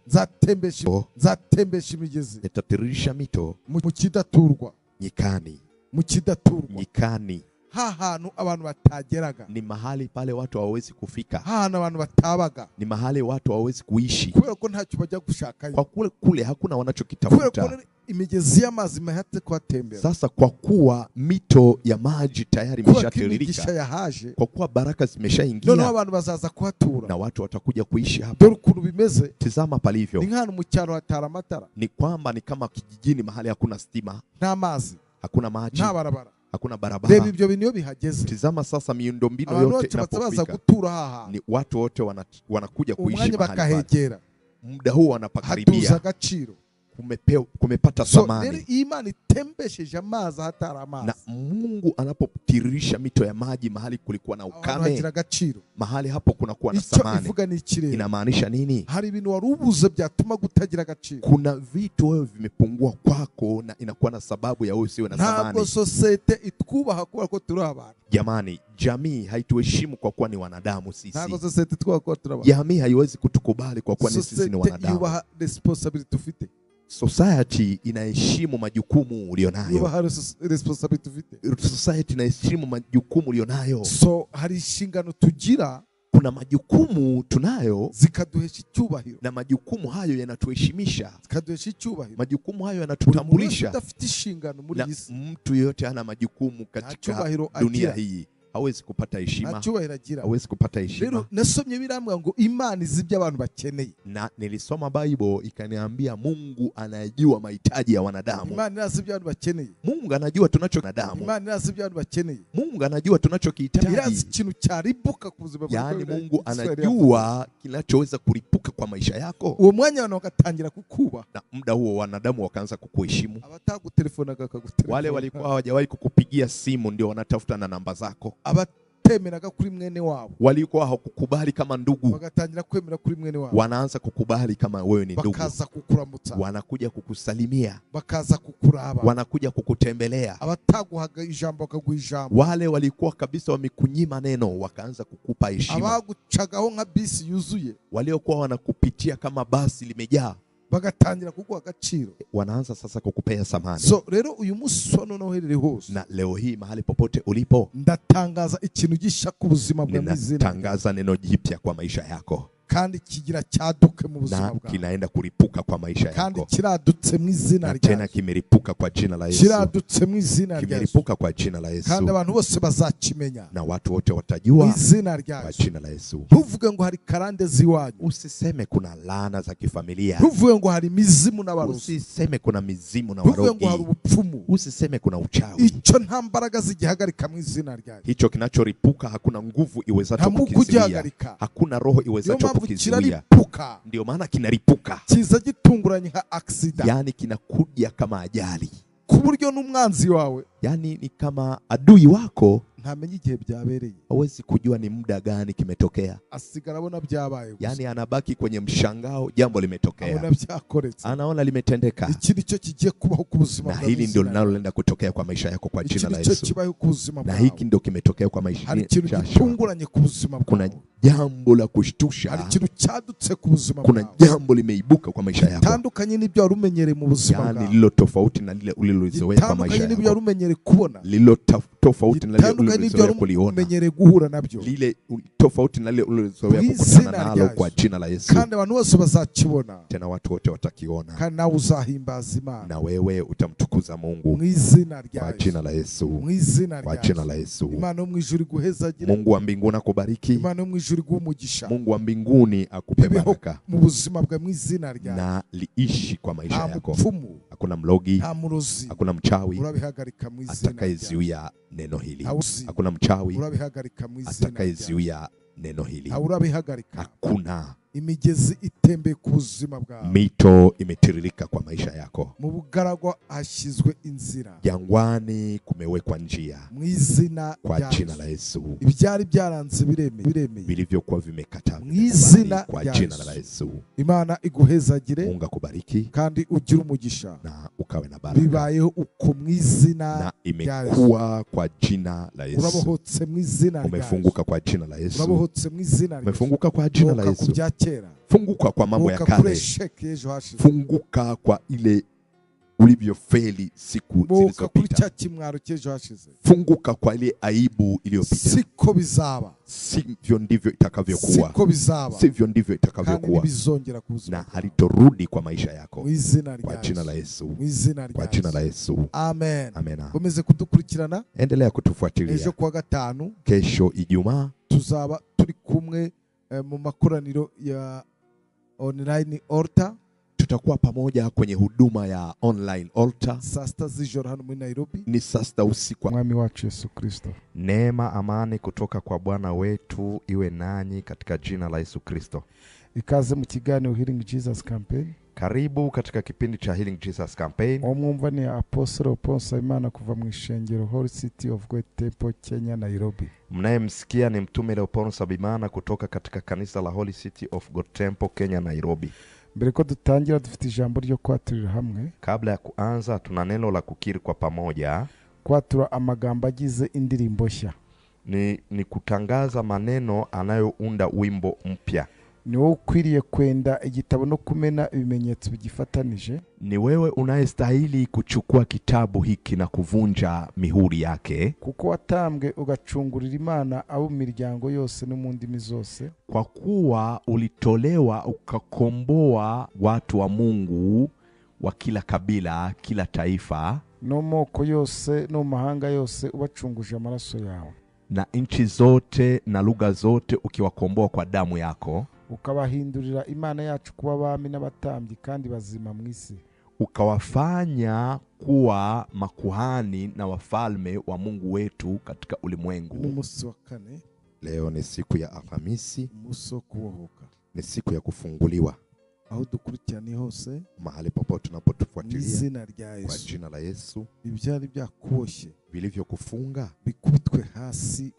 Nzatembesha imigezi. Nitatiririsha mito mu kidaturwa. Nyikani. Mu kidaturwa. Nyikani. Ha hantu abantu batageraga. Ni mahali pale watu hawawezi kufika. Ha hantu abantu batabaga. Ni mahali watu hawawezi kuishi. Kubera ko ntacyo bajya gushakayo. Kwa kule kule hakuna wanachokitafuta. Kubera ko imigezi y'amazi imaze kuhatembera. Sasa kwa kuwa mito ya maji tayari imeshatiririka. Kwa kuwa baraka zimeshaingia. Noneho abantu bazaza kuhatura. Na watu watakuja kuishi hapo. Dore ukuntu bimeze. Tizama palivyo. Ni nk'ahantu mu cyaro hatari amatara. Ni kwamba ni kama kijijini mahali hakuna stima. Nta mazi. Hakuna maji. Nta barabara. Hakuna barabara. Reba ibyo bintu iyo bihageze. Tizama sasa miundombinu yote inapofika. Gutura haha. Ni watu wote wanakuja kuishi mahali pale. Bakahegera. Muda huo wanapakaribia. Hatuza agaciro. Kumepata thamani. So, Imana itembesheje amazi ahatari amazi. Na Mungu anapotiririsha mito ya maji mahali kulikuwa na ukame, mahali hapo kunakuwa na thamani. Inamaanisha nini? Hari ibintu wari ubuze byatuma gutagira agaciro. Kuna vitu wewe vimepungua kwako na inakuwa na sababu ya wewe usiwe na thamani. Ntabwo societe itwubaha kubera ko turi abantu. Jamani, jamii haituheshimu kwa kuwa ni wanadamu sisi. Ntabwo societe itwubaha kuba turi abantu. Jamii haiwezi kutukubali kwa kuwa ni sisi ni wanadamu. Societe yubaha responsibility dufite. Society inaheshimu majukumu ulionayo. Yubaha responsibility ufite. Society inaheshimu majukumu ulionayo. So hari inshingano tugira, kuna majukumu tunayo zikaduhesha icyubahiro, na majukumu hayo yanatuheshimisha, zikaduhesha icyubahiro, majukumu hayo yanatutambulisha. Udafite inshingano muri Na iyi si, mtu yeyote hana majukumu katika cyubahiro dunia agira. hii hawezi kupata heshima, nta cyubahiro agira. hawezi kupata heshima. Rero nasomye birambwira ngo Imana izi ibyo abantu bakeneye. Na nilisoma Bible ikaniambia Mungu anajua mahitaji ya wanadamu. Imana irazi ibyo abantu bakeneye. Mungu anajua tunacho wanadamu. Imana irazi ibyo abantu bakeneye. Mungu anajua tunachokihitaji. Irazi ikintu cyaribuka ku buzima bwawe. Yaani Mungu anajua kinachoweza kulipuka kwa maisha yako. Uwo mwanya abantu bagatangira kukubaha. Na muda huo wanadamu wakaanza kukuheshimu. Abatagutelefonaga bakagutelefona. Wale walikuwa hawajawahi kukupigia simu ndio wanatafuta na namba zako. Abatemeraga kuri mwene wabo. Walikuwa hawakukubali kama ndugu. Bagatangira kwemera kuri mwene wabo. Wanaanza kukubali kama wewe ni ndugu. Bakaza kukuramutsa. Wanakuja kukusalimia. Bakaza kukuraba. Wanakuja kukutembelea. Abataguhaga ijambo bakaguha ijambo. Wale walikuwa kabisa wamekunyima neno wakaanza kukupa heshima. Abagucagaho nka bisi yuzuye. Waliokuwa wanakupitia kama basi limejaa. Bagatangira kuguha agaciro. Wanaanza sasa kukupea samani. So rero uyu munsi wa none uherereye hose, na leo hii mahali popote ulipo, ndatangaza ikintu gisha ku buzima bwawe mu izina. Ninatangaza neno jipya kwa maisha yako. Kandi kigira cyaduke mu buzima Na bwawe. kinaenda kuripuka kwa maisha Kandi yako. kiradutse mu izina Na rya tena Yesu. kimeripuka kwa jina la Yesu. Kiradutse mu izina rya Yesu. Kimeripuka kwa jina la Yesu. Kandi abantu bose bazakimenya. Na watu wote watajua mu izina rya kwa Yesu. jina la Yesu. Ntuvuge ngo hari karande z'iwanyu. Usiseme kuna laana za kifamilia. Ntuvuge ngo hari mizimu n'abarozi. Usiseme kuna mizimu na Ntuvuge ngo hari warogi. ubupfumu. Usiseme kuna uchawi. Icyo nta mbaraga zigihagarika mu izina rya Yesu. Hicho kinachoripuka hakuna nguvu iwezacho Nta mwuka kukizuia. ugihagarika. Hakuna roho iwezacho Niyo mpamvu kukizuia. kiraripuka. Ndio maana kinaripuka. Kiza gitunguranye nka accident. Yaani kinakuja kama ajali. Ku buryo n'umwanzi wawe, yaani ni kama adui wako ntamenye igihe byabereye. Hawezi kujua ni muda gani kimetokea. Asigara abona byabaye gusa. Yaani anabaki kwenye mshangao, jambo limetokea. Abona byakoretse. Anaona limetendeka. Iki nicyo kigiye kubaho ku buzima Na bwawe. hili ndio linaloenda kutokea kwa maisha yako kwa jina la Iki nicyo Yesu. kibaho ku buzima Na bwawe. hiki ndio kimetokea kwa maisha. Hari ikintu gitunguranye ku buzima bwawe. Kuna jambo la kushtusha. Hari ikintu cyadutse ku buzima Kuna bwawe. jambo limeibuka kwa maisha yako. Gitandukanye n'ibyo wari umenyereye mu buzima Yaani bwawe. lilo tofauti na lile ulilozoea kwa maisha Gitandukanye n'ibyo yako. wari umenyereye kubona. Lilo tofauti na lile Gitandukanye n'ibyo ulilozoea wari kuliona. umenyereye guhura nabyo. Lile tofauti na lile ulilozoea Mu kukutana izina nalo rya kwa Yesu. jina la Yesu. Kandi abantu bose bazakibona. Tena watu wote watakiona. Kandi nawe uzahimbaza Imana. Na wewe utamtukuza Mungu Mu izina rya kwa Yesu. jina la Yesu. Mu izina Kwa rya jina Yesu. la Yesu. Imana yo mu ijuru iguhezagire. Mungu wa mbinguni akubariki. Imana yo mu ijuru iguhe umugisha. Mungu wa mbinguni akupe Bibeho baraka. mu buzima bwawe mu izina rya Na liishi kwa maisha Nta yako. mupfumu, Hakuna mlogi, nta murozi hakuna mchawi urabihagarika mu izina rya atakayezuia neno hili. Hausi. Hakuna mchawi Urabihagarika mu izina rya atakayezuia neno hili. Urabihagarika. Hakuna. Imigezi itembeye ku buzima bwawe. Mito imetiririka kwa maisha yako. Mu bugaragwa hashyizwe inzira. Jangwani kumewekwa njia. Mu izina Kwa rya jina Yesu. la Yesu. Ibyari byaranze biremeye. Vilivyokuwa vimekataa Mu izina kwa rya jina Yesu. la Yesu. Imana iguhezagire. Mungu akubariki kandi ugire umugisha. Na ukawe na baraka. Bibayeho uko mu izina Na rya Yesu. imekuwa kwa jina la Yesu. Urabohotse mu izina rya Yesu. Umefunguka kwa jina la Yesu. Urabohotse mu izina rya Yesu. Umefunguka kwa jina la Bohoka ku Yesu. bya kera. Funguka kwa mambo ya Bohoka kuri kale. esheke y'ejo hashize. Funguka kwa ile ulivyofeli siku Bohoka kuri zilizopita. cya kimwaro cy'ejo hashize. Funguka kwa ile aibu iliyopita. Siko bizaba. Sivyo ndivyo itakavyokuwa. Siko bizaba. Sivyo ndivyo Kandi itakavyokuwa. ntibizongera ku buzima Na bwawe. halitorudi kwa maisha yako. Mu izina Kwa rya jina Yesu. la Yesu. Mu izina Kwa rya jina la Yesu. Yesu. Amen. Amena. Komeze kudukurikirana. Endelea kutufuatilia. Ejo kuwa gatanu Kesho Ijumaa tuzaba turi kumwe mu makoraniro ya online altar. Tutakuwa pamoja kwenye huduma ya online altar. Saa sita z'ijoro hano muri Nairobi. Ni saa sita usiku. Mwami wacu Yesu Kristo. Neema, amani kutoka kwa Bwana wetu iwe nanyi katika jina la Yesu Kristo. Ikaze mu kiganiro Healing Jesus Campaign. Karibu katika kipindi cha Healing Jesus Campaign. Uwo mwumva ni Apostle Paul Nsabimana kuva mu ishengero Holy City of God Temple Kenya Nairobi. Mnayemsikia ni Mtume Leopold Nsabimana kutoka katika kanisa la Holy City of God Temple Kenya Nairobi. Mbere ko dutangira dufite ijambo ryo kwaturira hamwe. Kabla ya kuanza tuna neno la kukiri kwa pamoja. Kwatura amagambo agize indirimbo nshya. Ni kutangaza maneno anayounda wimbo mpya. Ni wowe ukwiriye kwenda igitabo no kumena ibimenyetso bigifatanije. Ni wewe unayestahili kuchukua kitabu hiki na kuvunja mihuri yake. Kuko watambwe ugacungurira Imana abo miryango yose no mu ndimi zose. Kwa kuwa ulitolewa ukakomboa watu wa Mungu wa kila kabila, kila taifa, no moko yose no mahanga yose ubacunguje amaraso yawe, na nchi zote na lugha zote ukiwakomboa kwa damu yako. Ukabahindurira Imana yacu kuba abami n'abatambyi kandi bazima mu isi. Ukawafanya kuwa makuhani na wafalme wa Mungu wetu katika ulimwengu. Umunsi wa kane. Leo ni siku ya Alhamisi, umunsi wo kubohoka. Ni siku ya kufunguliwa. Aho dukurikiranye hose, mahali popote tunapotufuatilia, izina rya Yesu, kwa jina la Yesu, ibyari byakuboshye vilivyokufunga bikubitwe hasi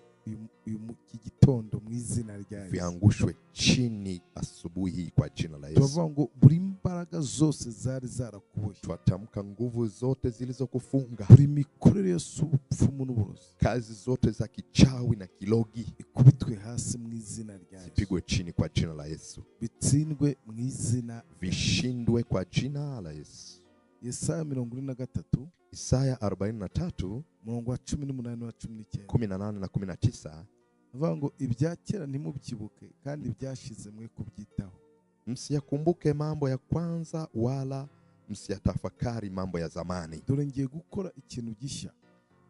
iki gitondo mu izina rya Yesu, viangushwe chini asubuhi kwa jina la Yesu. Tuvuga ngo buri mbaraga zose zari zarakuboshye, twatamka nguvu zote zilizokufunga, buri mikorere yose ubupfumu n'uburozi, kazi zote za kichawi na kilogi, ikubitwe hasi mu izina rya Yesu, zipigwe chini kwa jina la Yesu, bitsindwe mu izina, vishindwe kwa jina la Yesu. Yesaya 43, Isaya 43 murongo wa 18 na 19, 18 na 19, avuga ngo ibya kera ntimubyibuke kandi byashize mwe kubyitaho. Msiyakumbuke mambo ya kwanza wala msiyatafakari mambo ya zamani. Dore ngiye gukora ikintu gishya.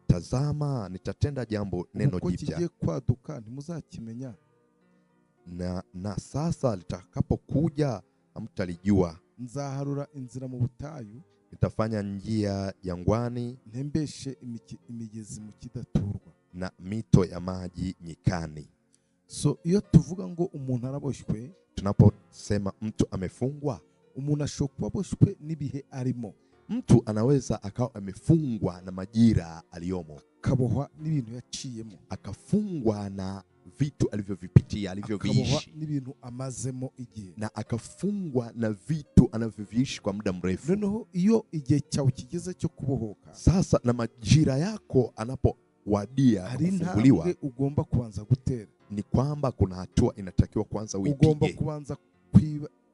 Tazama nitatenda jambo neno jipya. Kigiye kwaduka ntimuzakimenya. Na sasa litakapokuja hamtalijua. Nzaharura inzira mu butayu, nitafanya njia jangwani, ntembeshe imigezi mu kidaturwa, na mito ya maji nyikani. So iyo tuvuga ngo umuntu araboshywe, tunaposema mtu amefungwa, umuntu ashobora kuba aboshywe n'ibihe arimo. Mtu anaweza akawa amefungwa na majira aliyomo, akabohwa n'ibintu yaciyemo, akafungwa na vitu alivyovipitia, alivyoviishi, akabohwa n'ibintu amazemo igihe, na akafungwa na vitu anavyoviishi kwa muda mrefu. Noneho iyo igihe cyawe kigeze cyo kubohoka, sasa na majira yako anapowadia kufunguliwa, ugomba kuanza gutera. Ni kwamba kuna hatua inatakiwa kwanza uipige. Ugomba kuanza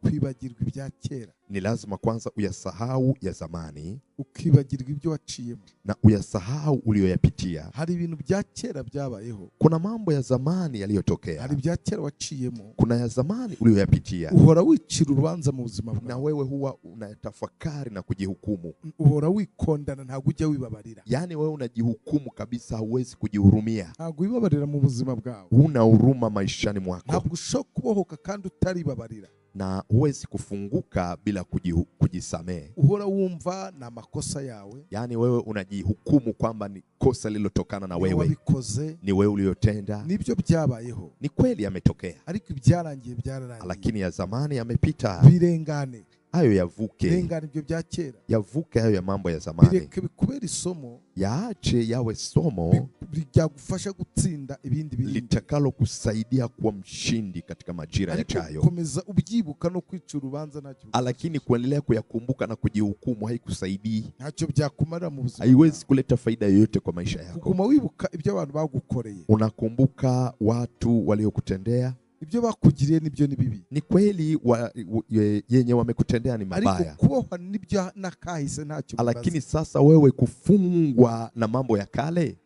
kwibagirwa ibya kera. Ni lazima kwanza uyasahau ya zamani, ukibagirwa ibyo waciyemo, na uyasahau uliyoyapitia. Hari ibintu bya kera byabayeho. Kuna mambo ya zamani yaliyotokea. Hari ibya kera waciyemo. Kuna ya zamani uliyoyapitia. Uhora wicira urubanza mu buzima bwawe. Na wewe huwa unatafakari na kujihukumu. Uhora wikondana, ntabwo ujya wibabarira. Yani wewe unajihukumu kabisa, huwezi kujihurumia. Ntabwo wibabarira mu buzima bwawe. Huna huruma maishani mwako. Ntabwo ushobora kubohoka kandi utaribabarira. Na huwezi kufunguka bila kujisamehe. Uhora wumva na makosa yawe. Yani wewe unajihukumu kwamba ni kosa lililotokana na wewe. Wabikoze. Ni wewe uliyotenda. Nibyo byabayeho. Ni kweli yametokea. Ariko ibyarangiye byararangiye. Lakini ya zamani yamepita. Birengane. Hayo yavuke. Birengane ibyo bya kera. Yavuke hayo ya mambo ya zamani. Bireke bikubere isomo. Yaache yawe somo ryagufasha gutsinda ibindi bindi, litakalo kusaidia kuwa mshindi katika majira yajayo. Komeza ubyibuka no kwica urubanza ntacyo. Lakini kuendelea kuyakumbuka na kujihukumu haikusaidii. Ntacyo byakumarira mu buzima. Haiwezi kuleta faida yoyote kwa maisha yako. Kuguma wibuka ibyo abantu bagukoreye. Unakumbuka watu waliokutendea. Ibyo bakugiriye nibyo ni bibi. Ni kweli yenye wamekutendea ni mabaya. Ariko kubohwa nibyo nakahise ntacyo. Lakini sasa wewe kufungwa na mambo ya kale,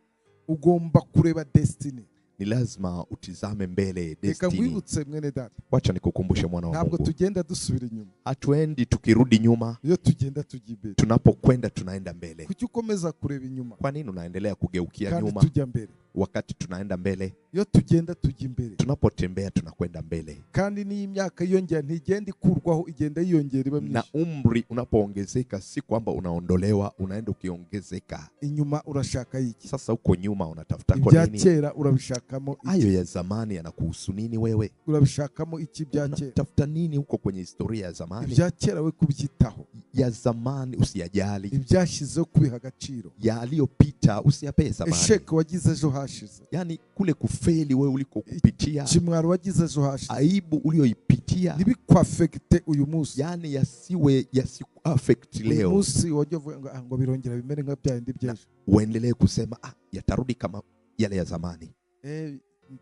ugomba kureba destiny. Ni lazima utizame mbele destiny. Reka nkwibutse mwene data. Wacha nikukumbushe mwana wa Mungu. Ntabwo tugenda dusubira inyuma. Hatuendi tukirudi nyuma. Iyo tugenda tujya imbere. Tunapokwenda tunaenda mbele. Kuki ukomeza kureba inyuma? Kwa nini unaendelea kugeukia kandi nyuma? Tujya mbere. Wakati tunaenda mbele. Iyo tugenda tujya imbere. Tunapotembea tunakwenda mbele. Kandi ni imyaka yiyongera ntigenda ikurwaho, igenda yiyongera iba myinshi. Na umri unapoongezeka si kwamba unaondolewa, unaenda ukiongezeka. Inyuma urashaka iki? Sasa uko nyuma unatafuta kwa nini? Ibya kera urabishakamo iki? Hayo ya zamani yanakuhusu nini wewe? Urabishakamo iki bya kera? Unatafuta nini huko kwenye historia ya zamani? Ibya kera we kubyitaho. Ya zamani usiyajali. Ibyashizeho kubiha agaciro. Yaliyopita usiyape zamani. Esheke wagize ejo hashize. Yani kule kufeli wewe ulikokupitia. Kimwaro wagize ejo hashize. Aibu uliyoipitia. Ntibikwafekte uyu munsi. Yani yasiwe yasikuaffect leo. Uyu munsi wajya ngo birongera bimere nka bya bindi by'ejo. Uendelee kusema yatarudi kama yale ya zamani.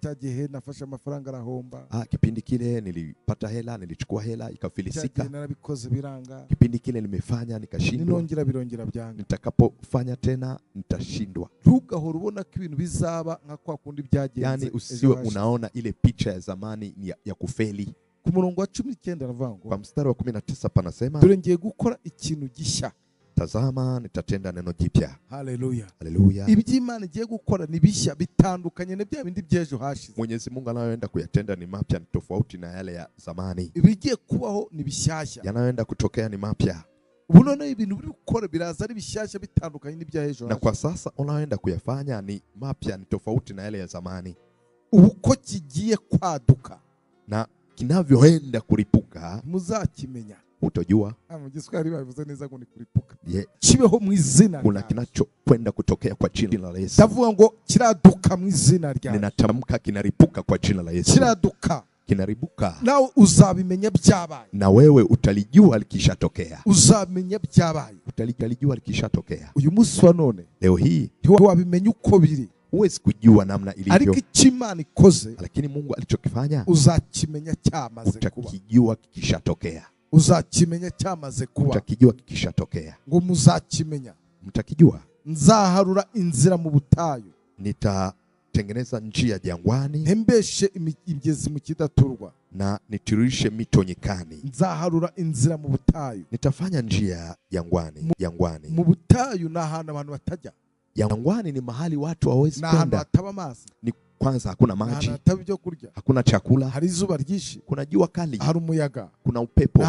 Cya gihe nafashe amafaranga arahomba. Kipindi kile nilipata hela, nilichukua hela ikafilisika. Narabikoze biranga. Kipindi kile nimefanya nikashindwa. Ninongera birongera byanga. Nitakapofanya tena nitashindwa. Ntugahora ubona ko ibintu bizaba nka kwa kundi byagenze. Yani usiwe unaona ile picha ya zamani ya kufeli. Ku murongo wa 19 aravuga ngo, kwa mstari wa 19 panasema, dore ngiye gukora ikintu gishya. Tazama nitatenda neno jipya. Haleluya. Haleluya. Iby'Imana igiye gukora ni bishya bitandukanye na bya bindi by'ejo hashize. Mwenyezi Mungu anayoenda kuyatenda ni mapya, ni tofauti na yale ya zamani. Ibigiye kubaho ni bishyashya. Yanayoenda kutokea ni mapya. Ubu none ibintu biri gukora biraza ari bishyashya bitandukanye n'ibya ejo. Na kwa sasa unayoenda kuyafanya ni mapya, ni tofauti na yale ya zamani. Ubu ko kigiye kwaduka na kinavyoenda kuripuka muzakimenya. Utojua. Mu Giswahili babivuze neza ngo ni kuripuka. Kibeho mu izina. Kuna kinachokwenda kutokea kwa jina la Yesu. Ndavuga ngo kiraduka mu izina rya. Ninatamka kinaripuka kwa jina la Yesu. Kiraduka. Kinaribuka. Nawe uzabimenya byabaye. Na wewe utalijua likishatokea. Uzamenya byabaye. Utalijua likishatokea. Uyu munsi wa none. Leo hii ntiwabimenya uko biri. Huwezi kujua namna ilivyo. Ariko icyo Imana ikoze, lakini Mungu alichokifanya uzakimenya cyamaze kuba. Utakijua kikishatokea. Uzakimenya cyamaze kuba. Utakijua kikishatokea. Ngo muzakimenya. Mtakijua. Nzaharura inzira mu butayu. Nitatengeneza njia jangwani. Ntembeshe imigezi mu kidaturwa. Na nitiririshe mito nyikani. Nzaharura inzira mu butayu. Nitafanya njia jangwani, jangwani. Mu butayu na ahantu abantu batajya. Jangwani ni mahali watu hawawezi kwenda. Ni kwanza hakuna maji, hakuna chakula, hari izuba ryinshi, kuna jua kali, hari umuyaga, kuna upepo.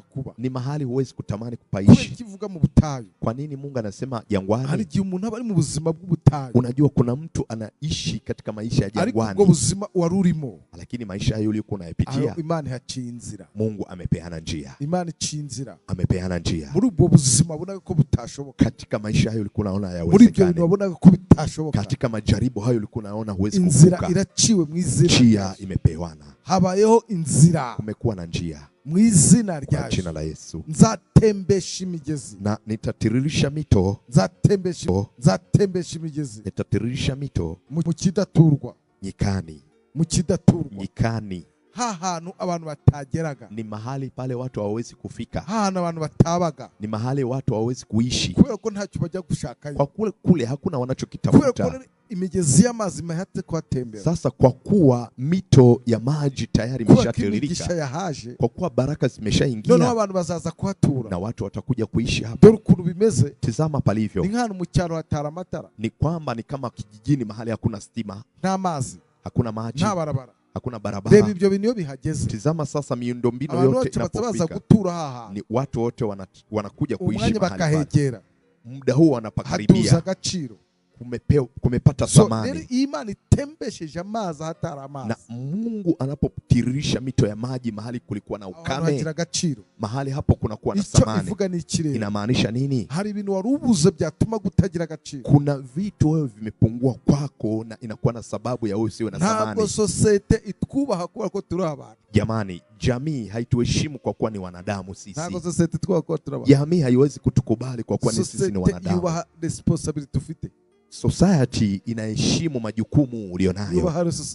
Kuba. Ni mahali huwezi kutamani kupaishi. Mu butayu. Kwa nini Mungu anasema jangwani? Hari igihe umuntu aba ari mu buzima bw'ubutayu. Unajua kuna mtu anaishi katika maisha ya jangwani. Ariko ubuzima wari urimo. Lakini maisha hayo uliyokuwa unayapitia, Imana yaciye inzira. Mungu amepeana njia. Imana iciye inzira. Amepeana njia. Muri ubwo buzima wabonaga ko butashoboka. Katika maisha hayo ulikuwa unaona hayawezekani. Muri ibyo bintu wabonaga ko bitashoboka. Katika majaribu hayo ulikuwa unaona huwezi kuvuka. Inzira iraciwe mu izina. Njia imepewana. Habayeho inzira. Kumekuwa na njia. Mu izina rya jina la Yesu. Nzatembesha imigezi. Na nitatiririsha mito. Nzatembesha imigezi. Nitatiririsha mito mu kidaturwa. Nyikani. Mu kidaturwa. Nyikani. Ha hantu abantu batageraga. Ni mahali pale watu hawawezi kufika. Ha hantu abantu batabaga. Ni mahali watu hawawezi kuishi. Kubera ko ntacyo bajya gushakayo. Kwa kule kule hakuna wanachokitafuta. Kubera ko imigezi y'amazi mahate kuhatembera. Sasa kwa kuwa mito ya maji tayari imeshatiririka, kwa kuwa baraka zimeshaingia, noneho abantu bazaza kuhatura na watu watakuja kuishi hapa. Dore ukuntu bimeze. Tizama palivyo. Ni nk'ahantu mu cyaro hatari amatara. Ni kwamba ni kama kijijini mahali hakuna stima, nta mazi, hakuna maji, nta barabara, hakuna barabara. Reba ibyo bintu iyo bihageze. Tizama sasa miundombinu yote inapofika, ni watu wote wanakuja kuishi mahali pale. Muda huo wanapakaribia. Hatuza agaciro. Kumepata thamani. So, Imana itembesheje amazi ahatari amazi. Na Mungu anapotiririsha mito ya maji mahali kulikuwa na ukame, mahali hapo kunakuwa na thamani. Inamaanisha nini? Hari ibintu wari ubuze byatuma gutagira agaciro. Kuna vitu wewe vimepungua kwako na inakuwa na sababu ya wewe usiwe na thamani. Ntabwo societe itwubaha kubera ko turi abantu. Jamani, jamii haituheshimu kwa kuwa ni wanadamu sisi. Ntabwo societe itwubaha kuba turi abantu. Jamii haiwezi kutukubali kwa kuwa ni sisi ni wanadamu. Societe yubaha responsibility ufite. Society inaheshimu majukumu ulionayo.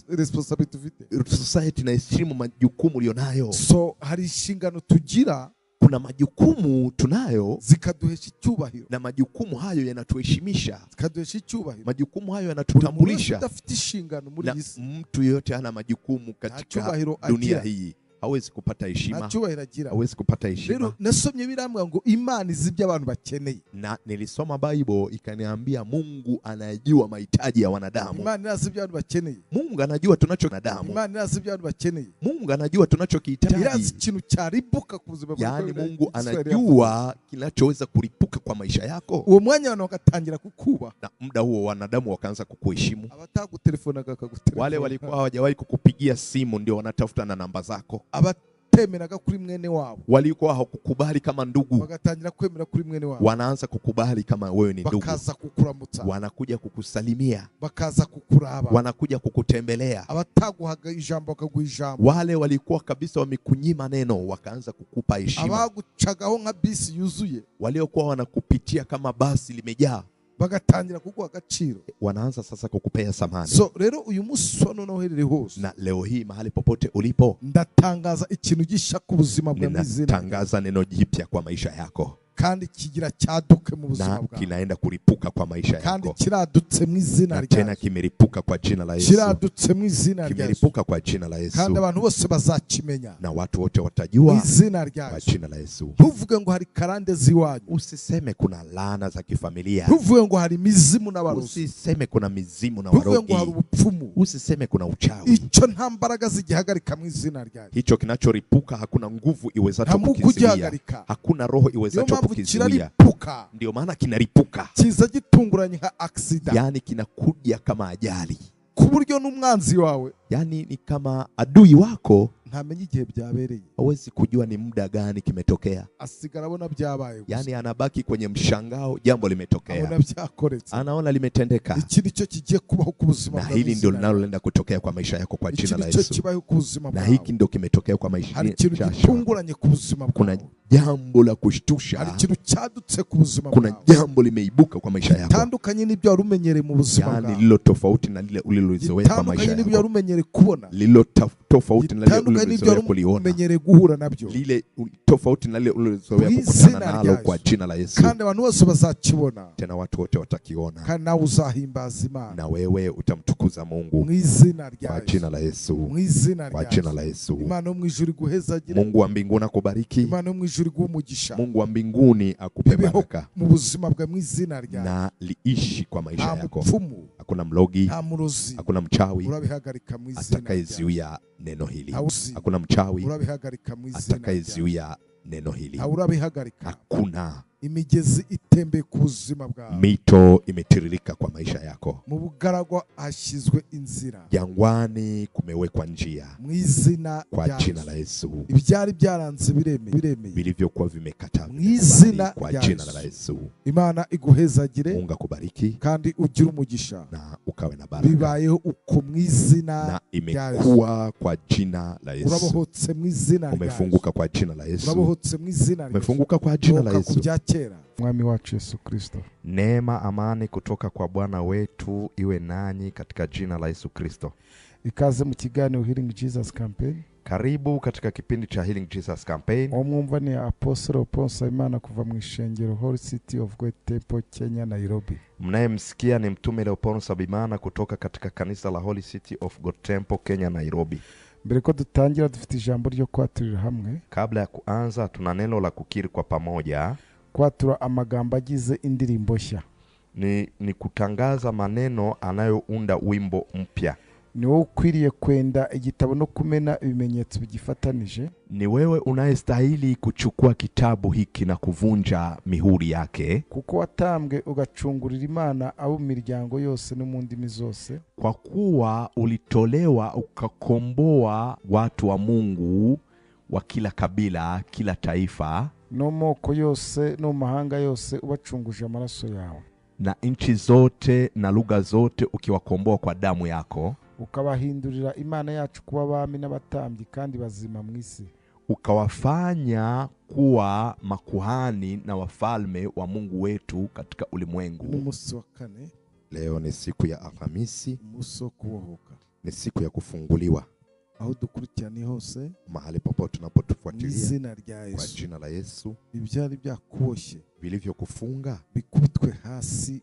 Responsibility ufite. Society inaheshimu majukumu ulionayo. So hari inshingano tugira, kuna majukumu tunayo zikaduhesha icyubahiro, na majukumu hayo yanatuheshimisha, zikaduhesha icyubahiro, majukumu hayo yanatutambulisha. Udafite inshingano muri iyi si, mtu yeyote ana majukumu katika dunia hii hawezi kupata heshima, hawezi kupata heshima. Rero nasomye birambwa ngo Imana izi ibyo abantu bakeneye. Na nilisoma Bible ikaniambia Mungu anajua mahitaji ya wanadamu. Imana irazi ibyo abantu bakeneye. Mungu anajua tunacho wanadamu. Imana irazi ibyo abantu bakeneye. Mungu anajua tunachokihitaji. Irazi ikintu cyaribuka ku buzima bwawe. Yaani Mungu anajua kinachoweza kulipuka kwa maisha yako. Uwo mwanya abantu bagatangira kukuba. Na muda huo wanadamu wakaanza kukuheshimu. Abatagutelefonaga bakagutelefona. Wale walikuwa hawajawahi kukupigia simu ndio wanatafuta na namba zako. Abatemeraga kuri mwene wabo. Walikuwa hawakukubali kama ndugu. Bagatangira kwemera kuri mwene wabo. Wanaanza kukubali kama wewe ni ndugu. Bakaza kukuramutsa. Wanakuja kukusalimia. Bakaza kukuraba. Wanakuja kukutembelea. Abataguhaga ijambo bakaguha ijambo. Wale walikuwa kabisa wamekunyima neno wakaanza kukupa heshima. Abagucagaho nka bisi yuzuye. Waliokuwa wanakupitia kama basi limejaa. Bagatangira kuguha agaciro. Wanaanza sasa kukupea samani. So rero uyu munsi wa none uherereye hose, na leo hii mahali popote ulipo, ndatangaza ikintu gishya ku buzima bwawe mw'izina. Ninatangaza neno jipya kwa maisha yako. Kandi kigira cyaduke mu buzima na bwawe. Kinaenda kuripuka kwa maisha yako. Kandi kiradutse mu izina na rya tena kimeripuka kwa jina la Yesu. Kiradutse mu izina rya Yesu. Kimeripuka kwa jina la Yesu. Kandi abantu bose bazakimenya. Na watu wote watajua mu izina rya kwa Yesu. jina la Yesu. Ntuvuge ngo hari karande ziwanyu. Usiseme kuna laana za kifamilia. Ntuvuge ngo hari mizimu n'abarozi. Usiseme kuna mizimu na Ntuvuge warogi. ngo hari ubupfumu. Usiseme kuna uchawi. Icyo nta mbaraga zigihagarika mu izina rya Yesu. Hicho kinachoripuka hakuna nguvu iwezacho kukizuia. Hakuna roho iwezacho kukizuia. Kiraripuka. Ndio maana kinaripuka. Kiza gitunguranye nka accident. Yani kinakuja kama ajali. Ku buryo n'umwanzi wawe, yani ni kama adui wako, ntamenye igihe byabereye. Hawezi kujua ni muda gani kimetokea. Asigara abona byabaye gusa. Yani anabaki kwenye mshangao, jambo limetokea. Abona byakoretse. Anaona limetendeka. Iki nicyo kigiye kubaho ku buzima Na bwawe. hili ndio linaloenda kutokea kwa maisha yako kwa jina la Iki Yesu. nicyo kibaho ku buzima Na bwawe. hiki ndio kimetokea kwa maisha. Hari ikintu gitunguranye ku buzima bwawe. Kuna jambo la kushtusha. Hari ikintu cyadutse ku buzima Kuna bwawe. jambo limeibuka kwa maisha yako. Gitandukanye n'ibyo wari umenyereye mu buzima Yani bwawe. lilo tofauti na lile ulilozoea kwa maisha Gitandukanye n'ibyo yako. wari umenyereye kubona. Lilo tofauti na lile Gitandukanye n'ibyo ulilozoea wari kuliona. umenyereye guhura nabyo. Lile tofauti na lile ulilozoea Mu kukutana izina nalo rya kwa Yesu. jina la Yesu. Kandi abantu bose bazakibona. Tena watu wote watakiona. Kandi nawe uzahimbaza Imana. Na wewe utamtukuza Mungu Mu izina rya kwa Yesu. jina la Yesu. Mu izina Kwa rya jina Yesu. la Yesu. Imana yo mu ijuru iguhezagire. Mungu wa mbinguni akubariki. Imana yo mu ijuru iguhe umugisha. Mungu wa mbinguni akupe Bibeho baraka. mu buzima bwawe mu izina rya Na liishi kwa maisha Nta yako. mupfumu, Hakuna mlogi, nta murozi hakuna mchawi urabihagarika mu izina rya atakayezuia neno hili. Hauzi. Hakuna mchawi Urabihagarika mu izina rya atakayezuia neno hili. Urabihagarika. Hakuna. Imigezi itembeye ku buzima bwawe. Mito imetiririka kwa maisha yako. Mu bugaragwa hashyizwe inzira. Jangwani kumewekwa njia. Mu izina Kwa rya jina Yesu. la Yesu. Ibyari byaranze biremeye. Vilivyokuwa vimekataa Mu izina kwa rya jina Yesu. la Yesu. Imana iguhezagire. Mungu akubariki kandi ugire umugisha. Na ukawe na baraka. Bibayeho uko mu izina Na rya Yesu. imekuwa kwa jina la Yesu. Urabohotse mu izina rya Yesu. Umefunguka kwa jina la Yesu. Urabohotse mu izina rya Yesu. Umefunguka kwa jina la Bohoka ku Yesu. bya kera. Mwami wacu Yesu Kristo. Neema, amani kutoka kwa Bwana wetu iwe nanyi katika jina la Yesu Kristo. Ikaze mu kiganiro Healing Jesus Campaign. Karibu katika kipindi cha Healing Jesus Campaign. Uwo mwumva ni Apostle Paul Nsabimana kuva mu ishengero Holy City of God Temple Kenya Nairobi. Mnayemsikia ni Mtume Leopold Nsabimana kutoka katika kanisa la Holy City of God Temple Kenya Nairobi. Mbere ko dutangira dufite ijambo ryo kwaturira hamwe. Kabla ya kuanza tuna neno la kukiri kwa pamoja. Kwatura amagambo agize indirimbo nshya. Ni kutangaza maneno anayounda wimbo mpya. Ni wowe ukwiriye kwenda igitabo no kumena ibimenyetso bigifatanije. Ni wewe unayestahili kuchukua kitabu hiki na kuvunja mihuri yake. Kuko watambwe ugacungurira Imana abo mu miryango yose no mu ndimi zose. Kwa kuwa ulitolewa ukakomboa watu wa Mungu wa kila kabila, kila taifa, no moko yose no mahanga yose ubacunguje amaraso yawe. Na nchi zote na lugha zote ukiwakomboa kwa damu yako. Ukabahindurira Imana yacu kuba abami n'abatambyi kandi bazima mu isi. Ukawafanya kuwa makuhani na wafalme wa Mungu wetu katika ulimwengu. Umunsi wa kane. Leo ni siku ya Alhamisi. Umunsi wo kubohoka. Ni siku ya kufunguliwa. Aho dukurikiranye hose, mahali popote tunapotufuatilia, izina rya Yesu, kwa jina la Yesu, ibyari byakuboshye vilivyokufunga bikubitwe hasi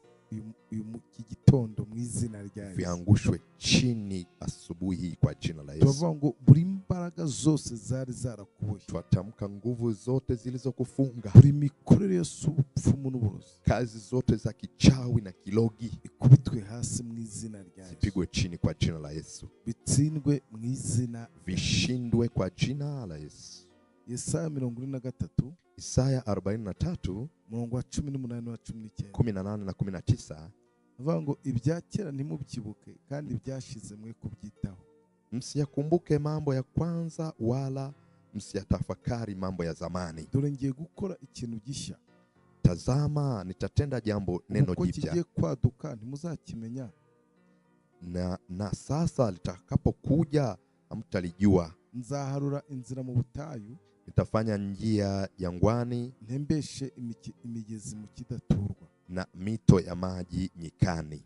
iki gitondo mu izina rya Yesu, viangushwe chini asubuhi kwa jina la Yesu. Tuvuga ngo buri mbaraga zose zari zarakuboshye, twatamka nguvu zote zilizokufunga, buri mikorere yose ubupfumu n'uburozi, kazi zote za kichawi na kilogi ikubitwe hasi mu izina rya Yesu, zipigwe chini kwa jina la Yesu, bitsindwe mu izina, vishindwe kwa jina la Yesu. Yesaya 43, Isaya 43 murongo wa 18 wa 19, 18 na 19, avuga ngo ibya kera ntimubyibuke kandi ibyashize mwe kubyitaho. Msiyakumbuke mambo ya kwanza wala msiyatafakari mambo ya zamani. Dore ngiye gukora ikintu gishya. Tazama nitatenda jambo neno Uko jipya. kigiye kwaduka ntimuzakimenya. Na sasa litakapokuja hamtalijua. Nzaharura inzira mu butayu, nitafanya njia jangwani, ntembeshe imigezi mu kidaturwa. Na mito ya maji nyikani.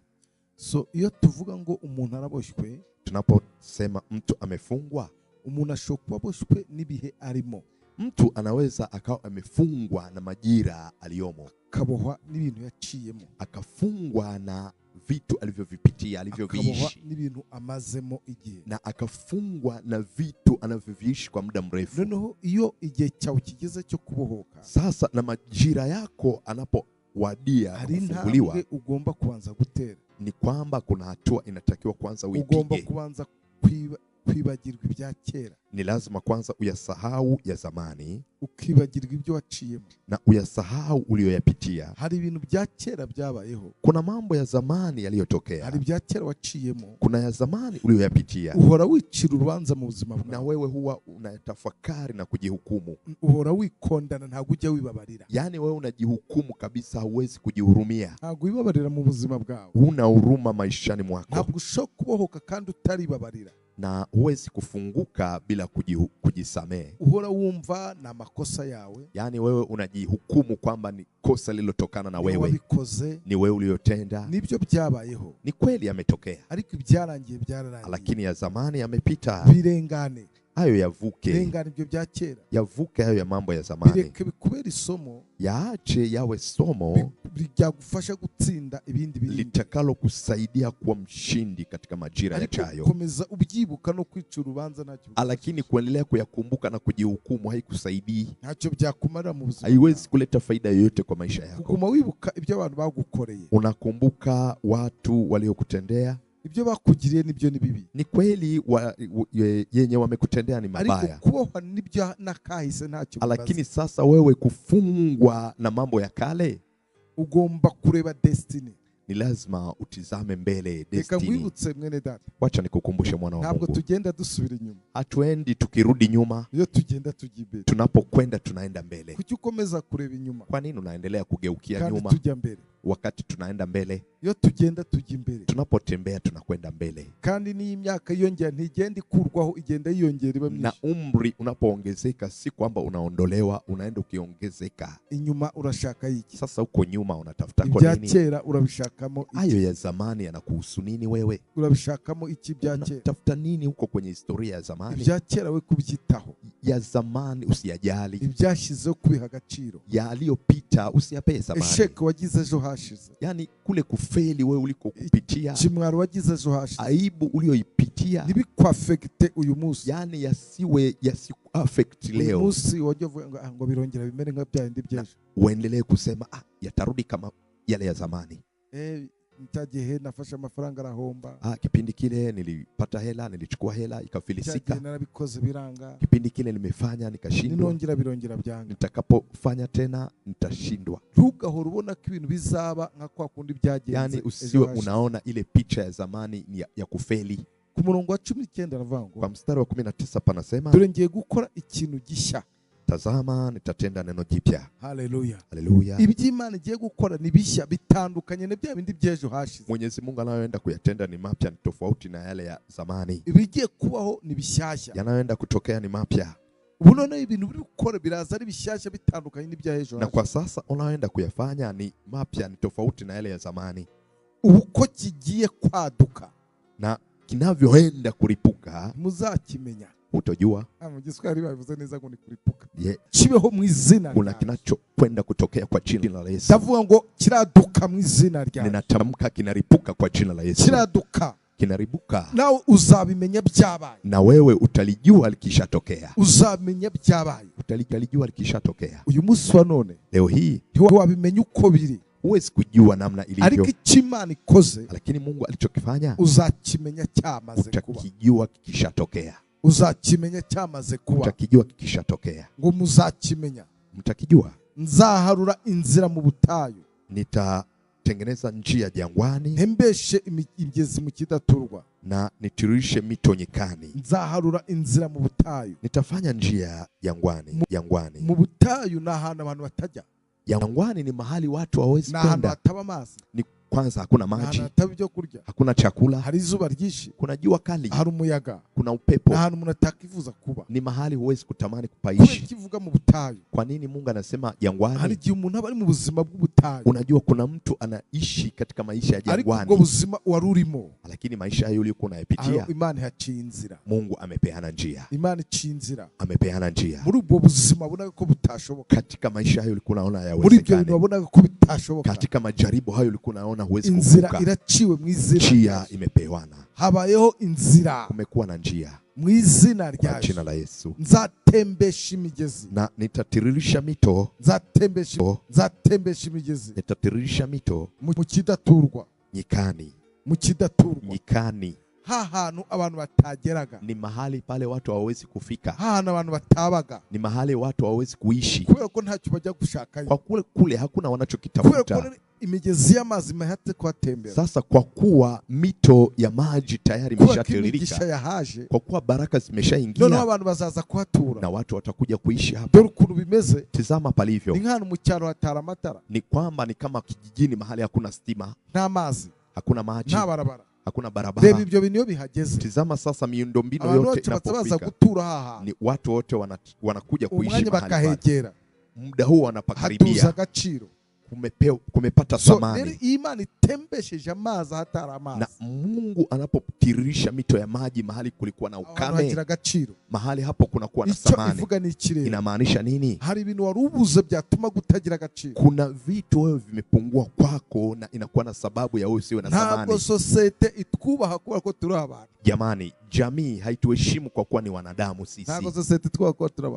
So iyo tuvuga ngo umuntu araboshywe, tunaposema mtu amefungwa, umuntu ashobora kuba aboshwe n'ibihe arimo. Mtu anaweza akawa amefungwa na majira aliyomo, akabohwa n'ibintu yaciyemo, akafungwa na vitu alivyovipitia, alivyoviishi, n'ibintu amazemo igihe, na akafungwa na vitu anavyoviishi kwa muda mrefu. Noneho iyo igihe cyawe kigeze cyo kubohoka, sasa na majira yako anapowadia kufunguliwa, ugomba kuanza gutera. Ni kwamba kuna hatua inatakiwa kwanza uipige. Ugomba kuanza kwibagirwa ibya kera. Ni lazima kwanza uyasahau ya zamani, ukibagirwa ibyo waciyemo, na uyasahau uliyoyapitia. Hari ibintu bya kera byabayeho. Kuna mambo ya zamani yaliyotokea. Hari ibya kera waciyemo. Kuna ya zamani uliyoyapitia. Uhora wicira urubanza mu buzima bwawe. Na wewe huwa unayatafakari na kujihukumu. Uhora wikondana, ntabwo ujya wibabarira. Yani wewe unajihukumu kabisa, huwezi kujihurumia. Ntabwo wibabarira mu buzima bwawe. Huna huruma maishani mwako. Ntabwo ushobora kubohoka kandi utaribabarira. Na huwezi kufunguka bila kujisamehe. Uhora wumva na makosa yawe. Yani wewe unajihukumu kwamba ni kosa lililotokana na wewe. Wabikoze. Ni wewe uliyotenda. Nibyo byabayeho. Ni kweli yametokea. Ariko ibyarangiye byararangiye. Lakini ya zamani yamepita. Birengane. Hayo yavuke. Birengane ibyo bya kera. Yavuke hayo ya mambo ya zamani. Bireke bikubere isomo. Yaache yawe somo ryagufasha gutsinda ibindi bintu, litakalo kusaidia kuwa mshindi katika majira yajayo. Komeza ubyibuka no kwica urubanza ntacyo. Lakini kuendelea kuyakumbuka na kujihukumu haikusaidii. Ntacyo byakumara mu buzima. Haiwezi kuleta faida yoyote kwa maisha yako. Kuguma wibuka ibyo abantu bagukoreye. Unakumbuka watu waliokutendea. Ibyo bakugiriye nibyo ni bibi. Ni kweli yenye wamekutendea ni mabaya. Ariko kubohwa nibyo nakahise ntacyo bimaze. Lakini sasa wewe kufungwa na mambo ya kale, ugomba kureba destiny. Ni lazima utizame mbele destiny. Reka nkwibutse mwene data. Wacha nikukumbushe mwana wa Mungu. Ntabwo tugenda dusubira inyuma. Hatuendi tukirudi nyuma. Iyo tugenda tujya imbere. Tunapokwenda tunaenda mbele. Kuki ukomeza kureba inyuma? Kwa nini unaendelea kugeukia kandi nyuma? Tujya mbere. Wakati tunaenda mbele. Iyo tugenda tujya imbere. Tunapotembea tunakwenda mbele. Kandi ni imyaka yiyongera ntigenda ikurwaho, igenda yiyongera iba myinshi. Na umri unapoongezeka si kwamba unaondolewa, unaenda ukiongezeka. Inyuma urashaka iki? Sasa uko nyuma unatafuta kwa nini? Ibya kera urabishakamo iki? Hayo ya zamani yanakuhusu nini wewe? Urabishakamo iki bya kera? Unatafuta nini huko kwenye historia ya zamani? Ibya kera we kubyitaho. Ya zamani usiyajali. Ibyashizeho kubiha agaciro. Yaliyopita usiyape zamani. Esheke wagize ejo hashize. Yani kule kufeli wewe ulikokupitia, kimwaro wagize ejo hashize, aibu uliyoipitia, ntibikwaffecte uyu munsi. Yani yasiwe yasikuaffect leo. Uyu munsi wajya uvuga ngo birongera bimere nka bya bindi by'ejo, uendelee kusema yatarudi kama yale ya zamani. Cya gihe nafashe amafaranga arahomba. Kipindi kile nilipata hela, nilichukua hela ikafilisika. Narabikoze biranga. Kipindi kile nimefanya nikashindwa. Ninongera birongera byanga. Nitakapofanya tena nitashindwa. Ntugahora ubona ko ibintu bizaba nka kwa kundi byagenze. Yani usiwe unaona ile picha ya zamani ni ya kufeli. Ku murongo wa 19 aravuga ngo, kwa mstari wa 19 panasema, dore ngiye gukora ikintu gishya. Tazama nitatenda neno jipya. Haleluya. Haleluya. Iby'Imana igiye gukora ni bishya bitandukanye na bya bindi by'ejo hashize. Mwenyezi Mungu anayoenda kuyatenda ni mapya, ni tofauti na yale ya zamani. Ibigiye kubaho ni bishyashya. Yanayoenda kutokea ni mapya. Ubu none ibintu biri gukora biraza ari bishyashya bitandukanye n'ibya ejo. Na kwa sasa unayoenda kuyafanya ni mapya, ni tofauti na yale ya zamani. Ubu ko kigiye kwaduka na kinavyoenda kuripuka muzakimenya. Utojua. Mu Giswahili babivuze neza ngo ni kuripuka. Kibeho mu izina. Kuna kinachokwenda kutokea kwa jina la Yesu. Ndavuga ngo kiraduka mu izina rya. Ninatamka kinaripuka kwa jina la Yesu. Kiraduka. Kinaribuka. Nawe uzabimenya byabaye. Na wewe utalijua likishatokea. Uzamenya byabaye. Utalijua likishatokea. Uyu munsi wa none. Leo hii ntiwabimenya uko biri. Huwezi kujua namna ilivyo. Ariko icyo Imana ikoze, lakini Mungu alichokifanya uzakimenya cyamaze kuba. Utakijua kikishatokea. Uzakimenya cyamaze kuba. Utakijua kikishatokea. Ngo muzakimenya. Mtakijua. Nzaharura inzira mu butayu. Nitatengeneza njia jangwani. Ntembeshe imigezi mu kidaturwa. Na nitiririshe mito nyikani. Nzaharura inzira mu butayu. Nitafanya njia jangwani, jangwani. Mu butayu ni ahantu abantu batajya. Jangwani ni mahali watu hawawezi kwenda. Ni Kwanza hakuna maji, hakuna chakula, kuna jua kali, kuna upepo. Ni mahali huwezi kutamani kupaishi. Kwa nini Mungu anasema jangwani? Unajua kuna mtu anaishi katika maisha ya jangwani, lakini maisha hayo uliyokuwa unayapitia, Mungu amepeana njia. Amepeana njia. Katika maisha hayo ulikuwa unaona hayawezekani. Katika majaribu hayo ulikuwa unaona huwezi kuvuka. Njia imepewana. Kumekuwa na njia. Kwa jina la Yesu. Na nitatiririsha mito. Nitatiririsha mito nyikani. Nyikani. Ni mahali pale watu hawawezi kufika. Ni mahali watu hawawezi kuishi. Kwa kule hakuna wanachokitafuta. Sasa kwa kuwa mito ya maji tayari imeshatiririka, kwa kuwa baraka zimeshaingia, na watu watakuja kuishi hapo. Tazama palivyo. Ni kwamba ni kama kijijini mahali hakuna stima, hakuna maji, hakuna barabara. Tazama sasa miundombinu yote inapofika, ni watu wote wanakuja kuishi mahali pale. Muda huo wanapakaribia. Kumepata thamani. Na Mungu anapotiririsha mito ya maji mahali kulikuwa na ukame, mahali hapo kunakuwa na thamani. Inamaanisha nini? Kuna vitu wewe vimepungua kwako na inakuwa na sababu ya wewe usiwe na thamani. Jamani, jamii haituheshimu kwa kuwa ni wanadamu sisi.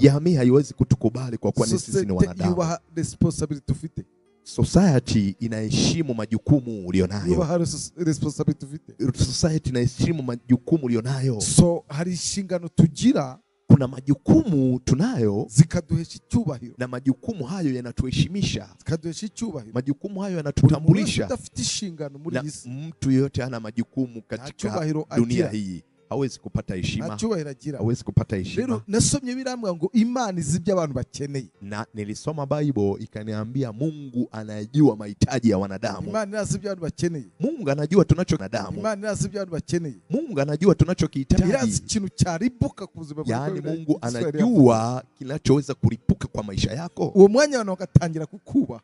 Jamii haiwezi kutukubali kwa kuwa ni sisi ni wanadamu. Society inaheshimu majukumu ulionayo. Society inaheshimu majukumu ulionayo. So hari inshingano tugira, kuna majukumu tunayo, na majukumu hayo yanatuheshimisha. Majukumu hayo yanatutambulisha. Na mtu yeyote ana majukumu katika dunia hii hawezi kupata heshima. Hawezi kupata heshima. Na nilisoma Bible ikaniambia Mungu anajua mahitaji ya wanadamu. Mungu anajua tunacho wanadamu. Mungu anajua tunachokihitaji. Yaani Mungu anajua kinachoweza kulipuka kwa maisha yako.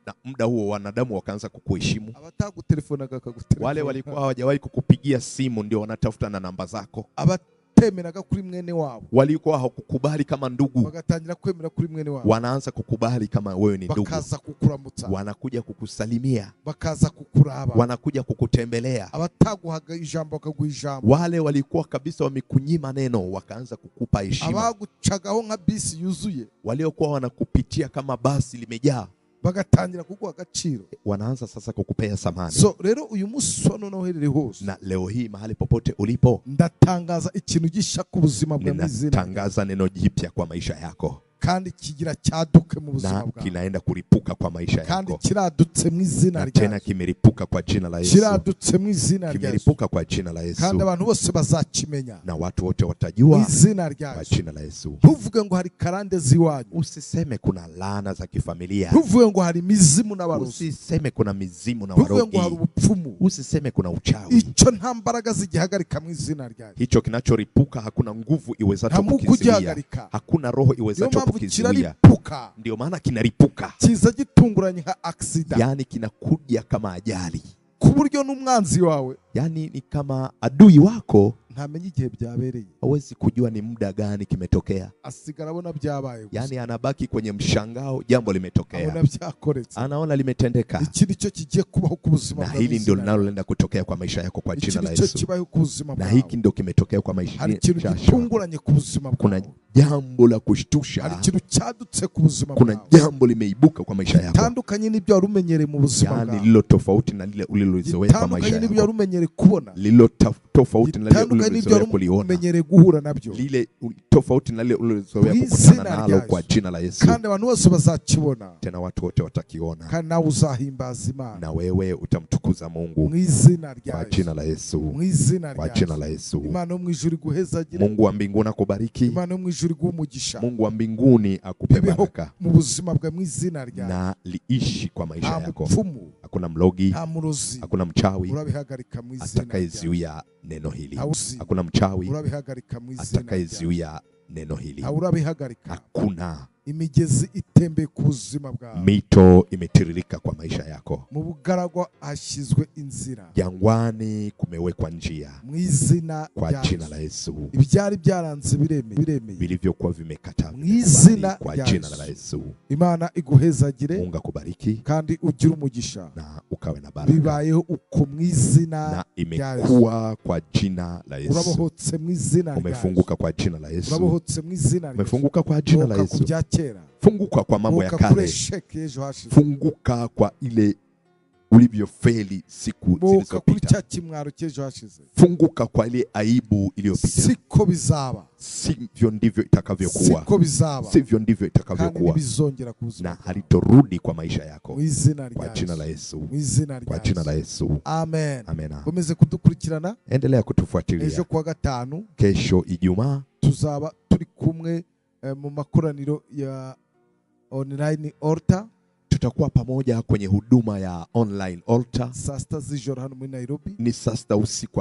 Na muda huo wanadamu wakaanza kukuheshimu. Wale walikuwa hawajawahi kukupigia simu ndio wanatafuta na namba zako. Walikuwa hawakukubali kama ndugu, wanaanza kukubali kama wewe ni ndugu. Wanakuja kukusalimia, wanakuja kukutembelea. Wale walikuwa kabisa wamekunyima neno wakaanza kukupa heshima. Waliokuwa wanakupitia kama basi limejaa wanaanza sasa kukupea samani. So rero uyu munsi wa none uherereye hose, na leo hii mahali popote ulipo, ndatangaza ikintu gisha ku buzima bwawe, ninatangaza neno jipya kwa maisha yako. Kandi kigira cyaduke mu buzima bwawe, kinaenda kuripuka kwa maisha yako. Kandi kiradutse mu izina rya tena kimeripuka kwa jina la Yesu. Kiradutse mu izina rya kimeripuka kwa jina la Yesu. Kandi abantu bose bazakimenya, na watu wote watajua mu izina rya kwa jina la Yesu. Ntuvuge ngo hari karande ziwanyu, usiseme kuna laana za kifamilia. Ntuvuge ngo hari mizimu n'abarozi, usiseme kuna mizimu na warogi. Ntuvuge ngo hari ubupfumu, usiseme kuna uchawi. Icyo nta mbaraga zigihagarika mu izina rya. Hicho kinachoripuka hakuna nguvu iwezacho kukizuia, hakuna roho iwezacho kukizuia. Ndio maana kinaripuka. Kiza gitunguranye nka accident. Yani kinakuja kama ajali. Ku buryo n'umwanzi wawe, yani ni kama adui wako ntamenye igihe byabereye. Hawezi kujua ni muda gani kimetokea. Asigara abona byabaye gusa. Yani anabaki kwenye mshangao, jambo limetokea. Abona byakoretse. Anaona limetendeka. Iki nicyo kigiye kubaho ku buzima bwawe. Na hili ndio linaloenda kutokea kwa maisha yako kwa jina la Yesu. Iki nicyo kibaho ku buzima bwawe. Na hiki ndio kimetokea kwa maisha yako. Hari ikintu gitunguranye ku buzima bwawe. Kuna jambo la kushtusha. Hari ikintu cyadutse ku buzima bwawe. Kuna jambo limeibuka kwa maisha yako. Tandukanye n'ibyo wari umenyereye mu buzima bwawe. Yani lilo tofauti na lile ulilozoea kwa maisha yako. Tandukanye n'ibyo wari umenyereye kubona. Lilo tofauti na lile ulilozoea kuliona. Umenyereye guhura nabyo. Lile tofauti na lile ulilozoea kukutana nalo kwa jina la Yesu. Kandi abantu bose bazakibona. Tena watu wote watakiona. Kandi nawe uzahimbaza Imana. Na wewe utamtukuza Mungu. Mu izina rya Kwa jina la Yesu. Mu izina Kwa jina la Yesu. Imana yo mu ijuru iguhezagire. Mungu wa mbinguni akubariki. Imana yo mu ijuru ijuru iguhe umugisha. Mungu wa mbinguni akupe Bibeho baraka mu buzima bwawe mu izina ryawe. Na liishi kwa maisha Nta yako. mupfumu, Hakuna mlogi, nta murozi hakuna mchawi urabihagarika mu izina ryawe. atakayezuia neno hili. Hausi. Hakuna mchawi Urabihagarika mu izina ryawe. atakayezuia neno hili. Ntawe urabihagarika. Hakuna. Imigezi itembeye ku buzima bwawe. Mito imetiririka kwa maisha yako. Mu bugaragwa hashyizwe inzira. Jangwani kumewekwa njia. Mu izina Kwa rya jina Yesu. la Yesu. Ibyari byaranze biremeye. Vilivyokuwa vimekataa Mu izina kwa rya jina Yesu. la Yesu. Imana iguhezagire. Mungu akubariki kandi ugire umugisha. Na ukawe na baraka. Bibayeho uko mu izina Na rya Yesu. imekuwa kwa jina la Yesu. Urabohotse mu izina rya Yesu. Umefunguka kwa jina la Yesu. Urabohotse mu izina rya Yesu. Umefunguka kwa jina la Bohoka ku Yesu. bya kera. Funguka kwa mambo ya Bohoka kuri kale. esheke y'ejo hashize. Funguka kwa ile ulivyofeli siku Bohoka kuri zilizopita. cya kimwaro cy'ejo hashize. Funguka kwa ile aibu iliyopita. Siko bizaba. Sivyo ndivyo itakavyokuwa. Siko bizaba. Sivyo ndivyo Kandi itakavyokuwa. ntibizongera ku buzima Na halitorudi kwa maisha yako. mu izina Kwa rya jina Yesu. la Yesu. Mu izina Kwa rya jina la Yesu. Yesu. Amen. Amena. Komeze kudukurikirana. Endelea kutufuatilia. Ejo kuwa gatanu Kesho Ijumaa tuzaba turi kumwe mu makoraniro ya online altar. Tutakuwa pamoja kwenye huduma ya online altar. Saa sita z'ijoro hano muri Nairobi. Ni saa sita usiku.